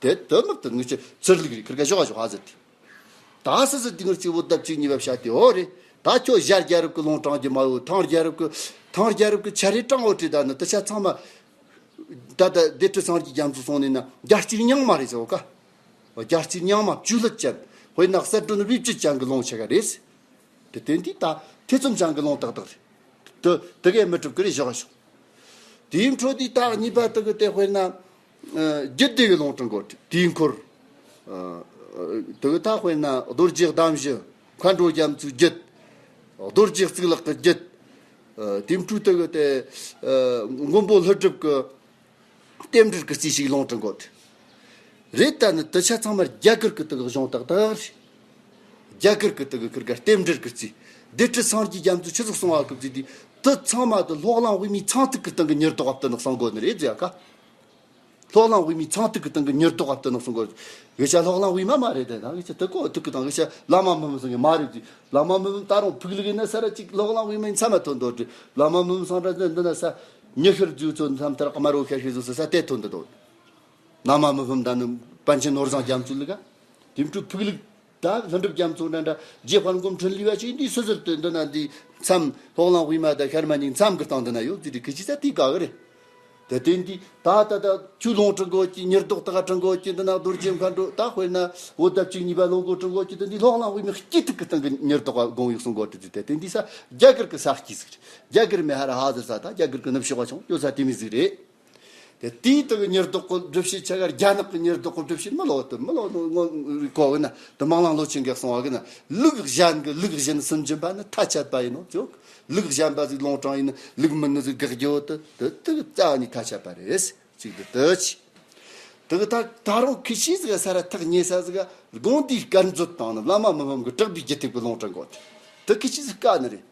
དེ་དོན་མི་དེ་ངུ་ཆུ་ཚུར་ལུག་རེད། ཁིར་ཀ་ཞོག་ཞོག་ཧ་ཟེར་ཏེ། ད་སི་སི་དེ་ངུ་ཆུ་བོ་ལྡབ་གཅིག་གཉིས་པ་བཤད་དེ་ཨོ་རེད། ད་ཁྱོད་ཞར་རྒྱལ་རབས་ཀྱི་ལུང་དྲངས་རྒྱུ་མ་ཡོད། ཐང་རྒྱལ་རབས་ཀྱི་ཐང་རྒྱལ་རབས་ཀྱི་ཆ་རེ་དྲངས་ཨོ་དྲི་ད་ནི་དེ་ཆ་ཚང་མ། ད་ལྟ་སྡེ་ཁྲི་སངས་རྒྱས་རྒྱ་མཚོ་སོང་ནས་ན་རྒྱལ་རྩིས་རྙིང་མ་རེད་ཟེར་བ་ཀ། རྒྱལ་རྩིས་རྙིང་མ་བཅུ་ལྷུད་ཅན། དཔེར་ན་གསལ་སྒྲོན་དབུས་བཅུ་ཅན་གྱི་ལུང་ཆེ་ག་རེད། དེ་དོན་དེ་ད་ཐེ་ཚོམ་ཅན་གྱི་ལུང་ཏག་ཏག་རེད། དེ་དེ་གས་མི་གྲུབ་ཀི་རེད་བཞག་ཞོག་དེའི་འཕྲོ་དེ་ད་གཉིས་པ་དེ་གི་དེ་དཔེར་ན། ཨ། རྒྱུད་སྡེ་གི་ལུང་དྲངས་གོ་དེའི་འཁོར། ཨ། དེ་གི་ད་དཔེར་ན་རྡོ་རྗེ་གདམས་ཞི། མཁའ་འགྲོ་རྒྱ་མཚོའི་རྒྱུད། རྡོ་རྗེ་གཙུག་ལག་གི་རྒྱུད། ཨ། དེའི་འཕྲོ་དེ་གི་དེ། ཨ། མགོན་པོ་ཀླུ་སྒྲུབ་ཀྱི་རྟེན་འབྲེལ་གྱི་རྩིས་ཤིག་ལུང་དྲངས་གོ། རེད་ད་ནི་དེ་ཆ་ཚང་མར་རྒྱ་གར་གྱི་དེ་གི་གཞུང་ཏག་ཏག་རེད། རྒྱ་གར་གྱི་དེ་གི་ཁིར་ཀ་རྟེན་འབྲེལ་གྱི་རྩིས། སྡེ་ཁྲི་སངས་རྒྱས་རྒྱ་མཚོས་ཆི་ཟིག་གསུང་བ་གི་རྩིས་དེ། དེ་ཚང་མ་དེ་སློབ་གླིང་དབུས་མའི་ཚངས་ཐིག་གི་སྟེང་གི་ཉེར་བསྡོགས་བབ་དེ་ནི་གསུང་གོ་ནི་རེད་ཟེར་ཡ་ཀ། སློབ་གླིང་དབུས་མའི་ཚངས་ཐིག་གི་སྟེང་གི་ཉེར་བསྡོགས་བབ་དེ་ནི་གསུང་གོ། གི་ཆ་སློབ་གླིང་དབུས་མ་མ་རེད་དེ་ན། གི་ཆ་དེ་ཀོ་ཐིག་གི་དང་གི་ཆ་བླ་མ་མི་མི་གསུང་གི་མ་རེད་དེ། བླ་མ་མི་མི་ད་རུང་ཕུག་ལུགས་ཡིན་ན་ས་ར་གཅིག་སློབ་གླིང་དབུས་མའི་མཚམས་མ་ཐོན་འདོད་དེ། བླ་མ་མི་མི་སང་ར་འདི་འདི་ན་ས། ཉི་ཤར་རྫུས་ཚོ་མཚམས་ཐར་ཀ་མ་རོ་ཤ་ཤི་ཟུ་ས་ས་དེ་ཐོན་འདི་འདོད། བླ་མ་མི་མི་ད་ནི་པཎ་ཆེན་ནོར་བཟང་རྒྱ་མཚོ་ལུགས་ཀ། དེ་འཕྲོ་ཕུག་ལུགས། ད་ལྷུན་གྲུབ་རྒྱ་མཚོ་འདྲ་འདྲ་རྗེ་དཔལ་མགོན་འཕྲིན་ལས་པ་ཅིག་འདི་སོ་སོར་དུ་འདི་ན་འདི་མཚམས་སློབ་གླིང་དབུས་མ་དང་ཤར་མ་གཉིས་མཚམས་ཀྱི་སྟེང་འདི་ན་ཡོད་ཟེར་དུས་ཁི་ཆི་ས་དེ་ག་གི་རེད། དེ་དོན་འདི་ད་ད་ད་ཆུ་ལུང་དྲི་འགོ་གི་ཉེར་བསྡོགས་ད་ག་དྲི་འགོ་གི་འདི་ན་རྡོ་རྗེ་མཁའ་འགྲོ་ད་དཔེར་ན་འོ་ལྡབ་གཅིག་གཉིས་པ་ལུང་འགོ་དྲི་འགོ་གི་འདི་འདི་སློབ་གླིང་དབུས་མའི་སྐྱིད་ཐིག་གི་སྟེང་གི་ཉེར་བསྡོགས་དགོངས་ཡོད་གསུང་གོ་དྲི་དེ་དེ་དོན་འདི་ས་རྒྱ་གར་གི་ས་སྐྱིད་ཟིག་རེད། རྒྱ་གར་མེ་ཧ་ར་ཧ་ཟེར་ས་ད་རྒྱ་གར་གི་ནུབ་ཕྱོགས་བ་ཆུང་ཡོད་ས་དེ་མི་ཟིག་རེད། དེ་དེའི་དག་ཉེར་བསྡོགས་ཀྱི་སྒྲུབ་བྱེད་ཆ་ག་རྒྱ་ནག་གི་ཉེར་བསྡོགས་ཀྱི་སྒྲུབ་བྱེད་མི་ལོ་དུ་མི་ལོ་ནོ་ངོ་གོ་གི་ན་དུ་མང་ལང་ལོ་ཆེན་གེགས་སོང་བ་གི་ན་ལུགས་གཞན་གི་ལུགས་གཞན་སུན་འབྱིན་པ་ནི་ཐ་ཆད་པ་ཡིན་ནོ་ཅོག་ལུགས་གཞན་པ་ཟིག་ལུང་དྲངས་ཡིན་ན་ལུགས་མིན་ནི་ཟིག་དགག་རྒྱུ་དུ་དུ་དུ་རྩ་ནི་ཐ་ཆད་པ་རེད། ཅིག་དུ་དུ་ཆི་དུ་གི་ད་ད་རུང་ཁི་ཤི་ཟིག་ས་ར་ཐག་ཉེ་ས་ཟིག་དགོངས་འདུས་སྐར་མཛོད་དང་ནི་བླ་མ་མི་ཕམ་གི་གྲགས་པའི་རྒྱུད་ཐེག་པའི་ལུང་དྲངས་གོ་དུ་ཁི་ཤི་ཟིག་དཀའ་ནི་རེད།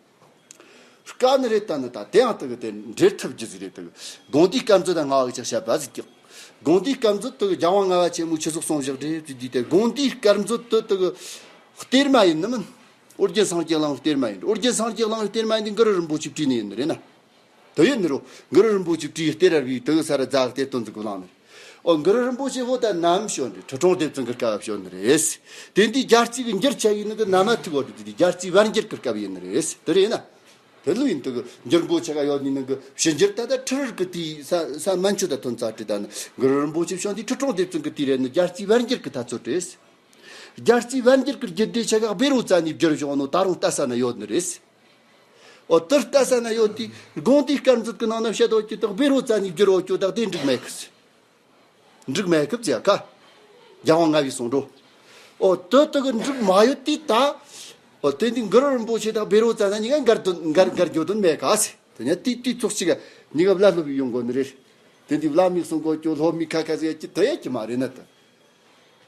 དཀའ་ནི་རེད། ད་ནི་ད་དེ་ཡང་དེ་གི་དེ་འབྲེལ་ཐུབ་རྒྱུ་ཟིག་རེད། དེ་གི་དགོངས་འདུས་སྐར་མཛོད་དང་ང་བ་ཅག་བཤད་པ་ཟིག་ཀྱང་། དགོངས་འདུས་སྐར་མཛོད་དེ་གི་རྒྱལ་དབང་ལྔ་པ་ཆེན་མོའི་ཆོས་ཚོགས་གསུང་བཞག་རེད་ཟིག་དུས་དེ་དགོངས་འདུས་སྐར་མཛོད་དེ་དེ་གི་གཏེར་མ་ཡིན་ནི་མིན། ཨོ་རྒྱན་སངས་རྒྱས་གླིང་གཏེར་མ་ཡིན། ཨོ་རྒྱན་སངས་རྒྱས་གླིང་གཏེར་མ་ཡིན་དུས་གུ་རུ་རིན་པོ་ཆེ་བྲིས་ནི་ཡིན་ནི་རེད་ན། དེ་ཡིན་ནི་རོ། གུ་རུ་རིན་པོ་ཆེ་བྲིས་གཏེར་ར་བའི་དེ་གི་ས་ར་རྫ་གཏེར་སྟོན་ཟིག་གི་བླངས་ནི། ཨོ་གུ་རུ་རིན་པོ་ཆེ་བོ་ད་ནམ་བྱོན་རེད། ཁྲི་སྲོང་ལྡེ་བཙན་གི་སྐབས་བྱོན་ནི་རེད། དེ་འདི་རྒྱལ་རྩིས་གི་འགྱུར་ཆ་ཡིན་ནི་གི་ན་མ་ཐུག་བ་རེད། དེ་འདི་རྒྱལ་རྩིས་བར་འགྱུར་གི་སྐབས་ཡིན་ནི་རེད། དེ་རེད་ན། དེ་ལུ་ཡིན་དུ་གི་འགྱུར་འགོ་ཆ་ག་ཡོད་ནི་ནི་གི་ཕྱི་འགྱུར་ད་ལྟ་ཁྲི་རལ་གི་དུས་ས་ས་མན་ཆོད་ད་ཐོན་ཚར་རེད། ད་ནི་གུ་རུ་རིན་པོ་ཆེ་བྱོན་དུས་ཁྲི་སྲོང་ལྡེ་བཙན་གི་དུས་རེད་ནི་རྒྱལ་རྩིས་བར་འགྱུར་གི་ད་ཚོད་རེད། རྒྱལ་རྩིས་བར་འགྱུར་གི་རྒྱུད་སྡེ་ཆ་ག་བཻ་རོ་ཙ་ནའི་བསྒྱུར་བྱུང་ནོ་ད་རུང་ལྟ་ས་ན་ཡོད་ནི་རེད། ཨོ་དེར་ལྟ་ས་ན་ཡོད་དེ་དགོངས་འདུས་སྐར་མཛོད་ཀྱི་ནང་ན་བཤད་དོ་ཀྱི་དག་བཻ་རོ་ཙ་ནའི་བསྒྱུར་བོ་ཀྱོ་དག་དེ་འགྲིག་མེད་གི། འགྲིག་མེད་གི་ཟེར་ཁ། རྒྱལ་དབང་ལྔ་པའི་གསུང་འགྲོ། ཨོ་དེ་དག་འགྲིག་མ་ཡོད་དེ་ད། ཨོ་དེ་འདི་གུ་རུ་རིན་པོ་ཆེ་དང་བཻ་རོ་ཙ་ན་གཉིས་ཀ་འགལ་དོན་འགལ་འགལ་རྒྱོ་དོན་མེད་ག་ཟེར། དེ་ནས་དེ་དུས་ཚོགས་གཅིག་ག་གཉིས་ཀ་བླ་སློབ་ཡོང་དགོ་ནི་རེད། དེ་འདི་བླ་མའི་གསུང་གོ་ཀྱོ་སློབ་མའི་ཁ་ཁ་ཟེར་ཀྱི་དེ་ཡ་ཀྱི་མ་རེད་ན་ད།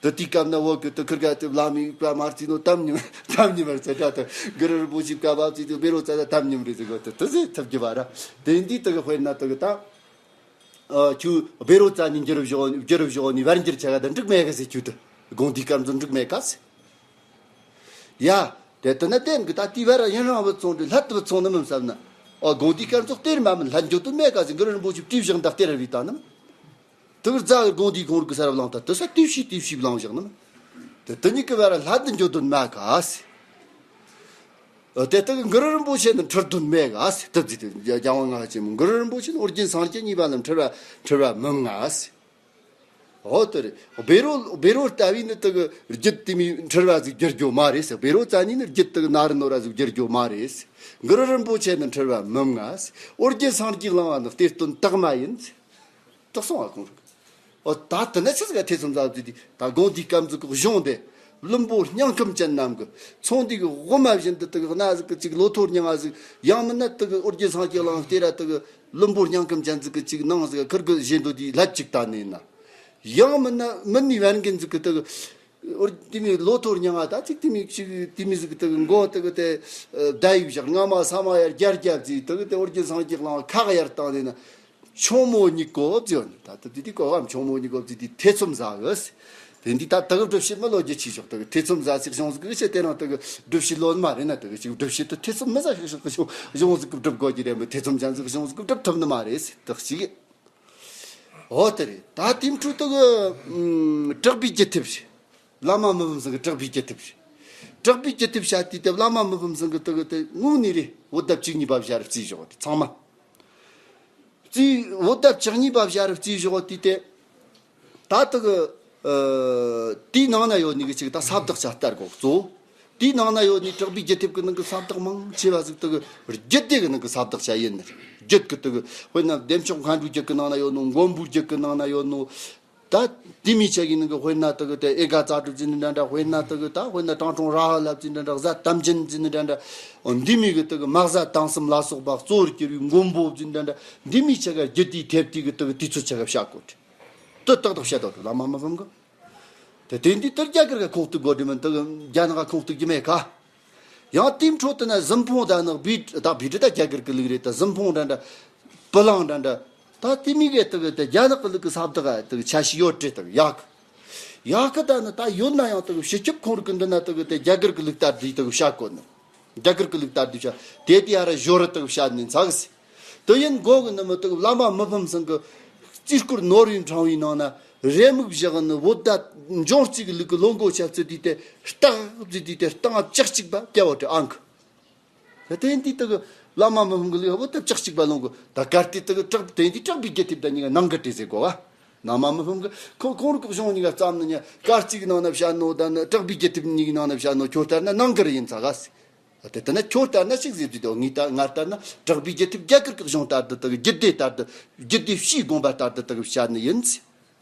དེ་དུས་སྐབས་ན་བོད་ཀྱི་དེ་ཁིར་ག་དེ་བླ་མའི་བཀའ་མ་རྩིས་ནོ་གཏམ་ཉིན་གཏམ་ཉིན་མར་ཚེ་དྲ་དེ་གུ་རུ་རིན་པོ་ཆེ་བཀའ་བབ་རྩིས་དེ་བཻ་རོ་ཙ་ན་གཏམ་ཉིན་རེད་ཟེར་གོ་དེ་དེ་ཟེར་ཐབས་ཀྱི་བ་ར། དེ་འདི་དེ་གི་དཔེར་ན་དེ་གི་ད། ཨ་ཁྱོད་བཻ་རོ་ཙ་ནའི་འགྱུར་བཞག་འགྱུར་བཞག་ནི་བར་འགྱུར་ཆ་ག་ད་འགྲིག་མེད་ག་ཟེར། ཁྱོད་དེ་དགོངས་འདུས་སྐར་མཛོད་འགྲིག་མེད་ག་ཟེར། ཡ། དེ་ལྟ་ན་བདེན་གི་ད་དེའི་བར་ཡུན་རིང་བུད་སོང་དུས་སླད་དུ་བུད་སོང་ནི་མིན་བསམ་ན། ཨོ་དགོངས་འདུས་སྐར་མཛོད་གཏེར་མ་མིན་སླད་འགྱོ་དོན་མེད་ག་ཟེར། གུ་རུ་རིན་པོ་ཆེ་བྲིས་བཞག་འདི་གཏེར་ར་བའི་ད་ནི། དེ་གར་རྫ་གི་དགོངས་འདུས་གོང་རུ་གི་ས་ར་བླངས་ད་དེ་ས་དེ་བྱས་དེ་བྱས་བླངས་བཞག་ནི་མིན། དེ་དེ་གཉིས་ཀྱི་བར་སླད་དུ་འགྱོ་དོན་མེད་ག་ཟེར། ཨོ་དེ་ལྟ་གི་གུ་རུ་རིན་པོ་ཆེ་ནི་འཁྲུལ་དོན་མེད་ག་ཟེར། དེ་ཟེར་དུས་རྒྱལ་དབང་ལྔ་པ་ཆེན་མོ་གུ་རུ་རིན་པོ་ཆེ་ནི་ཨོ་རྒྱན་སངས་རྒྱས་གཉིས་པ་ལ་འཁྲུལ་བ་འཁྲུལ་བ་མིན་ང་ཟེར། ཨོ་དེ་རེད། བཻ་རོ་བཻ་རོ་ལྟ་བུའི་ནི་དེ་གི་རྒྱུད་དེ་མོའི་འཁྲུལ་བ་ཟིག་བསྒྱུར་རྒྱུ་མ་རེད་ཟེར། བཻ་རོ་ཙ་ནའི་ནི་རྒྱུད་དེ་གི་ན་རུ་ནོ་ར་ཟིག་བསྒྱུར་རྒྱུ་མ་རེད་ཟེར། གུ་རུ་རིན་པོ་ཆེ་ནི་འཁྲུལ་བ་མིན་ང་ཟེར། ཨོ་རྒྱན་སངས་རྒྱས་གླིང་བ་ནི་གཏེར་སྟོན་དག་མ་ཡིན་ཟེར། དག་སོང་བ་གོང་རིག་ཨོ་ད་དེ་ནས་ཆི་ཟིག་ག་ཐེ་ཚོམ་ཟ་བ་དེ་དེ་ད་དགོངས་འདུས་སྐར་མཛོད་ཀྱི་གཞུང་དེ་བླུན་པོ་སྙིང་ཁམས་ཅན་རྣམས་ཀྱི་ཚོང་འདུས་ཀྱི་དབུ་མ་བཞིན་དུ་དེ་གི་སྣ་ཟིག་གི་ཅིག་ལོ་ཐོ་རྙིང་བ་ཟིག་ཡང་མིན་ན་དེ་གི་ཨོ་རྒྱན་སངས་རྒྱས་གླིང་གཏེར་ར་དེ་གི་བླུན་པོ་སྙིང་ཁམས་ཅན་ཟིག་གི་ཅིག་ནང་ཟིག་ཁུར་གི་བཞེས་འདོད་དེ་ལྷད་ཅིག་ད་ནས་ན། ཡང་མིན་ན་མིན་ནི་བན་རྒན་ཟིག་གི་དེ་གི་ཨོ་དེ་མོའི་ལོ་ཐོ་རྙིང་བ་ད་ཅིག་དེ་མོའི་ཅིག་དེ་མོའི་ཟིག་གི་དེ་གི་མགོ་དེ་གི་དེ་ཨ་ད་ཡིབ་བཞག་རྔ་མ་ས་མ་ཡར་རྒྱ་རྒྱ་ཟིག་དེ་གི་དེ་ཨོ་རྒྱན་སངས་རྒྱས་གླིང་ཁག་ཡར་བཏང་ནས་ན། ཆུང་མོ་གཉིས་ཀོ་བརྫིས་ནི་ད་ལྟ་དེ་དུས་གོ་བའམ་ཆུང་མོ་གཉིས་ཀོ་བརྫིས་དུས་ཐེ་ཚོམ་ཟ་གི། དེ་འདི་ད་ལྟ་གི་སྒྲུབ་བྱེད་མི་ལོ་རྒྱུ་ཆེ་ཤོག་ད་གི་ཐེ་ཚོམ་ཟ་ཟིག་གཞུང་ཟིག་གི་ཆེ་དེ་རང་ད་གི་སྒྲུབ་བྱེད་ལོན་མ་རེད་ན་ད་གི་ཅིག་སྒྲུབ་བྱེད་དུ་ཐེ་ཚོམ་མི་ཟ་ཤོག་ཤོག་གི་གཞུང་གཞུང་ཟིག་གི་སྒྲུབ་དགོས་ཀྱི་རེད་མི་ཐེ་ཚོམ་ཅན་ཟིག་གཞུང་ཟིག་གི་སྒྲུབ་ཐུབ་ནི་མ་རེད་ད་གི་ཅིག་འོ་དེ་རེད། ད་དེ་འཕྲོ་དེ་གི་ཨམ་གྲགས་པའི་རྒྱུད་ཐེབས་རེད། བླ་མ་མི་ཕམ་ཚང་གི་གྲགས་པའི་རྒྱུད་ཐེབས་རེད། གྲགས་པའི་རྒྱུད་ཐེབས་བཤད་དུས་དེ་བླ་མ་མི་ཕམ་ཚང་གི་དེ་གི་དེ་དངོས་གནས་རེད། བོད་ཟླ་བཅུ་གཉིས་པ་བཞག་རེད། རྩིས་ཞོག་དེ་ཚང་མ། རྩིས་བོད་ཟླ་བཅུ་གཉིས་པ་བཞག་རེད། རྩིས་ཞོག་དེ་དེ། ད་དེ་གི་ཨ་དེའི་ནང་ན་ཡོད་ནི་གི་ཅིག་ད་ས་བདག་ཆ་ལྟར་གོ་གཙོ་བོ། དེའི་ནང་ན་ཡོད་ནི་གྲགས་པའི་རྒྱུད་ཐེབས་ཀྱི་ནང་གི་ས་བདག་མང་ཆེ་བ་ཟིག་དེ་གི་རྒྱུད་སྡེ་གི་ནང་གི་ས་བདག་ཆ་ཡིན་ནི་རེད། རྒྱུད་ཀྱི་དེ་གི་དཔེར་ན་བདེ་མཆོག་མཁའ་འགྲོའི་རྒྱུད་ཀྱི་ནང་ན་ཡོད་ནོ། མགོན་པོའི་རྒྱུད་ཀྱི་ནང་ན་ཡོད་ནོ། ད་འདི་མི་ཆ་གི་ནང་གི་དཔེར་ན་དེ་གི་དེ་ཨེ་ག་ཙ་དྲུ་ཟེར་ནི་འདྲ་འདྲ། དཔེར་ན་དེ་གི་ད་དཔེར་ན་ཀྲང་ཀྲུང་ར་ཧ་ལབ་ཟེར་ནི་འདྲ་འདྲ། གཟའ་དམ་ཅན་ཟེར་ནི་འདྲ་འདྲ། འདི་མི་གི་དེ་གི་མ་གཟའ་དང་གསུམ་ལ་སོགས་པ་གཙོ་བོར་གྱུར་པའི་མགོན་པོ་ཟེར་ནི་འདྲ་འདྲ། འདི་མི་ཆ་ག་རྒྱུད་སྡེའི་ཐེབས་དེ་གི་དེ་གི་དུས་ཚོད་ཆ་ག་བཤད་གོ་དེ། དེ་ཏག་ཏག་བཤད་དོ་བླ་མ་མི་ཕམ་གི། དེ་དེ་འདི་ལྟར་རྒྱ་གར་གི་ཁུངས་གཏུགས་དགོས་དྲི་མིན་དེ་གི་རྒྱ་ནག་ཁུངས་གཏུགས་རྒྱུ་མེད་ཀ། ཡང་དེའི་འཕྲོ་དེ་ན་ཟིན་ཕུང་ད་ནག་བི་ད་བི་ཏྲི་ད་རྒྱ་གར་གི་ལུགས་རེད། ད་ཟིན་ཕུང་འདྲ་འདྲ། པི་ལང་འདྲ་འདྲ། ད་དེ་མི་གི་དེ་གི་དེ་རྒྱ་ནག་གི་ལུགས་གི་ས་བདག་ག་དེ་གི་ཆ་ཤས་ཡོད་དྲི་དེ་གི་ཡག་གི། ཡག་གི་ད་ནི་ད་ཡོད་ན་ཡང་དེ་གི་སྤྱི་ཁྱབ་ཁོང་རིགས་གི་འདི་ན་དེ་གི་དེ་རྒྱ་གར་གི་ལུགས་ལྟར་དེ་དེ་གི་བཤད་གོ་ནི། རྒྱ་གར་གི་ལུགས་ལྟར་དུ་བྱ། དེ་དེ་ཡ་ར་ཞོར་ར་དུ་བྱ་ནི་ཚགས་སི། དུ་ཡིན་གོ་གི་ནི་མི་དུ་བླ་མ་མི་ཕམ་ཚང་གི་རྩིས་སྐོར་ནོར་བུའི་འཕྲེང་བའི་ནང་ན་རེ་མིག་བཞག་ནི་བོད་ཟླ་འབྱུང་རྩིས་ཀྱི་ལུགས་ཀྱི་ལོ་འགོ་ཆབ་ཚུལ་དུས་དེ་རྟགས་བརྩིས་དུས་དེ་རྟགས་བཅུ་གཅིག་པ་སྐྱ་བོ་དྲི་ཨང་གི། དེ་འདི་དུ་གི་བླ་མ་མི་ཕམ་གི་ལུགས་བོད་ཟླ་བཅུ་གཅིག་པ་ལོ་འགོ་ད་གར་དེ་དུ་གི་གྲགས་དེ་འདི་གྲགས་པའི་རྒྱུད་ཐེབས་ད་ཉིན་ནང་གི་དྲི་ཟེར་གོ་བ། ནང་མ་མི་ཕམ་གི་ཁོ་ཁོང་རུ་གི་གཞུང་གཉིས་ཀ་བརྩམས་ནི་ཉ་གར་རྩིས་ཀྱི་ནང་ན་བཤད་ནོ་ད་ནི་གྲགས་པའི་རྒྱུད་ཐེབས་གཉིས་ཀྱི་ནང་ན་བཤད་ནོ་ཁྱོད་ལྟར་ན་ནང་གི་རེ་ཡིན་ཚ་ག་སི། དེ་ལྟ་ན་ཁྱོད་ལྟར་ན་ཞིག་ཟེར་དུས་དོ་ངའི་ལྟར་ང་ལྟར་ན་གྲགས་པའི་རྒྱུད་ཐེབས་རྒྱ་གར་གི་གཞུང་ལྟར་དུ་དག་རྒྱུད་སྡེ་ལྟར་དུ་རྒྱུད་སྡེ་བཞིའི་དགོངས་པ་ལྟར་དུ་དག་བཤད་ནི་ཡིན་ཟེར།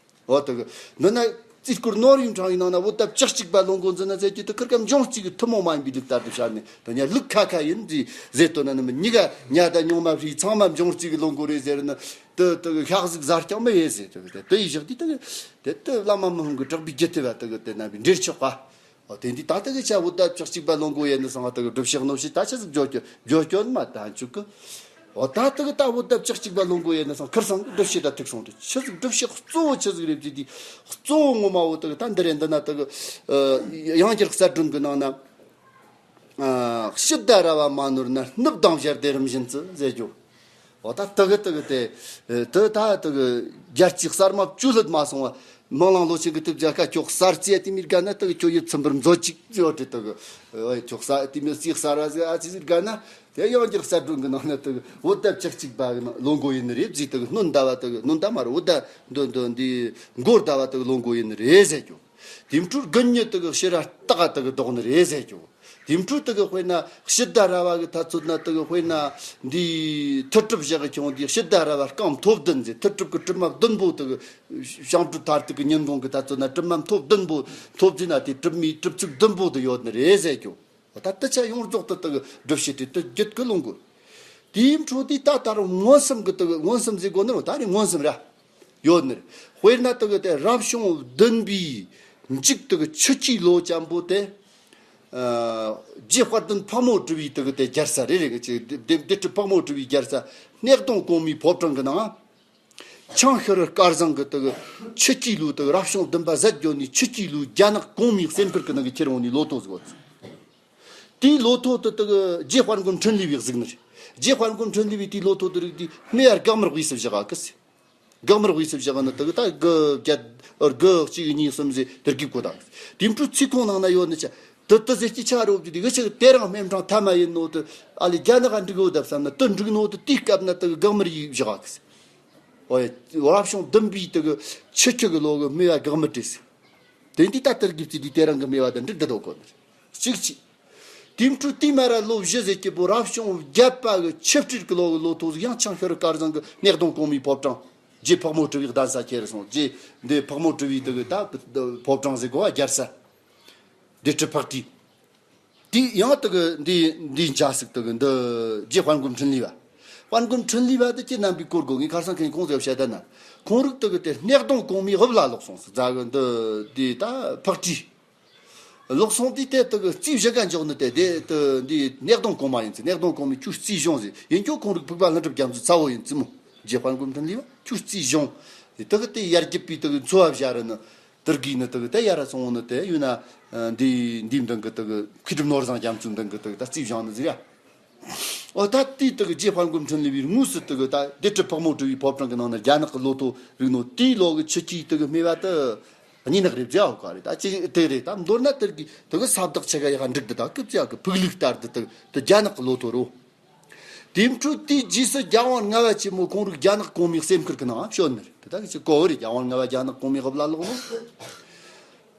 འོ་དག་འདི་ན་རྩིས་སྐོར་ནོར་བུའི་འཕྲེང་བའི་ནང་ན་བོད་ཟླ་བཅུ་གཅིག་པ་ལོ་འགོ་འཛིན་ན་ཟེར་གྱི་དུ་ཁིར་ཀ་འབྱུང་རྩིས་ཀྱི་ཐུན་མོང་མ་ཡིན་པའི་ལུགས་ལྟར་དུ་བཤད་ནི་དོ་ཉ་ལུགས་ཁ་ཁ་ཡིན་ཟེར་ཟེར་དོ་ན་ནི་མི་གཉིས་ཀ་ཉ་ད་ཉུང་མ་བྲིས་ཚང་མ་འབྱུང་རྩིས་ཀྱི་ལོ་འགོ་རེད་ཟེར་ནི་དུ་དུ་ཤག་ཟིག་ཟ་རྐྱང་མི་ཡེ་ཟེར་དུ་དེ་དུ་ཡི་བཞག་དུས་དུ་དེ་དུ་བླ་མ་མི་ཕམ་གི་གྲགས་པའི་རྒྱུད་ཐེབས་པ་དུ་གི་དེ་ན་བའི་འབྲེལ་ཆོག་པ། ཨོ་དེ་འདི་ད་ལྟ་གི་ཆ་བོད་ཟླ་བཅུ་གཅིག་པ་ལོ་འགོ་ཡས་ནི་སང་ང་ད་གི་སྒྲུབ་བྱེད་གནོད་བྱེད་ད་ཆ་ཟིག་བརྗོད་སྐྱོན་བརྗོད་སྐྱོན་མ་ད་འཇུག་གི། ཨོ་ད་ལྟ་གི་ད་བོད་ཟླ་བཅུ་གཅིག་པ་ལོ་འགོ་ཡས་ནི་སང་ཁིར་སང་གི་སྒྲུབ་བྱེད་ད་ཐུག་སོང་དུ་ཆི་ཟིག་སྒྲུབ་བྱེད་གཙོ་བོ་ཆི་ཟིག་རེད་ཟེར་དུས་གཙོ་བོ་ངོ་མ་བོ་ད་གི་ད་འདི་རེད། འདི་ན་ད་གི་ཡང་བསྐྱར་གསལ་སྒྲོན་གི་ནང་ན། ཨ་ཕྱི་ཟླ་ར་བ་མ་ནོར་ན་སྣུབ་དང་བཞར་ཏེ་རིམ་བཞིན་དུ་ཟེར་རྒྱུ། འོ་ད་དུ་གི་དུ་གི་དེ་དུ་ད་དུ་གི་རྒྱལ་སྤྱིའི་གསར་མ་བཅུ་ལྷུད་མ་སོང་བ་མང་གླང་ལོ་ཆེན་གི་དུ་བརྒྱ་ཁ་ཁྱོག་གསར་རྩིས་དེ་མིར་དགའ་ན་དུ་གི་ཁྱོད་ཡིད་ཚིམ་པར་མཛོད་ཅིག་ཟེར་བ་དེ་དུ་གི་ཨོ་ཁྱོག་གསར་དེ་མི་རྩིས་གསར་ར་ཟེར་ཨ་ཙི་ཟིར་དགའ་ན་དེ་ཡང་འགྱུར་གསར་སྒྲོན་གི་ནང་ན་དུ་གི་བོད་ཟླ་བཅུ་གཅིག་པ་གི་ལོ་འགོ་ཡིན་ནི་རེད་ཟེར། དུ་གི་སྣུན་ཟླ་བ་དུ་གི་སྣུན་ཟླ་མ་རེད། བོད་ཟླ་འདི་འདི་འདི་འགོར་ཟླ་བ་དུ་གི་ལོ་འགོ་ཡིན་ནི་རེད་ཟེར་རྒྱུ། དེ་འཕྲོར་དགུན་ཉི་དུ་གི་ཕྱི་ར་སྟག་དུ་གི་ལྡོག་ནི་རེད་ཟེར་རྒྱུ། དེ་འཕྲོ་དུ་གི་དཔེར་ན་ཕྱི་ཟླ་ར་བ་གི་ཐ་ཚོད་ན་དུ་གི་དཔེར་ན་འདི་ཐུར་གྲུབ་བཞག་གི་ཁྱོང་འདི་ཕྱི་ཟླ་ར་བ་རྐང་མཐོ་བདུན་ཟེར། ཐུར་གྲུབ་གི་གྲུབ་མ་བདུན་པོ་དུ་གི་ཞང་གྲུབ་མཐར་ཐུག་གི་ཉིན་གུང་གི་ཐ་ཚོད་ན་གྲུབ་མ་མཐོ་བདུན་པོ་མཐོ་བརྩིས་ན་དེ་གྲུབ་མའི་གྲུབ་ཚུགས་བདུན་པོ་དུ་ཡོད་ནི་རེད་ཟེར་རྒྱུ། ད་ལྟ་ཆ་ཡོངས་རྫོགས་དུ་དུ་གི་སྒྲུབ་བྱེད་དེ་དུ་རྒྱུད་ཀྱི་ལོ་འགོ། དེའི་འཕྲོ་དེ་ད་ལྟ་རུ་མངོན་སུམ་གི་དུ་གི་མངོན་སུམ་ཟེར་དགོས་ནི་རུ་ད་རེ་མངོན་སུམ་ར། ཡོད་ནི། དཔེར་ན་དུ་གི་དེ་རབ་བྱུང་བདུན་པའི་མཇུག་དུ་གི་ཆུ་སྐྱེས་ལོ་ཅན་པོ་དེ། ཨ་རྗེ་དཔལ་ལྡན་ཕག་མོ་གྲུ་པའི་དུ་གི་དེ་རྒྱལ་ས་རེ་རེ་གི་ཅིག་སྡེ་སྡེ་སྡེ་སྲིད་ཕག་མོ་གྲུ་པའི་རྒྱལ་ས་སྣེ་གདོང་གོང་མའི་ཕོ་བྲང་གི་ནང་། ཆང་ཤུ་རི་སྐལ་བཟང་གི་དུ་གི་ཆུ་སྐྱེས་ལོ་དུ་གི་རབ་བྱུང་བདུན་པ་ཟད་འགྱོ་ནི་ཆུ་སྐྱེས་ལོའི་རྒྱ་ནག་གོང་མའི་སེམས་ཁུར་གི་ནང་གི་ཁྱེར་འོང་ནི་ལོ་ཐོ་ཟིག་ཡོད། དེའི་ལོ་ཐོ་དུ་དུ་གི་རྗེ་དཔལ་མགོན་འཕྲིན་ལས་པའི་གཟིགས་ནི་རེད། རྗེ་དཔལ་མགོན་འཕྲིན་ལས་པའི་དེའི་ལོ་ཐོ་དུ་རིག་དུས་སྨེ་བ་སྒང་དམར་དབུས་སུ་བཞག་ག་གི་སི། སྒང་དམར་དབུས་སུ་བཞག་ནི་དུ་གི་ད་དགུ་བརྒྱད་དགུ་གཅིག་གཉིས་གསུམ་ཟེར་དུ་རྒྱུག་གོ་དང་། དེ་འཕྲོ་ཚིག་ཁོང་ནང་ན་ཡོད་ནི་ཆ་དུ་དུ་ཟེར་གྱི་ཆ་རོབ་ཀྱི་དེ་གི་ཆ་དེ་རང་སྨེ་འཕྲང་ཐ་མ་ཡིན་ནོ་དུ་ཨ་ལི་རྒྱ་ནག་འགྲིག་ཡོད་དབ་བསམ་ན་དུ་འགྲིག་ནོ་དུ་དེའི་སྐབས་ན་དུ་གི་སྒང་དམར་ཡིག་བཞག་ག་གི་སི། ཨོ་ཡ། རབ་བྱུང་བདུན་པའི་དུ་གི་ཆུ་ཁྱི་གི་ལོ་གི་སྨེ་བ་སྒང་དམར་བྲིས་སི། དེ་འདི་ལྟ་ལྟར་གྱི་ཚིག་འདི་དེ་རང་གི་སྨེ་བ་དང་འགྲིག་འདི་དོ་གོ་ནི། གཅིག་གཅིག་དེ་འཕྲོ་དེ་མ་ར་ལོ་བཞི་ཟེར་གྱི་པོ་རབ་བྱུང་བརྒྱད་པ་གི་ཆུ་སྤྲེལ་གི་ལོ་གི་ལོ་ཐོ་ཟིག་ཡང་ཆང་ཤུ་རི་སྐལ་བཟང་གི་སྣེ་གདོང་གོང་མའི་ཕོ་བྲང་། རྗེ་ཕག་མོ་གྲུ་པའི་གདན་ས་ཁྱེར་སོང་། རྗེ་འདི་ཕག་མོ་གྲུ་པའི་དུ་གི་ད་ཕོ་བྲང་ཟེར་གོ་བ་རྒྱལ་ས། སྡེ་སྲིད་ཕག་གྲུ། དེ་ཡང་དུ་གི་འདི་འདི་འཇའ་ཟིག་དུ་གི་འདི་རྗེ་དཔལ་མགོན་འཕྲིན་ལས་པ། དཔལ་མགོན་འཕྲིན་ལས་པ་དུ་ཁྱེད་རྣམ་པའི་སྐོར་གོ་ངས་ཁར་སང་ཁེན་ཁོང་ཚོ་བཤད་ད་ན། ཁོང་རིགས་དུ་གི་དེ་སྣེ་གདོང་གོང་མའི་དབུ་བླ་ལོག་སོང་ཟིག་རྫ་གི་འདི་འདི་ད་ཕག་གྲུ། ལོག་སོང་དུས་དེ་དུ་གི་རྩིས་བཞི་ག་འཇོག་ནི་དེ་དེ་དུ་འདི་སྣེ་གདོང་གོང་མ་ཡིན་ཟིག་སྣེ་གདོང་གོང་མའི་ཁྱོད་རྩིས་གཞུང་ཟིག་ཡིན་ཁྱོད་ཁོང་རིགས་ཕུག་པ་ལྷུན་གྲུབ་རྒྱ་མཚོའི་ཚ་བོ་ཡིན་ཙི་མོ། རྗེ་དཔལ་མགོན་འཕྲིན་ལས་པ་ཁྱོད་རྩིས་གཞུང་། དེ་དུ་གི་དེ་ཡར་རྒྱབ་པའི་དུ་གི་འཚོ་བ་བཞག་ར་ནི། དུར་གི་ནི་དུ་གི་དེ་ཡར་སོང་ནི་དེ་ཡོད་ན། འདི་འདི་མདུན་གི་དུ་གི་མཁས་གྲུབ་ནོར་བཟང་རྒྱ་མཚོའི་མདུན་གི་དུ་གི་ད་རྩིས་བཞག་ནི་ཟིག་ར། འོ་ད་དེའི་དག་རྗེ་དཔལ་མགོན་འཕྲིན་ལས་པའི་དངོས་སུ་དག་ད་སྡེ་སྲིད་ཕག་མོ་གྲུ་པའི་ཕོ་བྲང་གི་ནང་ན་རྒྱ་ནག་གི་ལོ་ཐོ་རིག་ནོ་དེའི་ལོ་གི་ཆུ་སྐྱེས་དག་སྨྲས་པ་དེ་གཉིས་ནག་རེད་བརྒྱ་འོ་ག་རེད། ད་ཅི་དེ་རེད། ད་མདོར་ན་དེར་གི་དག་ས་བདག་ཆ་ག་ཡ་ག་འགྲིག་དེ་ད་སྐུ་བཅས་གི་ཕུག་ལུགས་ལྟར་དུ་དག་དེ་རྒྱ་ནག་གི་ལོ་ཐོ་རོ། དེ་འཕྲོ་དེའི་རྗེས་སུ་རྒྱལ་དབང་ལྔ་པ་ཆེན་མོ་ཁོང་རིག་རྒྱ་ནག་གོང་མའི་སེམས་ཁུར་གི་ནང་བྱོན་ནི་རེད། དེ་ད་གི་ཅི་གོ་བོ་རེད། རྒྱལ་དབང་ལྔ་པ་རྒྱ་ནག་གོང་མའི་དབུ་ལ་ལོག་ནོ།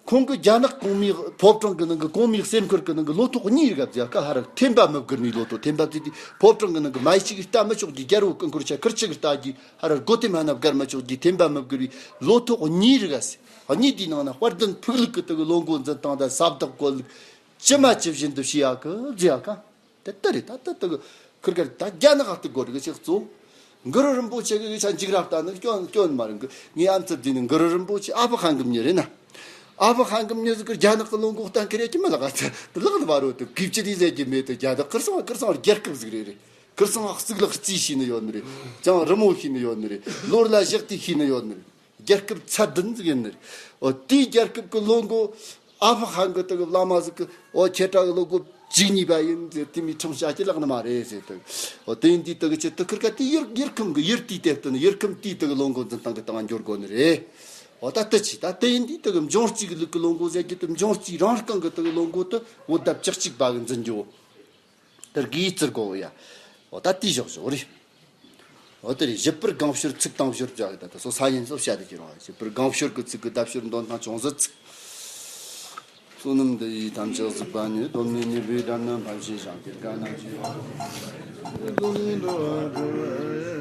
ཁོང་གི་རྒྱ་ནག་གོང་མའི་ཕོ་བྲང་གི་ནང་གི་གོང་མའི་སེམས་ཁུར་གི་ནང་གི་ལོ་ཐོག་གཉིས་རིག་བརྒྱ་ཀ་ཧ་ར་ཐེམ་པ་མི་བསྒུར་ནི་ལོ་ཐོག་ཐེམ་པ་བརྩིས་ཏེ་ཕོ་བྲང་གི་ནང་གི་མ་ཡི་ཅིག་ལྟ་མི་ཆོག་གི་རྒྱལ་པོ་ཀུན་འཁོར་ཆ་ཁིར་ཆི་གི་ལྟ་གི་ཧ་ར་སྒོ་ཐེམ་ཧ་ན་བསྒར་མི་ཆོག་གི་ཐེམ་པ་མི་བསྒུར་བའི་ལོ་ཐོག་གཉིས་རིག་ཨ་སི། གཉིས་དེའི་ནང་ན་དཔལ་ལྡན་ཕུག་ལུགས་ཀྱི་དུ་གི་ལོ་འགོ་འཛིན་སྟངས་དང་ས་བདག་གོ་ལུགས་ཅི་མ་ཅི་བཞིན་དུ་བྱེད་ཡ་གི་རྫི་ཡ་ག་དེ་ལྟ་རེད། ད་ལྟ་དུ་གི་ཁིར་ཀར་ད་རྒྱ་ནག་ཨ་ཏི་གོ་རིག་ཅིག་གཙོ། གུ་རུ་རིན་པོ་ཆེ་གི་ཆ་འཇིགས་རབ་ལྟ་ནི་སྐྱོན་སྐྱོན་མ་རིང་གི་ངའི་ཨམ་ཚབ་དེ་ནི་གུ་རུ་རིན་པོ་ཆེ་ཨ་ཕ་ཧང་གི་མྱི་རེད་ན། ཨ་ཕ་ཧང་གི་མྱི་ཟིག་གི་རྒྱ་ནག་གི་ལོ་འགོ་གཏན་འཁེལ་ཡ་ཅི་མ་ལག་ཨ་ཚ་དུ་ལག་ནི་བ་རོ་དུ་གིབ་ཅི་དེ་ཟེར་གི་མེད་དུ་རྒྱ་ནག་ཁིར་སང་ཁིར་སང་རྒྱལ་ཁབ་ཟིག་རེད་རེད། ཁིར་སང་གཙུག་ལག་རྩིས་ཤེས་ནི་ཡོད་ནི་རེད། ཅང་རི་མོ་ཤེས་ནི་ཡོད་ནི་རེད། ལོར་ལ་ཞག་དེ་ཤེས་ནི་ཡོད་ནི་རེད། རྒྱལ་ཁབ་ཚད་ལྡན་ཟིག་ཡིན་ནི་རེད། འོ་དེའི་རྒྱལ་ཁབ་ཀྱི་ལོ་འགོ་ཨ་ཕ་ཧན་གི་དག་བླ་མ་ཟིག་གི་འོ་ཁྱེད་དྲ་གི་ལོ་འགོ་བཅུ་གཉིས་པ་ཡིན་ཟེར་དེ་མི་ཁྲིམས་བྱ་ཅི་ལག་ནི་མ་རེད་ཟེར་དག་འོ་དེ་ཡིན་དུས་དག་ཆེད་དུ་ཁིར་ཀ་དེ་ཡུར་ཡུར་ཁམས་གི་ཡུར་དེའི་དེབ་ཏུ་ནི་ཡུར་ཁམས་དེའི་དག་ལོ་འགོ་འཛིན་སྟངས་གི་སྟངས་འགྱུར་དགོ་ནི་རེད། འོ་ད་དེ་ཆི་ད་དེ་ཡིན་དུས་དག་འབྱུང་རྩིས་གི་ལུགས་གི་ལོ་འགོ་ཟེར་གི་དུ་འབྱུང་རྩིས་རང་རྐང་གི་དག་ལོ་འགོ་དུ་འོ་ད་བཅུ་གཅིག་པ་གི་འཛིན་རྒྱུ། དེར་དགེ་བའི་རྩིར་གོ་ཡ། འོ་ད་དེའི་ཞོག་ཞོག་རེད། འོ་དེ་རེད། བཞི་པར་སྒང་ཕྱོར་ཚིག་དང་ཕྱོར་བྱ་གི་ད་ད་སོ་ས་ཡིན་སོ་བྱ་དེ་ཀྱི་རང་བཞི་པར་སྒང་ཕྱོར་གི་ཚིག་གི་ད་ཕྱོར་འདོན་སྟངས་ཅུང་ཟད་ཚིག་བསོད་ནམས་འདི་ཡིས་ཐམས་ཅད་གཟིགས་པ་ཉིད། ཐོབ་ནས་ཉེས་པའི་དགྲ་རྣམས་ཕམ་བྱས་ཤིང་། སྐྱེ་རྒ་ན་འཆིའི་